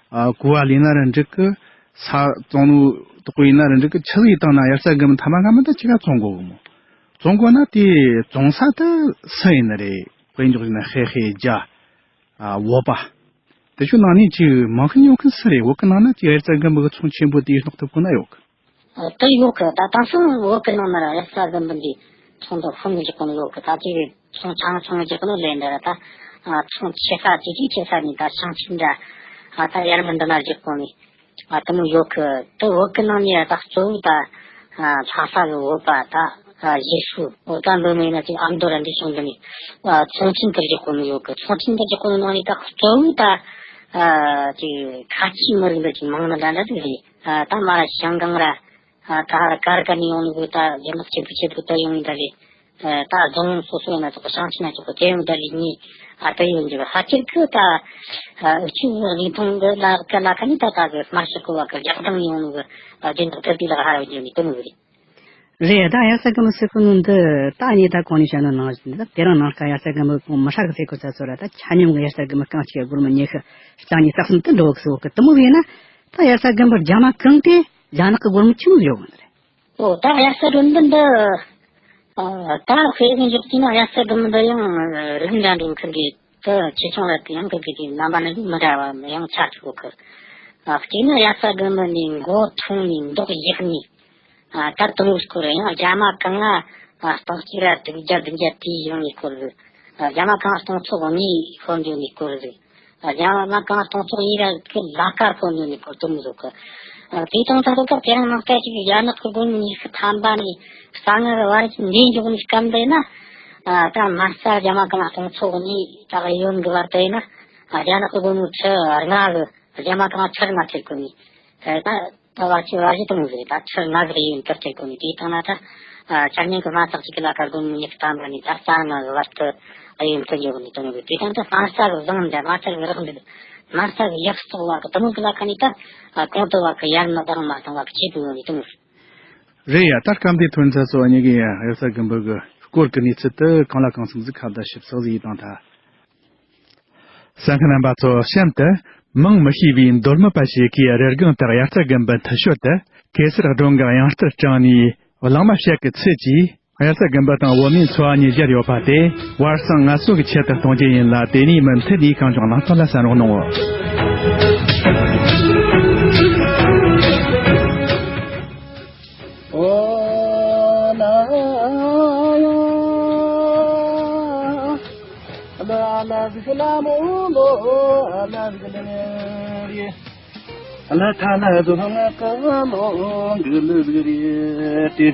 ཨ་གོ་བ་ལེན་ན་ར་འགྲིག་གི། ས་བཙོང་ནོ་དོག་པོ་ཡིན་ན་ར་འགྲིག་གི། ཆི་ཟིག་བཏང་ན་དབྱར་རྩྭ་དགུན་འབུ་ཐ་མ་སྔ་མ་ད་ཅི་ག་བཙོང་དགོ་གི་མོ། བཙོང་དགོ་ན་དེ་བཙོང་ས་ད་སུ་ཡིན་ནི་རེད། དཔེ་འཇོག་ཡིན་ན་ཧེ་ཧེ་རྒྱ། ཨ་བོད་པ། དེ་ཚོ་ནང་ནས་ཅིག་མང་ཤས་ཉུང་ཤས་སུ་རེད། བོད་གི་ནང་ན་ཅིག་དབྱར་རྩྭ་དགུན་འབུ་གི་ཚོང་ཆེན་པོ་དེ་སྣོག་ཐུབ་གོ་ན་ཡོད་གི། ཨ་དེ་ཡོད་གི། ད་དེང་སང་བོད་གི་ནང་ན་ར་དབྱར་རྩྭ་དགུན་འབུ་འདི་ཚོང་དུ་ཧུང་གི་རྒྱག་གོ་ནི་ཡོད་གི། ད་ཅིག་ཚོང་ཆང་ཚོང་གི་རྒྱག་གོ་ནི་ལས་འདི་ར་ད་ཨ་ཚོང་ཆེ་ས་ཅིག་ཅིག་ཆེ་ས་ནས་ད་ཆང་ཆིག་འདྲ། ཨ་ད་ཡར་མི་འདི་ན་རྒྱག་གོ་ནི། ཨ་དེ་མོ་ཡོད་གི། དེ་བོད་གི་ནང་ནས་ད་གཙོ་བོ་ད་ཨ་ལྷ་ས་གི་བོད་པ་ད་ཨ་གཞིས་སུ་བོད་ད་འདི་མིན་ན་ཅིག་ཨ་མདོ་ར་འདི་སོང་འདི་ནས་ཨ་ཚོང་ཆེན་དུ་རྒྱག་གོ་ནི་ཡོད་གི། ཚོང་ཆེན་དུ་རྒྱག་གོ་ནི་ནང་ནས་ད་གཙོ་བོ་ད་ཨ་ཅིག་ཁ་ཆེའི་མི་རིགས་འདི་ཅིག་མང་ནི་འདྲ་འདྲ་འདུག་རེད། ཨ་ད་མ་ར་ཞང་ཀང་ར་ཨ་ད་ཧ་ར་ཀར་ཀ་ནས་ཡོང་ནི་གི། ད་རྒྱ་ནག་ཆེ་པོ་ཆེ་པོ་ད་ཡོང་ནི་འདྲ་རེད། ཨ་ད་རྫོང་སོ་སོ་ཡིན་ན་ཚོགས་ཞིང་ཆེན་ན་ཚོགས་དེ་ཡོང་ད་རིགས་གཉིས་ཨ་ད་ཡོང་རྒྱུ་ཧ་ཅིག་གི། ད་ཨ་འུ་ཆོ་རིག་མཐོང་གི་ལ་ཀ་ལ་ཁ་ནི་ད་ད་གི་སྨར་ཤི་ཀོ་བ་གི་རྒྱག་སྟངས་ཡོང་ནོ་གི། ཨ་རྒྱུན་དུ་ཐུབ་དུས་ལ་ཧ་ར་ཡོང་རྒྱུ་ནི་དེ་མོ་རེད། རེད། ད་དབྱར་རྩྭ་དགུན་འབུ་ཟེར་གོ་ནོ་འདི་ད་ནི་ད་གོང་ནས་བཤད་ནོ་ནང་བཞིན་ད་དེ་རིང་ནངས་ཀ་དབྱར་རྩྭ་དགུན་འབུ་གོང་མི་ཧྲ་གི་ཟེར་གོ་ས་ཚོ་ར། ད་ཆ་སྙོམས་གི་དབྱར་རྩྭ་དགུན་འབུ་རྐང་གཅིག་སྒོར་མོ་ཉི་ཤུ་རྐྱང་གཉིས་རྩ་གསུམ་དུ་འགྲོ་གི་ཟེར་གི། དེ་མོ་ཟིག་ཡིན་ན་ད་དབྱར་རྩྭ་དགུན་འབུ་རྒྱ་མ་གང་དེ་རྒྱ་ནག་གི་སྒོར་མོ་ཆི་མོ་ཡོད་གི་རེད། ཨོ་ད་དབྱར་རྩྭ་དགུན་འབུ་འདི། ཨ་ད་དཔེ་ཟིན་འཇོག་དུས་ན་དབྱར་རྩྭ་དགུན་འབུ་འདི་ཡང་རིགས་འདྲ་འདྲ་ཁུར་གི། ད་ཆེ་ཆུང་ལ་དེ་ཡང་ཁུར་གི་དེ་རྣམ་པ་ནི་མི་འདྲ་བ་ཡང་ཆ་ཆུ་གི། ཨ་གཅིག་ནི་དབྱར་རྩྭ་དགུན་འབུ་འདི་མགོ་ཐུང་ནི་མདོག་ཡག་ནི། ཨ་ད་དུང་སྐོར་ཡང་རྒྱ་མ་གང་ང་ཨ་སྟོང་གཅིག་ར་དྲུག་བརྒྱ་བདུན་བརྒྱ་དེའི་ཡང་ནི་སྐོར་ཟིག། ཨ་རྒྱ་མ་གང་སྟོང་ཚོ་གཉིས་ཤོར་འགྱོ་ནི་སྐོར་ཟིག། རྒྱ་མ་གང་སྟོང་ཚོ་གཉིས་ར་གི་ལ་ཀ་ཁོ་ནུ་ནི་ཁོ་དུམ་ཟུག་གི། དེ་དང་ད་ལྟ་དེ་རིང་ནང་བསྟན་ཞིག་རྒྱ་ནག་གི་སྒོ་ནས་ཉི་ཤུ་ཐམ་པ་ནས་རྩ་ངར་བར་གྱི་འདས་འཇོག་ནས་སྐབས་འདི་ན། ད་མ་རྩ་རྒྱ་མ་གང་སྟོང་ཚོ་གཉིས་ད་གི་ཡོན་གི་བར་དུ་ཡིན་ན། རྒྱ་ནག་གི་སྒོ་ནས་ཁྲི་ལྔ་གི་རྒྱ་མ་གང་ཁྲི་ལྔ་ཁྲིར་གོ་ནི། ད། ད་བར་གྱི་བར་གྱི་དུང་ཟེར་ད་ཁྲི་ལྔ་གི་ཡིན་སྐབས་དེ་གོ་ནི་དེ་དང་ན་ད། ཆ་སྙོམས་ཀྱི་མ་ཐག་ཅིག་གི་ལ་ཁ་སྒོར་མོ་ཉི་ཤུ་ཐམ་པ་ནས་ད་རྩ་ལྔ་གི་བར་དུ་ཨ་ཡོན་ཐུབ་ཡོད་ནི་དུང་ཟེར། དེ་དང་ད་མ་རྩ་གི་བཟང་འདྲ་མ་རྩ་གི་རག་འདུག་མ་རྩ་གི་ཡག་བཙོག་བ་གི་དུ་མོ་གི་ལ་ཁ་ནས་ད་གོང་དུ་བ་གི་ཡར་མ་བཏང་མ་བཏང་བ་གི་ཆེད་དུ་ཡོད་ནི་དུང་ཟེར། རེད་ཡ། ད་སྐབས་འདི་ཐོན་ཚ་སོ་གཉིས་ཀྱི་ཡ་དབྱར་རྩྭ་དགུན་འབུ་གི་སྐོར་གི་གནས་ཚུལ་དུ་གང་ལ་གང་འཚམ་ཟིག་ཁ་བརྡ་ཞིབ་ཚགས་ཟིག་ཡིད་དང་ད། གསན་མཁན་རྣམ་པ་ཚོ་གཤམ་དུ་མིང་མི་ཤེས་པའི་མདོ་སྨད་པ་ཞིག་གིས་རེ་སྒུག་ལྟར་དབྱར་རྩྭ་དགུན་འབུ་མཐུད་ཤོས་དུ་གེ་སར་སྒྲོན་གི་དབྱངས་རྟར་དྲངས་ནས་གླེང་མ་བཤད་ཀྱི་ཚུལ་གྱིས་དབྱར་རྩྭ་དགུན་འབུ་དང་བོད་མིའི་འཚོ་བ་གཉིས་སྦྱར་ཡོད་པ་དེ་བར་གསེང་ངལ་གསོ་གི་ཆེད་དུ་གཏོང་རྒྱུ་ཡིན་ལ། དེ་ནས་མུ་མཐུད་ནས་གངས་ལྗོངས་གླེང་སྟེགས་ལ་གསན་རོགས་གནང་ངོ་། ཨོ་ན་ཡ། ཨ་ལ་ཨ་ལ་ཟིག་ལ་མོ་ལོ། ཨ་ལ་ཟིག་ལ་ནི་རི། ཨ་ལ་ཐ་ལ་ཟོ་ང་ཀ་ལོ་གི་ལི་ཟིག་རི་ཏི།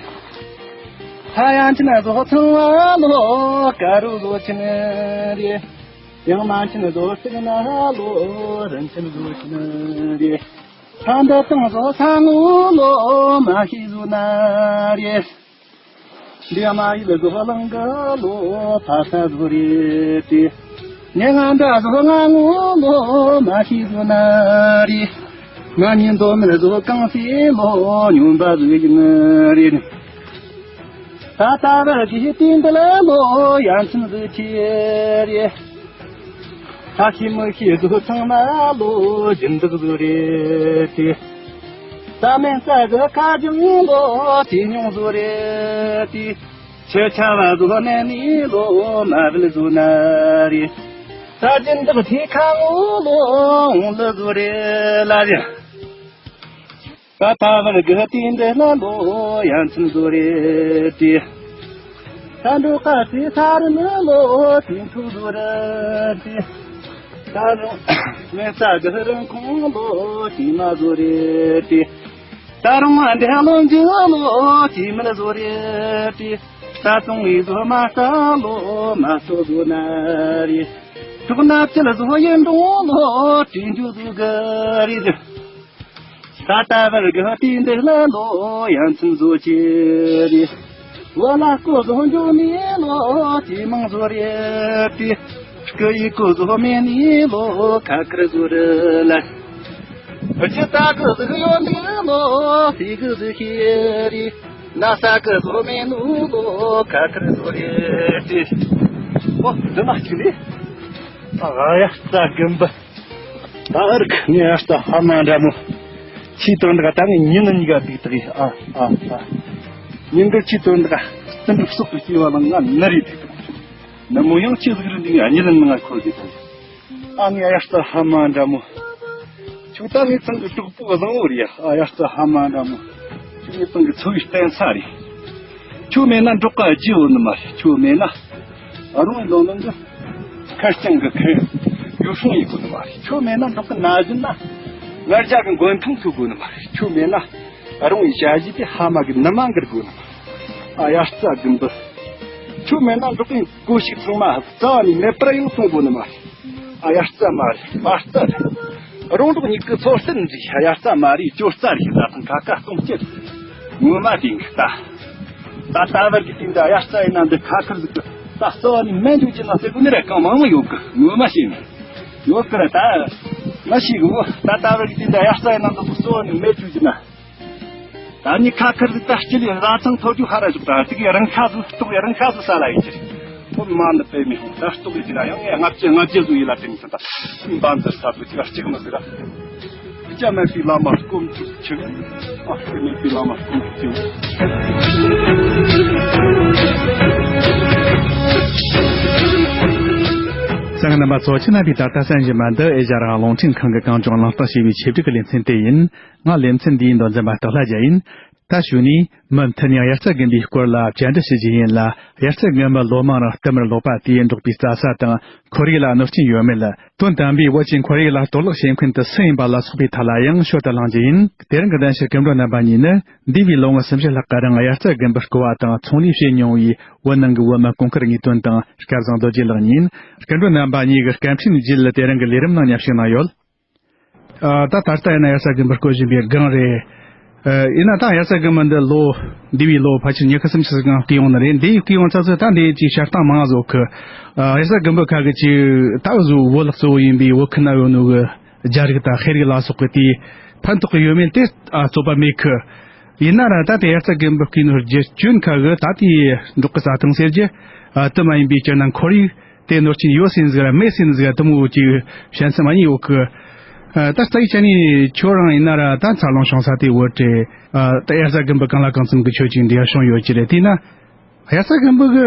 ཐ་ཡང་ཆི་ན་ཟོ་ཚང་བ་ལོ་ཀ་རུ་ཟོ་ཆི་ནི་རི། ཡང་མ་ཆི་ན་ཟོ་སི་ན་ལོ་རིན་ཆེན་ཟོ་ཆི་ནི་རི། ཁ་འདི་དང་བཟོ་ས་ངོ་ལོ་མ་ཤེས་བཟོ་ན་རེ། འདི་མ་ཡི་ལ་བཟོ་ལང་ག་ལོ་ཕ་ས་བཟོ་རེ་ཏེ། ཉེ་ང་འདྲ་བཟོ་ང་ངོ་ལོ་མ་ཤེས་བཟོ་ན་རེད། ང་ཉིན་དོ་མེད་བཟོ་གང་སེ་ལོ་སྨྱོན་པ་བཟོ་ཡིན་རེད། ད་ལྟ་བར་གྱི་དུས་འདི་ལ་ལོ་ཡ་མཚན་བཟོ་ཆེ་རེད། ཐ་ཤི་མི་ཤི་བཟོ་ཚང་མ་ལོ་སྦྱིན་བདག་བཟོ་རེད་དེ། ས་མེད་ས་གི་ཁ་རྒྱུང་ལོ་དེ་ཉུང་བཟོ་རེད་དེ། ཆེ་ཆ་བ་བཟོ་ནས་ནི་ལོ་མ་བིལ་བཟོ་ན་རེད། ས་སྦྱིན་བདག་ཐེ་ཁ་ངོ་ལོ་འོང་ལ་བཟོ་རེད་ལ་རེད། ད་ལྟ་བར་གི་དུས་འདི་ལ་ལོ་ཡ་མཚན་བཟོ་རེད་དེ། ད་འགྲོ་ཀ་སི་ས་རི་ནི་ལོ་དེ་འཐུ་བཟོ་རེད་དེ། ད་རུང་མེ་ས་གི་རང་ཁོང་ལོ་དེ་མ་བཟོ་རེད་དེ། ད་རུང་འདྲེ་ལོ་འཇུ་ལོ་དེ་མི་ལ་བཟོ་རེད་དེ། ད་དུང་ཡི་བཟོ་མ་ས་ལོ་མ་སོ་བཟོ་ན་རེད། གྲོགས་ན་ཅི་ལ་བཟོ་ཡིན་འགྲོ་ལོ་དེ་འཇུ་བཟོ་གི་རེད། ད་ལྟ་བར་གི་དུས་འདི་ལ་ལོ་ཡ་མཚན་བཟོ་ཆེ་རེད། བ་ལ་ཀོ་བཟོ་འཇུ་ནི་ལོ་ཇེ་མང་བཟོ་རེད་དེ། སྐུ་ཡི་ཀོ་བཟོ་མེད་ནི་ལོ་ཁ་ཁར་བཟོ་རེད་ལ། རྒྱུ་ད་ཀོ་བཟོ་ཡོད་ནི་ལོ་ཕི་ཀོ་བཟོ་ཤེས་རེད། ན་ས་ཀོ་བཟོ་མེད་ནི་ལོ་ཁ་ཁར་བཟོ་རེད་དེ། ཨོ་འདི་མ་ཁྱི་ནི། ཨ་ཡ་རྩ་རྒན་པ། ད་ཨ་རིག་ངའི་ཨ་རྩ་ཧ་མ་འདྲ་མོ། ཁྱི་དོན་དག་ད་ངས་ཉིན་གཉིས་ཀ་སྡིག་ཐག་ཡིན། ཨ་ཨ་ཨ། ཉིན་དཀར་ཁྱི་དོན་དག་སྟོན་གྲུབ་སོགས་ཀྱི་སྐྱེ་བ་ལ་ང་ནི་རེད་སྡིག་ཐག་ནི་མོ་ཡང་ཁྱི་ཟིག་རེད། འདི་ངས་གཉིད་ལན་ང་འཁོར་གི་དང་། ཨ་ངའི་ཨ་རྩ་ཧ་མ་འདྲ་མོ། ཁྱོད་ད་ངའི་ཚང་གི་གྲོགས་པོ་བཟང་བོ་རེད་ཡ། ཨ་ཡ་རྩ་ཧ་མ་འདྲ་མོ། ཁྱོད་ངའི་ཚང་གི་འཚོ་བའི་བརྟེན་ས་རེད། ཁྱོད་མེད་ན་འབྲོག་ཁ་རྒྱུ་ཡོད་ནི་མ་རེད། ཁྱོད་མེད་ན་རང་ལོ་ལོན་གི་ཁར་རྐྱང་གི་ཁར་ཡུལ་སྲུང་ཡེད་དགོས་ནི་མ་རེད། ཁྱོད་མེད་ན་འབྲོག་གི་ན་གཞོན་ན་ང་རྒྱ་གི་མགོན་ཐང་འཚོལ་དགོས་ནི་མ་རེད། ཁྱོད་མེད་ན་རང་གི་ཞ་ཡི་དེ་ཧ་མ་གི་ནུ་མ་འགུལ་དགོས་ནི་མ་རེད། ཨ་ཡ་རྩ་རྒན་པོ། ཁྱོད་མེད་ན་འབྲོག་གི་གོས་ཞིག་ཚང་མ་རྩ་བ་ནས་མེད་པར་ཡང་གཏོང་དགོས་ནི་མ་རེད། ཨ་ཡ་རྩ་མ་རེད། མ་རྩ་རེད། རོང་འབྲོག་གཉིས་ཀྱི་འཚོ་རྟེན་འདི་ཨ་ཡ་རྩ་མ་རེད། ཅོ་རྩ་རེད། ད་ཐང་ཁ་ཁ་སྟོང་སྐྱིད། ངོ་མ་དེ་ད། ད་ད་བར་གྱི་དེ་འདྲ་ཨ་ཡ་རྩ་ཡིན་ན་འདི་ཁ་ཁར་ཟིག་གི་ད་རྩ་བ་ནས་མེད་འཇུག་ཅི་ན་ཟེར་གོ་ནི་རེད། གང་མང་མང་ཡོད་གི། ངོ་མ་ཤེས་ནི་ཡོད་གི་རེད། ད་མ་ཤེས་གི་འོ། ད་ད་བར་གྱི་དེ་འདྲ་ཨ་ཡ་རྩ་ཡིན་ན་འདི་རྩ་བ་ནས་མེད་འཇུག་ཅི་ན། ད་ནི་ཁ་ཁར་ཟིག་ད་སྤྱི་ལས་ར་ཚང་ཐོ་རྒྱུ་ཧ་ར་ཞོག་ད་དེ་གི་རང་ཤ་ཟིག་ལྟོགས་ཡ་རང་ཤ་ཟིག་ས་ལ་ཡི་ཅི། ཁོ་མ་འདི་དཔེ་མི་ཧོང་ད་ལྟོགས་ཡི་ཅི་ན་ཡང་ངས་ལྔ་བཅུ་ལྔ་བཅུ་ཟིག་ཡི་ལ་དྲན་ཟིན་ད་འབའ་འཛིར་ས་ཟིག་ཅི་ལ་གཅིག་མི་ཟིག་ར། ཅ་མེད་པའི་བླ་མ་སྐོམ་ཐུབ་ཆུ། ཨ་ཅ་མེད་པའི་བླ་མ་སྐོམ་ཐུབ་ཆུ། གསན་མཁན་རྣམ་པ་ཚོ། ཁྱེད་རྣམ་པས་ད་ལྟ་གསན་བཞིན་པ་འདི་ཨེ་ཤ་ཡ་རང་དབང་རླུང་འཕྲིན་ཁང་གི་གངས་ལྗོངས་གླེང་སྟེགས་ཞེས་པའི་ཆེད་སྒྲིག་གི་ལེ་ཚན་དེ་ཡིན། ང་ལེ་ཚན་འདིའི་མདོ་འཛིན་པ་སྟག་ལྷ་རྒྱལ་ཡིན། ད་གཞུག་ནས་མུ་མཐུད་ནས་དབྱར་རྩྭ་དགུན་འབུའི་སྐོར་ལ་བཅར་འདྲི་ཞུ་རྒྱུ་ཡིན་ལ། དབྱར་རྩྭ་དགུན་འབུ་ལོ་མང་རིང་བསྟུད་མར་ལོག་པ་དེས་འབྲོག་པའི་རྩྭ་ས་དང་ཁོར་ཡུག་ལ་གནོད་སྐྱོན་ཡོད་མེད། དོན་དམ་པའི་བོད་ཀྱི་ཁོར་ཡུག་ལ་གཏོར་བརླག་བྱེད་མཁན་དེ་སུ་ཡིན་པ་ལ་སོགས་པའི་ཐད་ལ་ཡང་ཞོར་དུ་གླེང་རྒྱུ་ཡིན། དེ་རིང་གི་གདན་ཞུ་སྐུ་མགྲོན་རྣམ་པ་གཉིས་ནི། འདས་པའི་ལོ་ངོ་སུམ་ཅུ་ལྷག་གི་རིང་དབྱར་རྩྭ་དགུན་འབུ་རྐོ་བ་དང་ཚོང་ལས་བྱེད་མྱོང་བའི་བོད་ནང་གི་བོད་མི་གོང་དཀར་ངེས་དོན་དང་སྐལ་བཟང་རྡོ་རྗེ་ལགས་གཉིས་ཡིན། སྐུ་མགྲོན་རྣམ་པ་གཉིས་ཀྱིས་སྐད་འཕྲིན་བརྒྱུད་དེ་རིང་གི་ལས་རིམ་ནང་མཉམ་ཞུགས་གནང་ཡོད། ཨ། ད་ད་ལྟ་ཡིན་ན་དབྱར་རྩྭ་དགུན་འབུ་རྐོ་བཞིན་པའི་སྒང་རེད། ཨ། ཡིན་ན་ད་དབྱར་རྩྭ་དགུན་འབུ་འདི་ལོ་འདས་པའི་ལོ་ཕལ་ཆེར་ཉི་ཤུ་སུམ་ཅུ་སྒང་བརྐོས་ཡོང་ནི་རེད། འདི་བརྐོས་ཡོང་ཚར་ཚོད་ད་འདི་ཅིག་བྱེད་སྟངས་མང་ཟོག་གི། ཨ། དབྱར་རྩྭ་དགུན་འབུ་ཁ་གི་ཅིག་ད་བཟོ་བོད་ལ་གཙོ་བོ་ཡིན་པའི་བོད་ཁུལ་ན་ཡོད་ནོ་གི་རྒྱ་རིགས་དང་ཤེས་རིག་ལ་སོགས་གི་དེ་ཕན་ཐོགས་གི་ཡོད་མེད་དེ། ཨ། རྩོད་པ་མེད་གི། ཡིན་ན་ར་ད་དེ་དབྱར་རྩྭ་དགུན་འབུ་བརྐོས་ནོ་རྒྱུ་རྐྱེན་ཁ་གི་ད་དེ་འབྲོག་གི་རྩྭ་ཐང་ཟེར་རྒྱུ། ཨ། དེ་མ་ཡིན་པའི་སྤྱིར་ན་ཁོར་ཡུག་དེ་གནོད་སྐྱོན་ཡོད་ཟེར་ནི་ཟིག་ར་མེད་ཟེར་ནི་ཟིག་ར་དེ་མོ་ཅིག་བཤད་མཚམས་མ་གཉིས་ཡོད་གི། ཨ། ད་རྩ་བའི་ཆ་ནས་ཁྱོད་རང་ཡིན་ན་ར་ད་འཚར་ལོངས་བྱུང་ས་དེ་བོད་རེད། ཨ། ད་དབྱར་རྩྭ་དགུན་འབུ་གང་ལ་གང་འཚམ་གི་ཁྱོད་ཅིག་འདི་ཡར་བྱུང་ཡོད་ཀྱི་རེད། དེས་ན་དབྱར་རྩྭ་དགུན་འབུ་གི་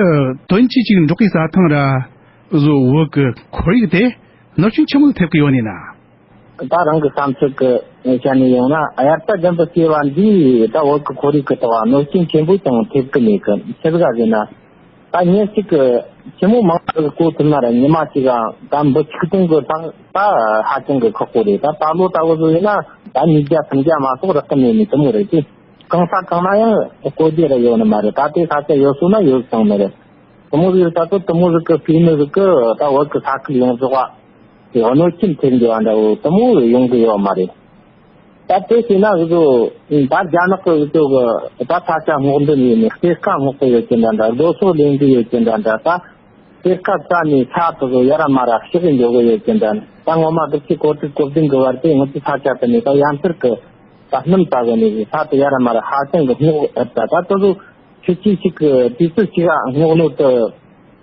དོན་གྱིས་ཅིག་འབྲོག་གི་རྩྭ་ཐང་ར་བཟོ་བོད་གི་ཁོར་ཡུག་དེ་གནོད་སྐྱོན་ཆེན་མོ་ཐེབས་གི་ཡོད་ནི་ན། ད་རང་གི་བསམ་ཚུལ་གི་ཆ་ནས་ཡོང་ན། དབྱར་རྩྭ་དགུན་འབུ་སྐྱེ་བ་འདིས་ད་བོད་གི་ཁོར་ཡུག་གི་ཐོག་གནོད་སྐྱོན་ཆེན་པོ་ཅང་ཐེབས་གི་མེད་གི། ཆི་ཟིག་ག་ཟེར་ན། ད་ཉིན་གཅིག་གི་ཆི་མོ་མང་ཟིག་བརྐོ་ཐུབ་ན་ར་ཉི་མ་གཅིག་ག་ད་འབུ་ཆིག་སྟོང་གི་ཐང་ད་ཧ་ཅང་གི་ཁག་པོ་རེད། ད་ད་ལོ་ལྟ་བུ་ཟིག་ཡིན་ན་ད་ཉིས་བརྒྱ་སུམ་བརྒྱ་མ་གཏོགས་རག་གི་མེད་ནི་དེ་མོ་རེད་དེ། གང་ས་གང་ན་ཡང་བརྐོ་རྒྱུ་ར་ཡོད་ནི་མ་རེད། ད་དེ་ས་ཆ་ཡོད་སོང་ན་ཡོད་སོང་ནི་རེད། དེ་མོ་ཟིག་ད་ཚོ་དེ་མོ་ཟིག་གི་བརྐོས་ནི་ཟིག་གི་ད་བོད་གི་ས་ཁུལ་ཡོངས་རྫོགས་པ་གནོད་སྐྱོན་ཐེབས་འདུག་པ་འདྲ་བོ་དེ་མོ་ཡོང་གི་ཡོད་མ་རེད། ད་དེ་བྱས་ན་འུ་ཚོ་ད་རྒྱ་ནག་གི་འུ་ཚོ་གི་ད་ས་ཆ་སྔོག་འདོན་ཡོད་ནི་གཏེར་ཁ་སྔོག་གི་ཡོད་ཀྱི་འདྲ་འདྲ། རྡོ་སོལ་ལེན་གི་ཡོད་ཀྱི་འདྲ་འདྲ། ད་ གཏེར་ཁ་བཙལ་ནས་ས་དེ་ཚོ་ཡ་ར་མ་ར་ཞིག་གི་འཇོག་གི་ཡོད་ཀྱི་འདྲ། ད་སྔོན་མ་དགུ་བཅུ་གོ་དྲུག་གོ་བདུན་གི་བར་དེ་ང་ཚོའི་ས་ཆ་དེ་ནས་ད་ཡ་མཚར་གི་ད་སྣུམ་ལྟ་བུ་ནས་ས་དེ་ཡ་ར་མ་ར་ཧ་ཅང་གི་སྔོག་ཨེ་ད་ད་དེ་ཚོ་ཁྱེད་ཀྱིས་ཞིག་གི་དུས་ཚོད་ཅིག་ཨ་སྔོག་ནོ་དེ་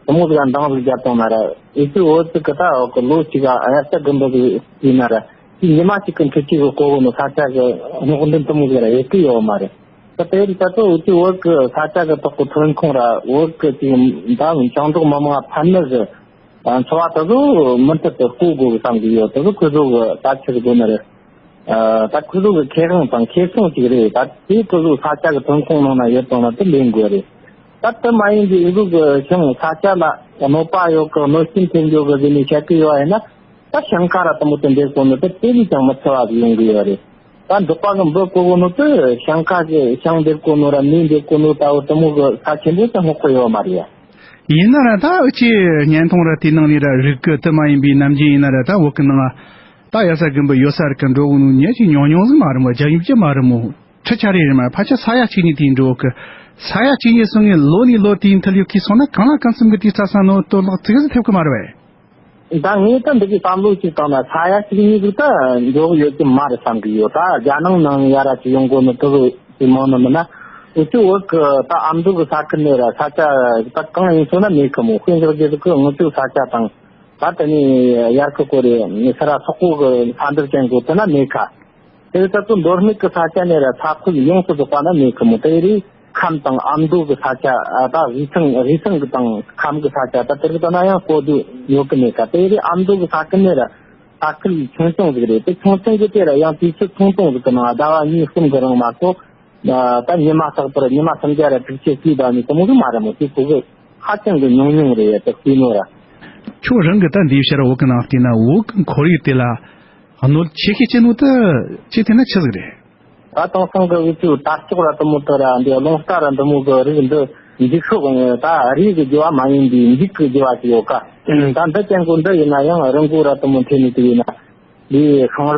དེ་མོ་ཟིག་འདང་ཟིག་རྒྱབ་བཏང་ན་ར། ཨེ་ཙི་འོ་ཙི་གི་ད་འོ་གི་ལོ་ཅིག་ཨ་ཨ་ཡ་ས་དགུན་འབུ་ཟིག་ཡིན་ན་ར། དེ་ཉི་མ་ཅིག་གི་འཕྲུལ་ཆས་གི་བཀོལ་གོ་ནོ་ས་ཆ་གི་སྔོག་འདོན་དེ་མོ་ཟིག་ར་ཡེ་གི་ཡོད་མ་རེད། ད་དེ་རིགས་ད་ཚོ་འུ་ཚོའི་བོད་ཀྱི་ས་ཆ་གི་ཐོག་གི་ཐོན་ཁུངས་ར་བོད་ཀྱི་ཅིག་ད་ཞིང་འབྲོག་མི་མང་ཕན་ནུས་ཀྱི་འཚོ་བ་དེ་ཚོ་མུ་མཐུད་དུ་བསྐོ་དགོས་ཀྱི་བསམ་གྱི་ཡོད། དེ་ཚོ་ཁོ་ཚོ་གི་ད་ཆི་ཟེར་དགོས་ནི་རེད། ད་ཁོ་ཚོ་གི་ཁེ་དབང་དང་ཁེ་བཟང་ཅིག་རེད། ད་དེ་ཁོ་ཚོ་ས་ཆ་གི་ཐོན་ཁུངས་ནང་ན་ཡོད་དང་ན་དེ་ལེན་དགོས་རེད། ད་དེ་མ་ཡིན་གྱི་འུ་ཚོ་གི་ཞིང་ས་ཆ་ལ་གནོད་པ་ཡོད་གི་གནོད་སྐྱོན་ཐེབས་འགྱོ་གི་ཟེར་ནས་བཤད་ཀྱི་ཡོད་ཡིན་ན། ད་ཞིང་ཁ་ར་དེ་མོ་དེ་འདེབས་གོ་ནོ་དེ་དེ་ལས་ཀྱང་མི་འཚོ་བ་ཟིག་ཡོང་གི་ཡོད་རེད། ད་འབྲོག་པ་གི་འབུ་བཀོལ་གོ་ནོ་དེ་ཞིང་ཁ་གི་ཞིང་འདེབས་གོ་ནོ་ར་མེ་འདེབས་གོ་ནོ་ལྟ་བུ་དེ་མོ་གི་ས་ཆེན་པོ་དེ་སྔོག་གི་ཡོད་མ་རེད་ཡ། ཡིན་ན་ར་ད་འུ་ཆོས་བརྙན་ཐུང་ར་དེའི་ནང་ནས་ར་རིག་གི་དེ་མ་ཡིན་པའི་ནམ་རྒྱུན་ཡིན་ན་ར་ད་བོད་གི་ནང་ད་ཡ་ས་དགུན་འབུ་ཡོད་ས་རིག་གི་འགྲོ་གོ་ནོ་ཉེ་ཅིག་ཉུང་ཉུང་ཟིག་མ་རེད་མོ། རྒྱ་ཡུལ་གྱི་མ་རེད་མོ། ཁྲི་ཆ་རེ་རེད་མ་རེད། ཕལ་ཆེར་ས་ཡ་གཅིག་གཉིས་དེའི་འགྲོ་གི། ས་ཡ་གཅིག་གཉིས་སོང་ངས་ལོ་ནས་ལོ་དེའི་མཐུད་ལ་ཡོད་གི་སོང་ན་གང་ལ་གང་འཚམ་གི་དུས་རྩ་ས་ནོ་དོ་ལག་ཙིག་ཟིག་ཐེབས་གི་མ་རེད་བས། ད་ངས་ད་འདི་གི་བསམ་བློ་ཅིག་བཏང་ན་ས་ཡ་གཅིག་གཉིས་ཟིག་ད་འགྲོ་གི་ཡོད་ཀྱི་མ་རེད་བསམ་གི་ཡོད། ད་རྒྱ་ནང་ནང་ཡ་ར་ཅིག་ཡོང་གོ་ནི་དེ་ཚོ་ཅིག་མང་ནི་མིན་ན། འུ་ཚོའི་བོད་གི་ད་ཨ་མདོ་གི་ས་ཁུལ་ནས་ར་ས་ཆ་ད་གང་ཡིན་སོང་ན་མེད་གི་མོ། དཔེ་འཇོག་རྒྱུ་ཟིག་གི་ང་ཚོའི་ས་ཆ་དང་ད་དེ་ནས་ཡར་གི་གོ་རེ་ས་ར་སོག་པོ་གི་ས་འདིར་ཅན་གོ་དེ་ན་མེད་ཁ། དེ་ལྟར་དུ་མདོ་སྨད་ཀྱི་ས་ཆ་ནས་ར་ས་ཁུལ་ཡོངས་སུ་རྫོགས་པ་ན་མེད་གི་མོ། དེ་རིང་ཁམས་དང་ཨ་མདོ་གི་ས་ཆ་ཨ་ད་དབུས་གཙང་དབུས་གཙང་གི་དང་ཁམས་གི་ས་ཆ་ད་དེ་རིང་ད་ན་ཡང་བཀོད་དུ་ཡོད་གི་མེད་ཀ། དེ་རིང་ཨ་མདོ་གི་ས་ཁུལ་ནས་ར་ས་ཁུལ་ཆུང་ཆུང་ཟིག་རེད། དེ་ཆུང་ཆུང་གི་དེ་ར་ཡང་དུས་ཚོད་ཐུང་ཐུང་ཟིག་གི་ནང་ཟླ་བ་གཉིས་གསུམ་གི་རིང་མ་གཏོགས་ད་ཉི་མ་ལྷག་པར་ཉི་མ་སུམ་བརྒྱ་ར་དྲུག་ཅུ་བརྩིས་པ་ནི་དེ་མོ་གི་མ་རེད་མོ། དེ་ཁོ་གི་ཧ་ཅང་གི་ཉུང་ཉུང་རེད་ཡ། དེ་བརྩིས་ནོ་ར། ཁྱོད་རང་གི་ད་འདིའི་ཕྱིར་བོད་གི་ནང་བལྟས་ན་བོད་གི་ཁོར་ཡུག་དེ་ལ་གནོད་ཆེ་ཤོས་ཅན་བོ་དེ་ཅི་ཐེ་ན་ཆི་ཟིག་རེད། ད་དེང་སང་གི་འུ་ཚོའི་དར་ལྕོག་ར་དེ་མོ་དེ་ར་འདི་རླུང་རྟ་ར་འདི་མོ་གི་རིགས་འདི་འགྱིག་ཤོག་ད་རིགས་གི་རྒྱུ་བ་མ་ཡིན་པའི་འགྱིག་གི་རྒྱུ་བ་ཞིག་ཡོད་ཀ། ད་འདི་ཅན་གོ་འདི་ཡིན་ན་ཡང་རི་མགོ་ར་དེ་མོ་འཐེན་ནས་དེ་ཡིན་ན། འདི་ཤིང་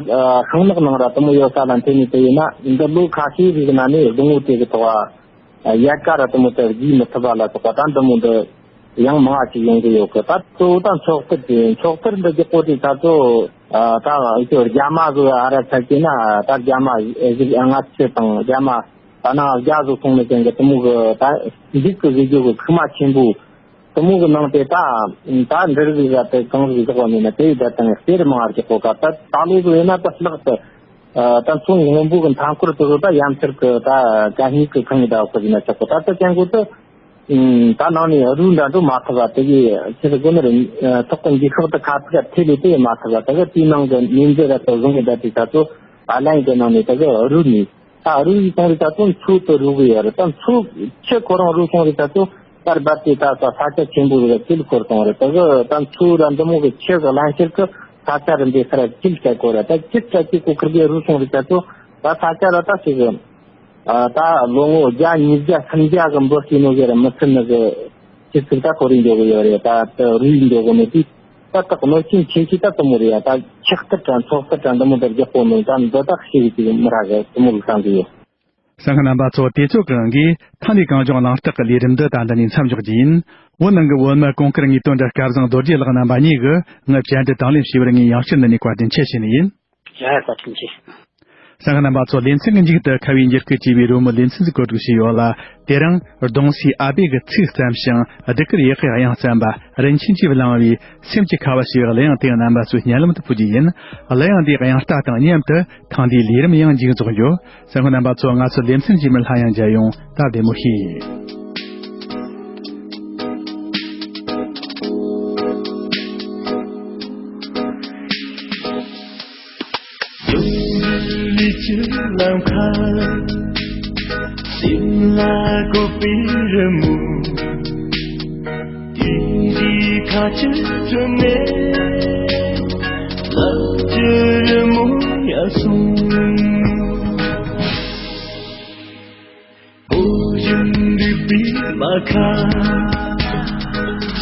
ཤིང་ནགས་ནང་ར་དེ་མོ་ཡོད་ས་ལ་འཐེན་ནས་དེ་ཡིན་ན། འདི་ལོ་ཁ་ཤས་རིགས་ན་ནི་སྡོང་བོ་དེ་གི་ཐོག་ཡལ་ག་ར་དེ་མོ་དེ་རྒྱས་མི་ཐུབ་པ་ལ་སོགས་པ་ད་འདི་མོ་འདི་ཡང་མང་བ་ཞིག་ཡོང་གི་ཡོད་གི། ད་གཙོ་བོ་ད་མཆོག་གཏེར་དེ་མཆོག་གཏེར་འདི་རྒྱག་གོ་དེ་ད་གཙོ་ད་ང་ཚོ་རྒྱ་མ་བཟོ་ཨ་ར་ཆ་གྱི་ན་ད་རྒྱ་མ་གཞི་ལྔ་བཅུ་དང་རྒྱ་མ་ད་ནང་རྒྱ་བཟོ་སོང་ནི་ཅན་གི་དེ་མོ་གི་ད་འགྱིག་གི་བཟོ་རྒྱུ་གི་ཁུག་མ་ཆེན་པོ། དེ་མོ་གི་ནང་དེ་ད་ད་འདྲ་རིགས་ལ་དེ་གང་ཟིག་བཞག་པ་མིན་ན་དེ་ཡི་ད་དང་གཏེར་མང་བར་གྱི་གོ་ཀ། ད་ད་ལོ་ཟིག་ཡིན་ན་ད་ལྷག་ཏུ་ད་མཚོ་སྔོན་པོ་གི་མཐའ་འཁོར་དུ་ད་ཡ་མཚར་གི་ད་གད་སྙིགས་གི་ཁང་གི་ད་གོ་ཟིན་ན་ཆོག་གི། ད་ད་ཅན་གོ་ད་ད་ནང་ནས་རུལ་འདྲ་འགྲོ་མ་ཐུབ་པ་དེ་གི་ཆེ་ཟིག་གོ་ནི་རེད། ཐོག་གི་འགྱིག་ཤོག་ད་ཁ་ཐུག་ཐེ་ལེ་དེ་མ་ཐུབ་པ་དེ་གི་དེའི་ནང་གི་མིན་འདི་ད་ད་བཟུང་གི་ད་དེ་ད་ཚོ་ཨ་ལན་གི་ནང་ནས་ད་གི་རུལ་ནས། ད་རུལ་ཡི་གཏོང་རི་ད་ཚོ་མཚོ་དུ་རུལ་གི་ཡོད་རེད། ད་མཚོ་ཆུ་ཁོ་རང་རུལ་སོང་རི་ད་ཚོ་དར་བབས་ཏེ་ད་ས་ས་ཆ་ཆེན་པོ་རེད། ཅིལ་འཁོར་སོང་རེད། ད་གི་ད་མཚོ་ར་འདི་མོ་གི་ཆུ་གི་རླན་གཤེར་གི་ས་ཆ་རི་འདི་སར་ཅིལ་བྱ་གོ་རེད། ད་ཅིལ་བྱ་ཅིག་གོ་ཁིར་གི་རུལ་སོང་རི་ད་ཚོ་ད་ས་ཆ་ར་ད་ཞིག་གི་ད་ལོ་ངོ་བརྒྱ་ཉིས་བརྒྱ་སུམ་བརྒྱ་གི་འབུ་སྐྱེས་ནོ་གི་ར་མི་ཚུད་ནི་གི་ཆུ་ཚིག་ད་ཁོ་རི་འཇོག་གི་ཡོད་རེད། ད་ད་རུལ་འཇོག་གི་ནི་དེ། ད་ལྟ་གནོད་སྐྱོན་ཆེ་ཤོས་ད་དེ་མོ་རེད་ཡ། ད་ཆག་ཐེར་དྲ་མཆོག་ཐེར་དྲ་འདི་མོ་འདིར་རྒྱག་གོ་ནོ་ད་འདི་དག་ཤེས་ཀྱི་མི་ར་གི་དེ་མོ་ལ་བསམ་གི་ཡོད། གསན་མཁན་རྣམ་པ་ཚོ་དུས་ཚོད་ཀྱི་དབང་གིས་ཐེངས་འདིའི་གངས་ལྗོངས་གླེང་སྟེགས་ཀྱི་ལས་རིམ་འདི་ད་འདི་ནས་མཚམས་འཇོག་རྒྱུ་ཡིན། བོད་ནང་གི་བོད་མི་གོང་དཀར་ངེས་དོན་འདྲ་སྐལ་བཟང་རྡོ་རྗེ་ལགས་རྣམ་པ་གཉིས་ཀྱིས་ངའི་བཅར་འདྲི་དང་ལེན་ཞུས་པར་ངས་ཡང་བསྐྱར་འདི་ནས་བཀའ་དྲིན་ཆེ་ཞུ་ནི་ཡིན། ཡ་ཡ་བཀའ་དྲིན་ཆེ། གསན་མཁན་རྣམ་པ་ཚོ་ལེ་ཚན་གྱི་མཇུག་ཏུ་ཁ་བའི་འགྱུར་ཁུག་ཅེས་པའི་རོལ་མོའི་ལེ་ཚན་ཞིག་གོ་སྒྲིག་བྱས་ཡོད་ལ། དེ་རིང་གདུང་སྲས་ཨ་པེ་གི་ཚིག་བརྩམས་ཤིང་ཟློས་གར་ཡག་གི་དབྱངས་བརྩམས་པ་རིན་ཆེན་གྱིས་བླངས་པའི་སེམས་ཀྱི་ཁ་བ་ཞེས་པའི་གླུ་དབྱངས་དེ་རྣམ་པ་ཚོའི་སྙན་ལམ་དུ་ཕུལ་རྒྱུ་ཡིན། གླུ་དབྱངས་འདིའི་དབྱངས་རྟ་དང་མཉམ་དུ་ཐེངས་འདིའི་ལས་རིམ་ཡང་མཇུག་རྫོགས་རྒྱུ། གསན་མཁན་རྣམ་པ་ཚོ་ང་ཚོའི་ལེ་ཚན་རྗེས་མར་སླར་ཡང་མཇལ་ཡོང་། ད་བདེ་མོ་བྱོས། ཡོང་རི་ཆུ་ལམ་ཁ། སེམས་ལ་བཀོད་པའི་རི་མོ། དེའི་ཁ་ཆུ་དྲུད་ནས། ལ་ཆུ་རི་མོ་ཡར་སོང་། བོད་བཞིན་འདུས་པའི་མ་ཁ།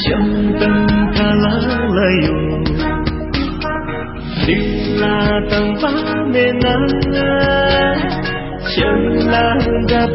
བྱང་ཐང་ཁ་ལ་ལ་ཡོད། ལུས་ལ་དང་བ་མེད་ན། ཆུ་ལ་འདྲ།